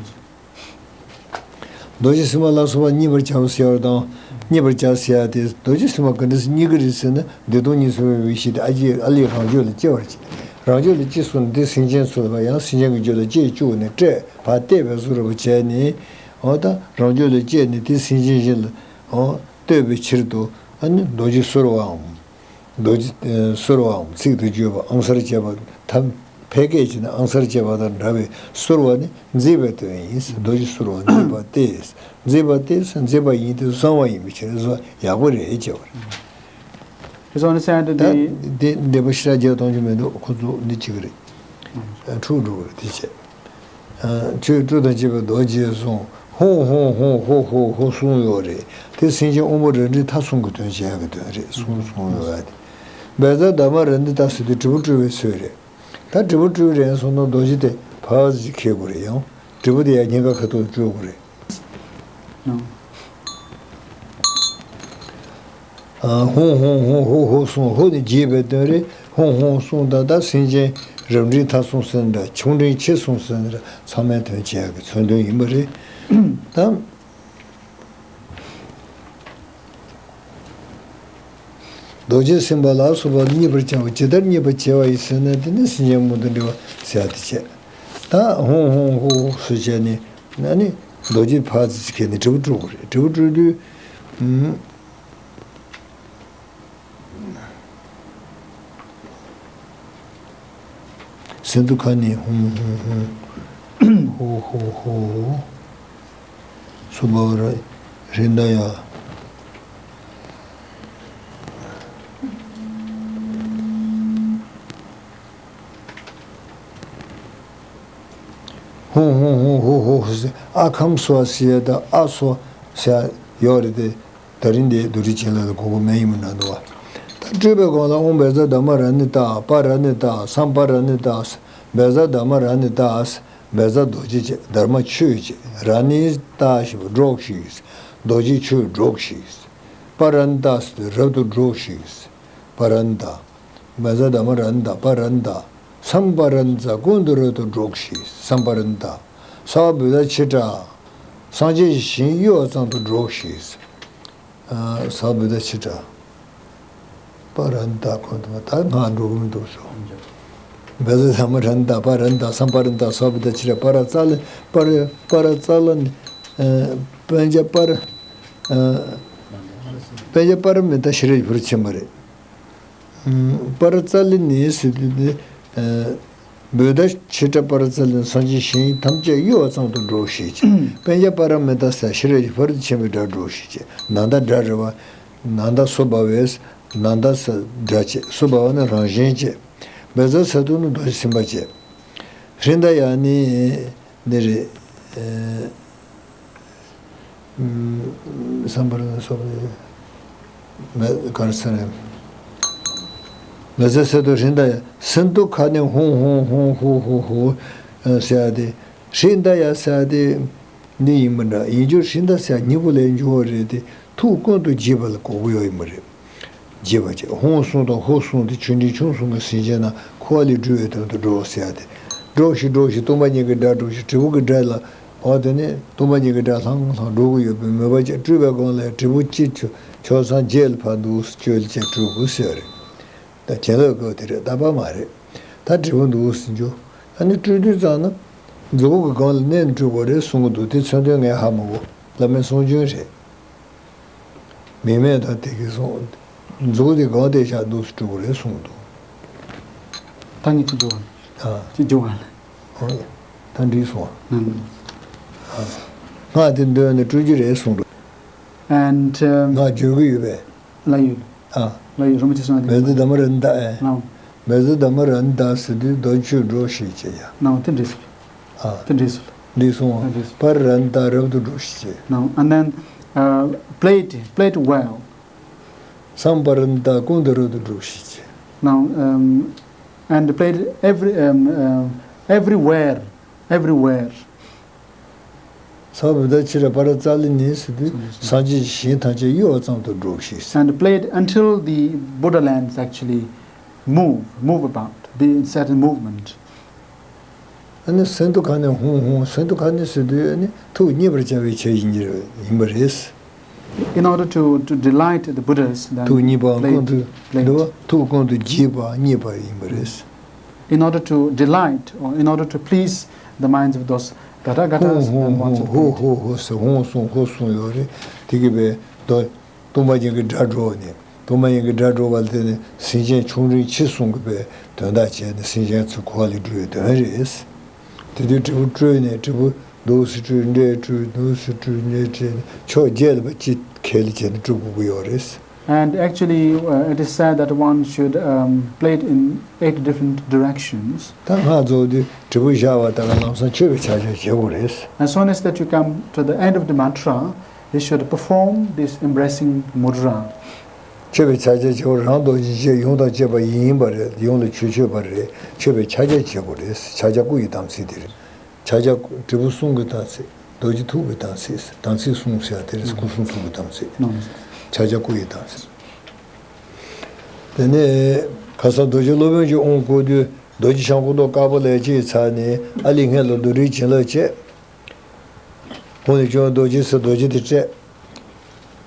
རྡོ་རྗེ་སེམས་དཔའ་ལ་སོགས་པ་མཉེས་པར་བྱ་བ་ཟེར་བ་དང་། མཉེས་པར་བྱ་ཟེར་ཡ་དེ། རྡོ་རྗེ་སེམས་དཔའ་ག་འདྲ་སེ་མཉེས་ཀྱི་རེད་ཟེར་ན། བདེ་སྟོང་ཉིད་སུ་མེད་པའི་ཡེ་ཤེས་དེ། ཨ་ཅེ། ཨ་ལས་རང་རྒྱུད་ལ་སྐྱེ་བར་བྱེད། རང་རྒྱུད་ལ་སྐྱེས་སོང་ན་དེ་སེམས་ཅན་ཚོ་ལ་ཡང་སེམས་ཅན་གྱི་རྒྱུད་ལ་སྐྱེས་བཅུག་ནས་སྤྲད་པ་གཏད་པའི་བཟོ་འདྲ་པོ་བྱས་ནས། འོ་ད་རང་རྒྱུད་ལ་སྐྱེས་ནས་དེ་སེམས་ཅན་གཞན་ལ། འོ། གཏོད་པའི་ཕྱིར་དུ། ཨ་ནི་རྡོ་རྗེ་གསོལ་བའམ། རྡོ་རྗེ། ཨ། གསོལ་བའམ། ཚིག་ཏུ་བརྗོད་པ། ཨང་གསར་བྱེད་པ། ཐ་ཕལ་སྐད་བྱས་ན་ཨང་གསར་བྱེད་པ་དང་འདྲ་བའི་གསོལ་བ་ནི་མཛེས་པའི་དོན་ཡིན། རྡོ་རྗེ་གསོལ་བ་མཛེས་པ་སྟེ། མཛེས་པ་སྟེ། མཛེས་པ་ཡིན་ཏེ་བཟང་བ་ཡིན་པའི་ཕྱིར། བཟང་ཡག་པོ་རེད་ཅེས་པ་རེད། དེ་སོང་ནས་སེམས་དེ། ད་འདི་འགྲེལ་པ་ཞེ་དྲག་རྒྱག་གཏོང་རྒྱུ་མི་འདུག། ཁོ་ཚོ་འདི་གཅིག་རེད། ཨ། འཁྲུག་འགྲོ་གི་རེད། དེ་བྱས། ཨ། ཆོས་སྤྲོ་དང་བཅས་པའི་རྡོ་རྗེ་གསུམ། ཧཱུྃ་ཧཱུྃ་ཧཱུྃ་ཧོ་ཧོ་ཧོ་གསུམ་ཡོད་རེད། དེ་སེམས་ཅན་དབང་པོ་རབ་འབྲིང་ཐ་གསུམ་གྱི་དོན་བྱེད་ཡག་གི་དོན་རེད། གསུམ་གསུམ་ཡོད་རེད། བཛྲ་དྷརྨ་རཱ་ཎི་ཏ་ཟེར་དུས་དྲིལ་བུ་དཀྲོལ་བའི་ཚུལ་རེད། ད་དྲིལ་བུ་དཀྲོལ་རན་སོང་ན་རྡོ་རྗེ་དེ་ཕར་ཙམ་ཅིག་འཁྱེར་དགོས་རེད། ཡང་དྲིལ་བུ་དེ་ཡང་སྙིང་ག་ཁ་ཐུག་དཀྲོལ་དགོས་རེད། ཨ། ཧཱུྃ་ཧཱུྃ་ཧཱུྃ་ཧོ་ཧོ་གསུམ། ཧོ་ནི་རྒྱས་པའི་དོན་རེད། ཧཱུྃ་ཧཱུྃ་གསུམ་དང་། ད་སེམས་ཅན་རབ་འབྲིང་ཐ་གསུམ་ཟེར་འདྲ། ཆུང་འབྲིང་ཆེ་གསུམ་ཟེར་འདྲ། ཚང་མའི་དོན་བྱེད་ཡག་གི་མཚོན་དོན་ཡིན་པ་རེད། ད་རྡོ་རྗེ་སེམས་དཔའ་ལ་སོགས་པ་མཉེས་པར་བྱ་བ། ཇི་ལྟར་མཉེས་པར་བྱ་བ་ཡིན་ཟེར་ན། དེ་ནི་སེམས་ཅན་རྨོངས་དང་བྲལ་བ་ཟེར་ཡ་དེ་བྱས། ད་ཧཱུྃ་ཧཱུྃ་ཧོ་ཧོ་ཟེར་བྱས་ནས། ཨ་ནི་རྡོ་རྗེ་ཕར་ཙམ་ཅིག་འཁྱེར་ནས་དྲིལ་བུ་དཀྲོལ་དགོས་རེད། དྲིལ་བུ་དཀྲོལ་དུས། ཨུམ། སིནྡྷུ་ཁ་ནི་ཧཱུྃ་ཧཱུྃ་ཧཱུྃ། ཧོ་ཧོ་ཧོ། སྭ་བྷཱ་ཝ་རཱ་ཧྲྀ་ད་ཡ། ཧཱུྃ་ཧཱུྃ་ཧཱུྃ་ཧོ་ཧོ་ཧོ་ཟེར། ཨ་ཁཾ་སྭ་ཟེར་ཡ་དང་ཨ་སྭ་ཟེར་ཡ་ཡོད་རེད་དེ། ད་རིང་འདི་བདུད་རྩི་ཅན་ལ་གོ་གོ་མེད་ཡིན་མིན་འདྲ་འདུག་བ། ད་སྤྲོས་པའི་སྒོ་ལ། ཨོཾ་བཛྲ་དྷརྨ་རཱ་ཎི་ཏ། པཱ་རཱ་ཎི་ཏ། སཾ་པཱ་རཱ་ཎི་ཏ། བཛྲ་དྷརྨ་རཱ་ཎི་ཏ། བཛྲ་རྡོ་རྗེ་བྱས། དྷརྨ་ཆོས་བྱས། རཱ་ཎི་ཏ་ཞེས་པ་སྒྲོགས་ཤིག། རྡོ་རྗེ་ཆོས་སྒྲོགས་ཤིག། པཱ་རཱ་ཎི་ཏ་ཟེར་དུས་རབ་ཏུ་སྒྲོགས་ཤིག། པཱ་རཱ་ཎི་ཏ། བཛྲ་དྷརྨ་རཱ་ཎི་ཏ། པཱ་རཱ་ཎི་ཏ། སཾ་པཱ་རཱ་ཎི་ཏ། ཀུན་ཏུ་རབ་ཏུ་སྒྲོགས་ཤིག། སཾ་པཱ་རཱ་ཎི་ཏ། སརྦ་བུདྡྷ་ཆིཥྛ། སངས་རྒྱས་ཀྱི་ཞིང་གཡོ་བ་ཙམ་དུ་སྒྲོགས་ཤིག། ཨ། སརྦ་བུདྡྷ་ཆིཥྛ། པཱ་རཱ་ཎི་ཏ། ཀུན་ཏུ། ད་ང་འགྲོ་གི་མི་འདུག་སོ། བཛྲ་དྷརྨ་རཱ་ཎི་ཏ། པཱ་རཱ་ཎི་ཏ། སཾ་པཱ་རཱ་ཎི་ཏ། སརྦ་བུདྡྷ་ཆིཥྛ། པཱ་ར་ཙ་ལ། པཱ་ར། པཱ་ར་ཙ་ལ་ནི། ཨ། པཉྩ་པཱ་ར། ཨ། པཉྩ་པཱ་ར་མི་ཏ་ཤྲཱི་ཡ་ཕུར་ཆེན་པོ་རེད། པཱ་ར་ཙ་ལི་ནི་ཟེར་དུས་འདི། ཨ། བུདྡྷ་ཆིཥྛ་པཱ་ར་ཙ་ལི་ནི་སངས་རྒྱས་ཞིང་ཐམས་ཅད་གཡོ་བ་ཙམ་དུ་སྒྲོགས་ཤིག་ཅེས། པཉྩ་པཱ་ར་མི་ཏ་ཟེར་ཤྲཱི་ཡ་ཕུར་ཆེན་པོའི་སྒྲ་སྒྲོགས་ཤིག་ཅེས། ནཱ་ད་སྒྲ་རེད་བ། ནཱ་ད་སྭ་བྷཱ་ཝས། ནཱ་ད་ས་སྒྲ་བྱས། སྭ་བྷཱ་ཝ་ནི་རང་བཞིན་བྱས། བཛྲ་ཟེར་དུས་ནི་རྡོ་རྗེ་སེམས་དཔའ་བྱས། ཧྲྀ་ད་ཡ་ནི་འདི་རེད། ཨ། སཾ་པཱ་རཱ་ཎི་ཏ། སྭ་བྷཱ་ཝ། མེ་གར་ས་རེ། མེ་ཟ་སེ་ཏོ་ཧྲྀ་ད་ཡ། སིནྡྷུ་ཁ་ནི་ཧཱུྃ་ཧཱུྃ་ཧཱུྃ་ཧཱུྃ་ཧཱུྃ་ཧཱུྃ་ཟེར་ཡ་དེ། ཧྲྀ་ད་ཡ་ཟེར་ཡ་དེ་འདི་ཡིན་པ་འདྲ། ཡིན་རྒྱུ་ཧྲྀ་ད་ཟེར་ཡ་སྙིང་པོ་ལས་འབྱུང་བ་རེད་དེ། ཐུགས་ཀུན་ཏུ་དགྱེས་པ་ལ་གོ་གི་ཡོད་ཡིན་པ་རེད། རྒྱས་པ་བྱས། ཧཱུྃ་གསུམ་དང་ཧོཿ་གསུམ་དེ་ཆོ་འཕྲུལ་ཆུང་གསུམ་གྱི་སེམས་ཅན་རྣམས་འཁོར་བ་ལས་སྒྲོལ་བའི་དོན་དུ་སྒྲོགས་ཟེར་ཡ་དེ། སྒྲོགས་ཤིག་སྒྲོགས་ཤིག་སྟོང་པ་ཉིད་ཀྱི་སྒྲ་སྒྲོགས་ཤིག་དྲིལ་བུ་གི་སྒྲ་ལ། འོ་དེ་ནས་སྟོང་པ་ཉིད་ཀྱི་སྒྲ་ལྷང་ལྷང་སྒྲོག་གི་ཡོད་པའི་མོས་པ་བཅས་སྤྲུལ་པའི་སྒོ་ལས་དྲིལ་བུ་གཅིག་ཆོ་ཆོས་སངས་རྒྱས་ལ་ཕར་འདུག་སེ་བཅོལ་བྱས་སྤྲུལ་སྐུ་ཟེར་བ་རེད། ད་བྱིན་རླབས་སྐབས་དེ་རེད། ད་པ་མ་རེད། ད་དྲིལ་བུ་འདུག་སེ་འཇུག་ཨ་ནི་སྤྲུལ་དུས་ཙམ་ན་མཛུ་གུ་གི་སྒང་ལ་མནན་ནས་སྤྲུལ་དགོས་རེད་གསུང་གི་འདུག་དེ་མཚོན་དོན་ངས་ཧ་མ་གོ། བླ་མའི་གསུང་རྒྱུན་རེད། མིག་སྨན་དང་དེ་གའི་གསུང་། མཛུ་གུ་དེ་སྒང་དེ་བཞག་འདུག་སེ་སྤྲུལ་དགོས་རེད་གསུང་གི་འདུག་ད་ངས་ཅི་འཇུག་ཨ། ཨ། ཅི་འཇུག་ཨ། ཨ། ད་འགྲིག་སོང་། ཨ། ཨ། སྔགས་དེ་འདོན་ནས་སྤྲུལ་རྒྱུ་རེད་གསུང་འདུག And, um, སྔགས་བརྗོད་ཀྱི་ཡོད་པས། ལ་ཡོད། ཨ། ལ་ཡོད། རིན་པོ་ཆེ་གསུང་བ་དེ། མེ་ཛ་དྷརྨ་རནྡྷ་ཨེ། ལའོ། མེ་ཛ་དྷརྨ་རནྡྷ་ཟེར་དུས་རྡོ་ཆུ་སྒྲོགས་ཤིག་ཅེས་ཡ། ལའོ། དེ་འགྲིག་སོང་། ཨ། དེ་འགྲིག་སོང་། འགྲིག་སོང་ཨ། དེ་འགྲིག་སོང་། པར་རནྡྷ་རབ་ཏུ་སྒྲོགས་ཤིག་ཅེས། ལའོ། And then, uh, play it, play it well. སཾ་པར་རནྡྷ་ཀུན་ཏུ་རབ་ཏུ་སྒྲོགས་ཤིག་ཅེས། Now, um, and play it every, um, uh, everywhere, everywhere. ས་བུ་ད་ཕྱི་ར་པ་ར་ཙ་ལི་ནི་ཟེར་དུས་སངས་རྒྱས་ཀྱི་ཞིང་ཐམས་ཅད་གཡོ་བ་ཙམ་དུ་སྒྲོགས་ཤིག And play it until the Buddha lands actually move, move about, be set in movement. ཨ་ནི་སེམས་རྟོགས་ཁ་ནས་ཧཱུྃ་ཧཱུྃ། སེམས་རྟོགས་ཁ་ནས་ཟེར་དུས་ཨ་ནི་ཐུགས་མཉེས་པར་བྱ་བའི་ཆེད་ཡིན་གྱི་ཡིན་པ་རེད། In order to, to delight the Buddhas, then ཐུགས་མཉེས་པའང play ཀུན་ཏུ། play འདུལ་བ་ཐུགས་ཀུན་ཏུ་དགྱེས་པ་མཉེས་པ་ཡིན་པ་རེད། In order to delight or in order to please the minds of those Tathagatas, ཧཱུྃ་ཧཱུྃ་then one ཧཱུྃ་should ཧཱུྃ play it. ཧཱུྃ་ཧཱུྃ་ཟེར་ཧཱུྃ་གསུམ་ཧཱུྃ་གསུམ་ཡོད་རེད། དེ་གི་བས་དོ། སྟོང་པ་ཉིད་ཀྱི་སྒྲ་སྒྲོགས་ནས། སྟོང་པ་ཉིད་ཀྱི་སྒྲ་སྒྲོགས་པ་ལ་བརྟེན་ནས་སེམས་ཅན་ཆོ་འཕྲུལ་ཆུང་གསུམ་གྱི་བས་དོན་དག་བྱས་ནས་སེམས་ཅན་ཚུར་འཁོར་བ་ལས་སྒྲོལ་བའི་དོན་རེད། དེ་དུས་དྲིལ་བུ་སྤྲུལ་ནས་དྲིལ་བུ་འདུག་སེ་སྤྲུལ་འདྲེ་སྤྲུལ་འདུག་སེ་སྤྲུལ་འདྲེ་སྤྲུལ་ནས་ཕྱོགས་བརྒྱད་ལ་བ་ཅི་ཁེལ་བྱས་ནས་སྤྲུལ་དགོས་ཀྱི་ཡོད་རེད། And actually, uh, it is said that one should, um, play it in eight different directions. ད་སྔགས་རྫོགས་དུས་དྲིལ་བུ་བཞག་པ་དང་ལམ་སང་མཆོད་པའི་ཕྱག་རྒྱ་བྱེད་དགོས་རེད། As soon as that you come to the end of the mantra, you should perform this embracing mudra. མཆོད་པའི་ཕྱག་རྒྱ་བྱེད་དགོས་རང་རྡོ་རྗེ་ཅན་ཡུམ་དང་བཅས་པ་ཡིན་པ་རེད། ཡུམ་ལ་ཆོས་སྤྱོད་པ་རེད། མཆོད་པའི་ཕྱག་རྒྱ་བྱེད་དགོས་རེད། ཕྱག་རྒྱ་སྐུ་ཡི་དམ་ཚིག་དེ་རེད། ཕྱག་རྒྱ་དྲིལ་བུ་གསུམ་གྱི་དམ་ཚིག་རྡོ་རྗེ་ཐུགས་ཀྱི་དམ་ཚིག་དམ་ཚིག་གསུམ་ཟེར་ཡ་དེ་རེད། སྐུ་གསུང་ཐུགས་ཀྱི་དམ་ཚིག་ཕྱག་རྒྱ་སྐུ་ཡི་དམ་ཚིག་དེ་ནས་ཁ་སང་རྡོ་རྗེ་སློབ་དཔོན་གྱི་དབང་བསྐུར་དུས་རྡོ་རྗེ་འཆང་སྐུ་མདོག་དཀར་པོ་ལས་སྐྱེས་ཚར་ནས་ཨ་ལི་སྔོན་ལ་རྡོར་དྲིལ་བྱིན་རླབས་བྱས། ཁོང་ནས་ཀྱང་རྡོ་རྗེ་ཟེར་རྡོ་རྗེ་དེ་སྤྲད།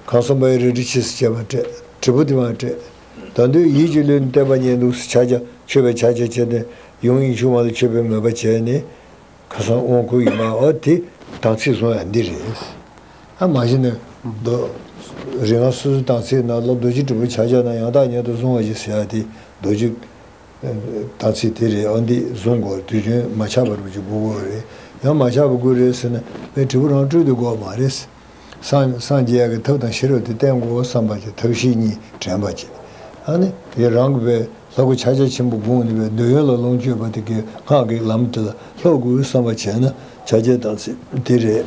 གང་སོང་པའི་རལ་གྲི་ཆེ་སུ་བྱས་པ་སྤྲད། དྲིལ་བུ་དེ་མ་སྤྲད། ད་དུང་ཡིད་ཀྱི་ལུས་ནི་བརྟན་པ་ཉིད་འདུག་སེ་ཕྱག་རྒྱ་མཆོད་པའི་ཕྱག་རྒྱ་བྱས་ནས་ཡུམ་ཡིད་འབྱུང་མ་ལ་མཆོད་པའི་མོས་པ་བྱས་ནས། ཁ་སང་དབང་བསྐུར་ཡིན་པ་འོ་དེ་དམ་ཚིག་བཟུང་ཡ་འདི་རེད། ཨ་མ་གཞི་ནས་རྡོ། རིག་སྔགས་སོ་སོའི་དམ་ཚིག་ནང་ལ་རྡོ་རྗེ་དྲིལ་བུ་ཕྱག་རྒྱ་ན་ཡང་དག་ཉིད་དུ་བཟུང་བ་ཞིག་ཟེར་ཡ་དེ་རྡོ་རྗེ་དམ་ཚིག་དེ་རེད། ཨ་འདི་བཟུང་དགོས། དུས་རྒྱུན་མ་ཆག་པར་བུ་ཅིག་དགོས་དགོས་རེད། ཡང་མ་ཆག་པ་དགོས་རེད་ཟེར་ན་བའི་དྲིལ་བུ་རང་སྤྲུལ་དུ་དགོས་མ་རེད། སངས་སངས་རྒྱས་ཡག་གི་ཐབས་དང་ཤེས་རབ་དེ་བསྟེན་དགོས་བསམ་པ་ཅིག་ཐབས་ཤེས་གཉིས་དྲན་པ་ཅིག་ཨ་ནི་དེ་རང་གི་བའི་ལྷ་སྐུ་ཕྱག་རྒྱ་ཆེན་པོ་དགོངས་ནས་བའི་འདོད་ཡོན་ལ་ལོངས་སྤྱོད་པ་དེ་གའི་སྔགས་ཀྱི་ལམ་དེ་ལ་ལྷོད་དགོས་བསམ་པ་བྱས་ན་ཕྱག་རྒྱ་དམ་ཚིག་དེ་རེད།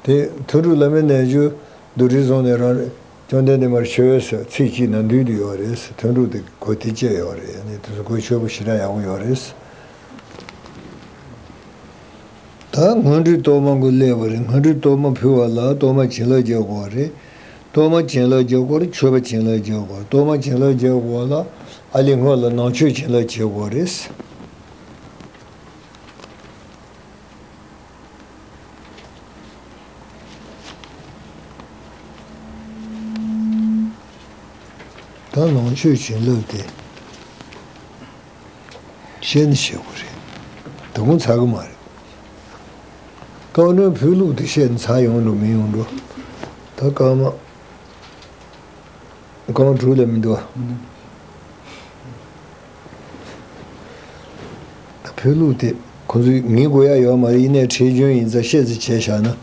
དེ་ཐུན་དྲུག་བླ་མའི་རྣལ་འབྱོར་རྡོར་དྲིལ་བཟུང་ནས་རང་བཅོམ་ལྡན་འདས་མར་མཆོད་ཟེར་ཚིག་གཅིག་ན་འདུས་དུ་ཡོད་རེད། ཐུན་དྲུག་དེ་གོ་དེ་བཅས་ཡོད་རེད། ཨ་ནི་དེ་ཚོ་གོ་ཆོད་པོ་ཞེ་དྲག་ཡག་པོ་ཡོད་རེད། ད་སྔོན་འགྲོའི་གཏོར་མ་གུ་སླེབས་པ་རེད། སྔོན་འགྲོའི་གཏོར་མ་ཕུལ་བ་ལ་གཏོར་མ་བྱིན་རླབས་རྒྱག་དགོས་པ་རེད། གཏོར་མ་བྱིན་རླབས་རྒྱག་དགོས་རེད། མཆོད་པ་བྱིན་རླབས་རྒྱག་དགོས་རེད། གཏོར་མ་བྱིན་རླབས་རྒྱག་དགོས་པ་ལ་ཨ་ལི་སྔོན་ལ་ནང་མཆོད་བྱིན་རླབས་བྱེད་དགོས་རེད། ད་ནང་མཆོད་བྱིན་རླབས་དེ། བཤད་ནི་བཤད་དགོས་རེད། དོ་དགོང་ཚར་གི་མ་རེད། རྟགས་མགྲོན་ཕུལ་ལུགས་དེ་བཤད་ནི་ཚར་ཡོང་འགྲོ་མི་ཡོང་འགྲོ། ད་སྐར་མ། སྐར་མ་དྲུག་ལས་མི་འདུག་བ། ད་ཕུལ་ལུགས་དེ་ཁོང་ཚོས་ངེས་དགོས་ཡ་ཡོད་མ་རེད། ཡིན་ནའི་ཁྲེལ་ཆོད་ཡིན་ཙང་བཤད་ཙམ་བྱས་བཞག་ན།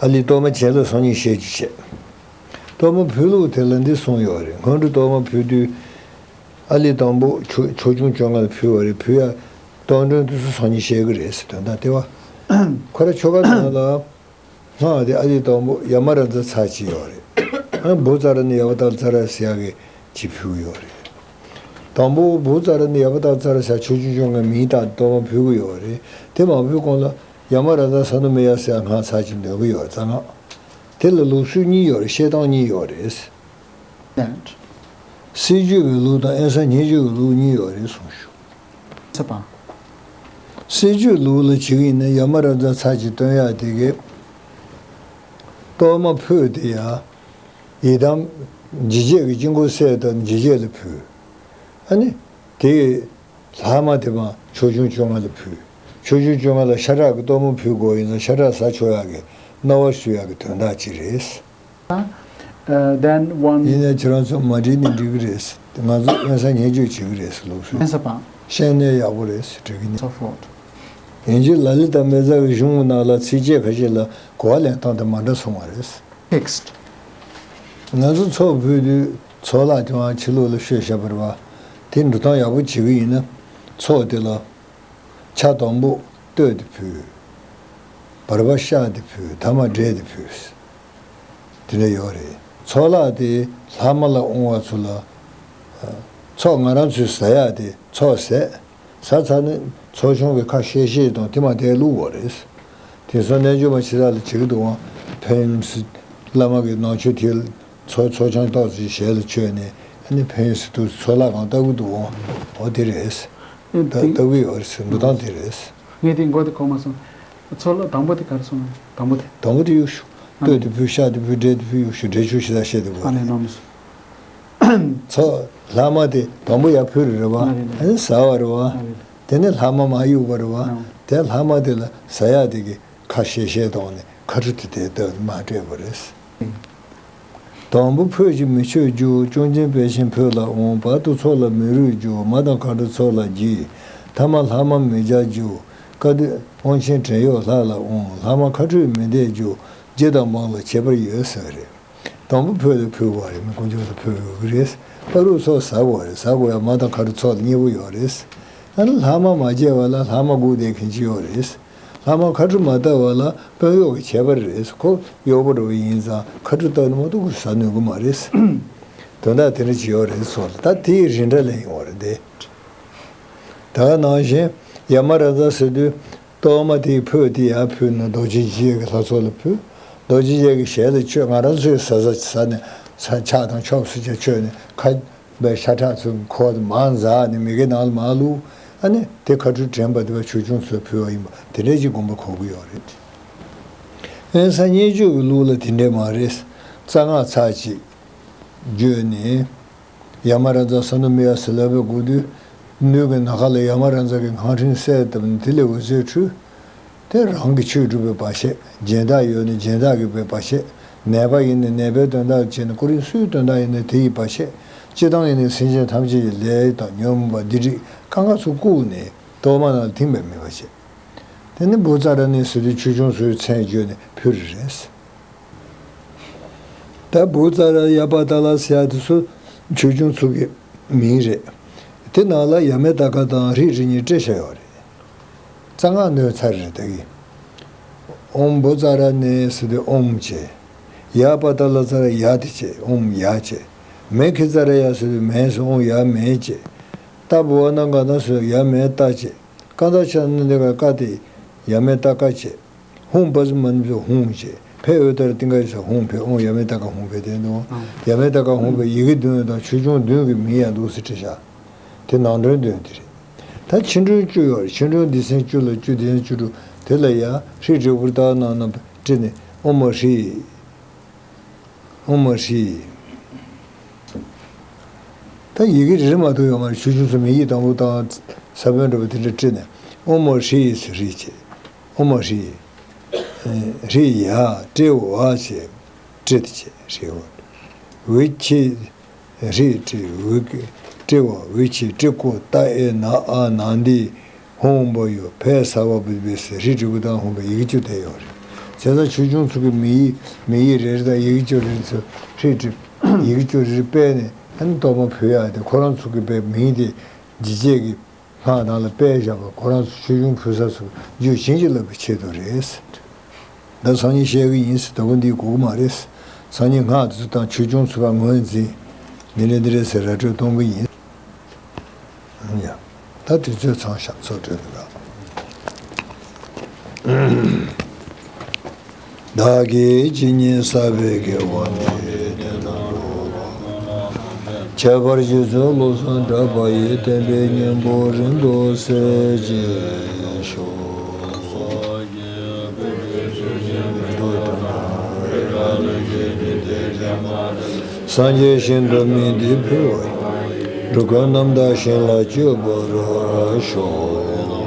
ཨ་ལི་གཏོར་མ་བྱིན་རླབས་སང་ཉིན་བཤད་རྒྱུ་བྱས། གཏོར་མ་ཕུལ་ལུགས་དེ་ལ་འདི་གསུངས་ཡོད་རེད། སྔོན་འགྲོ་གཏོར་མ་ཕུལ་དུས། ཨ་ལི་དང་པོ་ཆོས་ཆོས་སྐྱོང་བཅོ་ལྔ་ལ་ཕུལ་བ་རེད། ཕུལ་ཡ་གཏོར་མགྲོན་དེ་ཚོ་སང་ཉིན་བཤད་གི་རེད་ཟེར་དོན་དག་དེ་བ། ཁོ་ར་ཆོ་ག་ནང་ལ་སྔགས་དེ་ཨ་ལི་དང་པོ་ཡ་མ་ར་ཛ་ཚར་གཅིག་ཡོད་རེད། ཨ་བྷུ་ཙ་ར་ནི་ཡ་བ་ཏ་ཙ་ར་ཟེར་ཡ་གི་གཅིག་ཕུལ་གི་ཡོད་རེད། དང་པོ་བྷུ་ཙ་ར་ནི་ཡ་བ་ཏ་ཙ་ར་ཟེར་ཆོས་སྐྱོང་བཅོ་ལྔའི་མིང་བཏགས་གཏོར་མ་ཕུལ་གི་ཡོད་རེད། དེ་མ་ཕུལ་གོང་ལ་ཡ་མ་ར་ཛ་ས་ནུ་མེ་ཡ་ཟེར་ཡ་སྔགས་ཚར་གཅིག་འདོན་གི་ཡོད་རེད། རྩ་སྔགས་དེ་ལ་ལུགས་སྲོལ་གཉིས་ཡོད་རེད། བཤད་སྟངས་གཉིས་ཡོད་རེད། That. སྲིད་བྱུས་ཀྱི་ལུགས་དང་དབེན་ས་ཉེས་བྱུས་ཀྱི་ལུགས་གཉིས་ཡོད་རེད་གསུངས་བྱུང་། ཚེ་དཔང་། སྲིད་བྱུས་ལུགས་ལ་བྱེད་ཀྱི་ཡིན་ན་ཡ་མ་ར་ཛ་ཚར་གཅིག་སྟོན་ཡག་དེ་གས། གཏོར་མ་ཕུལ་དེ་ཡ། ཡི་དམ་འཇིགས་བྱེད་ཀྱི་དཀྱིལ་འཁོར་གསལ་བཏབ་འཇིགས་བྱེད་ལ་ཕུལ། ཨ་ནི། དེ་ལྷག་མ་དེ་མ་ཕྱོགས་བཅུ་བཅོ་ལྔ་ལ་ཕུལ། ཕྱོགས་བཅུ་བཅོ་ལྔ་ལ་ཤ་ཁྲག་གི་གཏོར་མ་ཕུལ་དགོས་ཡིན་ན་ཤ་ཁྲག་ཟ་ཆོག་ཡག་གི་གནང་བ་ཞུ་ཡག་གི་དོན་དག་ཅིག་རེད། Uh, then one ཡིན་ནའི་ཁྱེད་རང་ཚོ་མ་བྲིས་ནས་འགྲིག་གི་རེད། ང་ཚོ་དབེན་ས་ཉེས་བྱུས་བྱེད་ཀྱི་རེད་ལུགས་སྲོལ། དབེན་ས་དཔང་། བཤད་ནས་ཡག་པོ་རེད་འགྲིག་གི་ནི། So forth. ཡིན་གཅིག་ལ་ལི་དང་མེ་བཙའ་གི་གཞུང་གི་ནང་ལ་ཚིགས་བཅད་ཁ་ཤས་ལ་གོ་བ་ལེན་སྟངས་དེ་མ་འདྲ་སོང་བ་རེད། Text. ང་ཚོ་ཚོགས་ཕུལ་དུས་ཚོགས་ལྷག་དེ་བ་ཕྱི་ལོགས་ལ་བཤོས་བཞག་པ་རེད་བ། དེ་འགྲོ་སྟངས་ཡག་པོ་བྱེད་ཀྱི་ཡིན་ན་ཚོགས་དེ་ལ་ཆ་དང་པོ་བསྟོད་དེ་ཕུལ། བར་པ་བཤགས་ཏེ་ཕུལ། ཐ་མ་བསྒྲལ་ཏེ་ཕུལ། དེ་འདྲ་ཡོད་རེད། ཚོགས་ལྷག་དེ་ལྷག་མ་ལ་འོང་བ་ཚོ་ལ། ཚོགས་ང་རང་ཚོས་ཟ་ཡག་དེ་ཚོགས་ཟས། ཟ་ཚར་ནས་ཚོགས་ཆུང་གི་ཁ་བཤད་བཤད་དང་དེ་མ་དེ་བླུགས་པ་རེད། དེང་སང་རྣལ་འབྱོར་པ་ཕྱི་དག་ལ་བྱེད་ཀྱི་འདུག་ཨང་། ཕན་ཡོན་སྲིད། བླ་མ་གི་ནང་ཆོས་དེ་ཚོགས་ཚོགས་ཆང་ཏོག་ཙམ་ཞལ་ལ་མཆོད་ནས་ཨ་ནི་ཕན་ཡོན་སྲིད་དུ་ཚོགས་ལྷག་གང་ལྟ་གི་འདུག་ཨང་། འོ་དེ་རེད། ཨེ་ལྟ་དེ་ལྟ་གི་ཡོད་རེད་འགྲོ་སྟངས་དེ་རེད། ངས་དེ་མགོ་དེ་གོ་མ་སོང་། ཚོགས་ལ་དང་པོ་དེ་ག་རེ་སོང་ན་དང་པོ་དེ། དང་པོ་དེ་གཡུག་ཞུ། ཨ་ལྟོས་དེ་ཕུལ་ཤ་དེ་ཕུལ་འབྲས་དེ་ཕུལ་གཡུག་ཞུ་འབྲས་ཆུ་ཞེ་ས་བཤད་དེ་གོ། ཨ་ནེ་ནོམ་སོང་། ཚོགས་ལྷག་མ་དེ་དང་པོ་ཡར་ཕུལ་རེད་བ། ཨ་ནི་ཟ་བ་རེད་བ། དེ་ནས་ལྷག་མ་མར་གཡུག་པ་རེད་བ། དེ་ལྷག་མ་དེ་ལ་ཟ་ཡག་དེ་གི་ཁ་ཤས་ཤས་བཏང་ནས་ཁ་ཁྲུ་དེ་དེ་ལྟ་མར་སྤྲད་པ་རེད། དང་པོ་ཕོད་ཅིག་མི་མཆོད་རྒྱུ། ཅུང་ཆེན་སྤེལ་ཆེན་ཕོད་ལ་འོང་། བར་དུ་ཚོགས་ལ་མི་རུལ་རྒྱུ། མ་དང་ཁ་ཁྲུ་ཚོགས་ལ་བགྱི། ཐ་མ་ལྷག་མ་མི་སྦྱར་རྒྱུ། སྐབས་དེ་དབང་ཆེན་བྲན་གཡོག་ལྷག་ལ་འོང་། ལྷག་མ་ཁ་ཁྲུས་མི་འདེབས་རྒྱུ། རྗེ་དང་འབངས་ལ་ཁྱད་པར་ཡོད་ཟེར་བ་རེད། དང་པོ་ཕོད་དེ་ཕུལ་བ་རེད། མི་དཀོན་མཆོག་ལ་ཕུལ་དགོས་ཀྱི་རེད། བར་དུ་ཚོགས་ཟ་དགོས་རེད། ཟ་དགོས་ཡ་མ་དང་ཁ་ཁྲུ་ཚོགས་ལ་མཉེས་པོ་ཡོད་རེད། ཨ་ནི་ལྷག་མ་མ་བྱས་པ་ལ་ལྷག་མ་སྒུག་བསྡད་མཁན་ཅིག་ཡོད་རེད། ལྷག་མ་ཁ་ཁྲུ་མ་བཏབ་པ་ལ་དཔོན་གཡོག་གི་ཁྱད་པར་རེད། ཁོ་གཡོག་པོ་འདྲ་བོ་ཡིན་ཙང་ཁ་ཁྲུ་བཏབ་ནས་མ་གཏོགས་ཁོས་ཟ་ནུས་ཀྱི་མ་རེད། དོན་དག་དེ་འདྲ་ཅིག་ཡོད་རེད་ཚོགས་ལ། ད་དེའི་རིགས་འདྲ་ལས་ཡོང་བ་རེད་དེ། ད་ག་ནང་བཞིན་ཡ་མ་ར་ཛ་ཟེར་དུས་གཏོར་མ་དེའི་ཕུད་དེ་ཡར་ཕུལ་ནས་རྡོ་རྗེ་འཆང་གི་ལྷ་ཚོགས་ལ་ཕུལ། རྡོ་རྗེ་འཆང་གི་ཞལ་ལ་མཆོད། ང་རང་ཚོའི་ཟ་ཟ་ཟ་ནས་ཕྱག་དང་ཕྱོགས་སུ་ཅིག་མཆོད་ནས་ཁ། པའི་ཤ་ཁྲག་ཚོ་ཁོ་མར་འཛག་ནས་མི་གི་ནང་ལ་མར་བླུགས། ཨ་ནི་དེ་ཁ་ཁྲུ་དྲན་པ་དེ་བ་ཆོས་སྐྱོང་ཚོས་ཕུལ་བ་ཡིན་པ་དེ་འདྲས་ཀྱི་དགོངས་པ་གོ་གི་ཡོད་རེད། དབེན་ས་ཉེས་བྱུས་ཀྱི་ལུགས་ལ་དེ་འདྲས་མ་རེད། རྩ་སྔགས་ཚར་གཅིག་བརྗོད་ནས། ཡ་མ་ར་ཛ་ས་ནུ་མི་ཡ་ཟི་ལ་བའི་སྒོ་དུས། སྣོད་ཀྱི་ནམ་མཁའ་ལ་ཡ་མ་ར་ཛ་གི་སྔགས་ཕྲེང་གསལ་བཏབ་ནས་དེ་ལས་འོད་ཟེར་འཕྲོས། དེ་རང་གི་ཆོས་སྒྲུབ་པའི་བར་ཆད། སྦྱིན་བདག་ཡོད་ན་སྦྱིན་བདག་གི་བའི་བར་ཆད། ནད་པ་ཡིན་ན་ནད་པའི་དོན་དག་བྱས་ན་ཀུ་རེ་སུའི་དོན་དག་ཡིན་ན་དེ་ཡི་བར་ཆད། སྤྱིར་བཏང་ཡིན་ན་སེམས་ཅན་ཐམས་ཅད་ཀྱི་ལས་དང་ཉོན་མོངས་པ་སྡིག་སྒྲིབ་གང་ག་ཚུར་བཀུག་ནས་གཏོར་མ་ནང་ལ་ཐིམ་པའི་མེད་པར་བྱེད། དེ་ནི་བུ་ཙཱ་ར་ཎའི་ཟེར་དུས་ཆོས་སྐྱོང་ཚོའི་མཚན་བརྗོད་ནས་ཕུལ་རེ་རེད། ད་བུ་ཙཱ་ར་ཡ་པ་ཏ་ལ་ཟེར་ཡ་དེ་ཚོ་ཆོས་སྐྱོང་ཚོ་གི་མིང་རེད། དེ་ནང་ལ་ཡ་མེ་ཏ་ཀ་དང་ཧྲཱིཿ་རིགས་གཉིས་སྤྲད་བཞག་ཡོད་རེད། རྩ་སྔགས་ནོད་ཚར་རེད་ད་གི། ཨོཾ་བུ་ཙཱ་ར་ཎེ་ཟེར་དུས་ཨོཾ་བྱས། ཡ་པ་ཏ་ལ་ཙཱ་ར་ཡ་དེ་བྱས་ཨོཾ་ཡ་བྱས། མེ་ཁི་ཙཱ་ར་ཡ་ཟེར་དུས་མེ་ཟེར་ཨོཾ་ཡ་མེ་བྱས། ཏ་བུ་ཝ་ན་ག་ན་ཟེར་ཡ་མེ་ཏ་བྱས། ཀ་ད་ཤ་ན་དེ་ག་ཀ་དེ་ཡ་མེ་ཏ་ཀ་བྱས། ཧཱུྃ་བཛྲ་མ་ཎི་ཧཱུྃ་བྱས། ཕཊ་ཨུ་ཏ་ར་ཏིང་ག་ཡ་ས་ཧཱུྃ་ཕཊ། ཨོཾ་ཡ་མེ་ཏ་ཀ་ཧཱུྃ་ཕཊ་དེ་འདུག་ཡ་མེ་ཏ་ཀ་ཧཱུྃ་ཕཊ་ཡི་གེ་བདུན་དང་ཆོས་སྐྱོང་བདུན་གྱི་མིང་ཡང་འདུག་སེ་བྲིས་བཞག་དེ་ནང་དོན་བདུན་དེ་རེད། ད་ཆོས་སྐྱོང་བཅུ་ཡོད་རེད། ཆོས་སྐྱོང་སྡེ་ཚན་བཅུ་ལ་བཅུ་སྡེ་ཚན་བཅུ་དྲུག་དེ་ལ་ཡ་ཧྲཱིཿ་དྲིལ་བུར་ཏ་ན་ན་བྲིས་ནས་ཨོཾ་མ་ཧྲཱིཿ་ཨོཾ་མ་ཧྲཱིཿ་ད་ཡི་གེ་རེ་རེ་མ་གཏོགས་ཡོད་མ་རེད། ཆོས་སྐྱོང་ཚོ་མིང་ཡིག་དང་པོ་དང་ས་བོན་འདྲ་པོ་དེ་འདྲ་བྲིས་ནས་ཨོཾ་མ་ཧྲཱིཿ་ཟེར་ཧྲཱིཿ་བྱས། ཨོཾ་མ་ཧྲཱིཿ་ཧྲཱིཿ་ཡ། ཏྲེ་ཝ་བྱས། ཏྲི་དེ་བྱས་ཧྲཱིཿ་ཝ། ཝི་ཁྱི། ཧྲཱིཿ་ཏྲི་ཝི་ཁྱི་ཏྲེ་ཝ་ཝི་ཁྱི་ཏྲི་ཀོ་ཏ་ཨེ་ན་ཨ་ན་འདི། ཧཱུྃ་བ་ཡོ་ཕཊ་ས་ཝ་བུ་བི་སི་ཧྲཱིཿ་དྲིལ་བུ་ཏ་ཧཱུྃ་བ་ཡི་གེ་བཅུ་དེ་ཡོད་རེད། བྱས་ཙང་ཆོས་སྐྱོང་ཚོ་གི་མིང་ཡིག་མིང་ཡིག་རེ་རེ་དང་ཡི་གེ་བཅུ་རེ་རེ་ཚོ་ཧྲཱིཿ་དྲིལ་ཡི་གེ་བཅུ་རེ་རེ་སྤེལ་ནས་ཨ་ནི་གཏོར་མ་ཕུལ་ཡག་དེ་ཁོ་རང་ཚོ་གི་པའི་མིང་དེ་འཇིགས་བྱེད་ཀྱི་སྔགས་ནང་ལ་སྤེལ་བཞག་པ་ཁོ་རང་ཚོ་ཆོས་སྐྱོང་ཕུལ་ས་ཚོ་རྒྱུད་བྱིན་གྱིས་བརླབས་པའི་ཆེད་དུ་རེད། ད་སང་ཉིན་བཤད་གི་ཡིན་ཟེར་དོ་གོ་འདི་གོ་གི་མ་རེད། སང་ཉིན་སྔགས་དེ་ཚོ་དང་ཆོས་སྐྱོང་ཚོ་བ་ངོས་འཛིན་འདི་འདྲ་འདི་རེད་ཟེར་ར་སྤྲོད་གཏོང་གི་ཡིན། ཡ། ད་དུས་ཚོད་ཚང་ཤག་ཚོགས་གྲོལ་འདུག་ག་བདག་གིས་ཇི་སྙེད་བསགས་པའི་དགེ་བ་འདི། དེ་དག་སྒྲུབ་པ་ལ་ཕན་ ཁྱད་པར་རྗེ་བཙུན་བློ་བཟང་གྲགས་པ་ཡི། བསྟན་པའི་སྙིང་པོ་རིང་དུ་གསལ་བྱེད་ཤོག། སངས་རྒྱས་ཞིང་དུ་མི་འདི་འཕོ་བ་ཡི། སྒྲུབ་ཁང་རྣམ་དག་ཞིང་ལ་སྤྱོད་པར་ཤོག།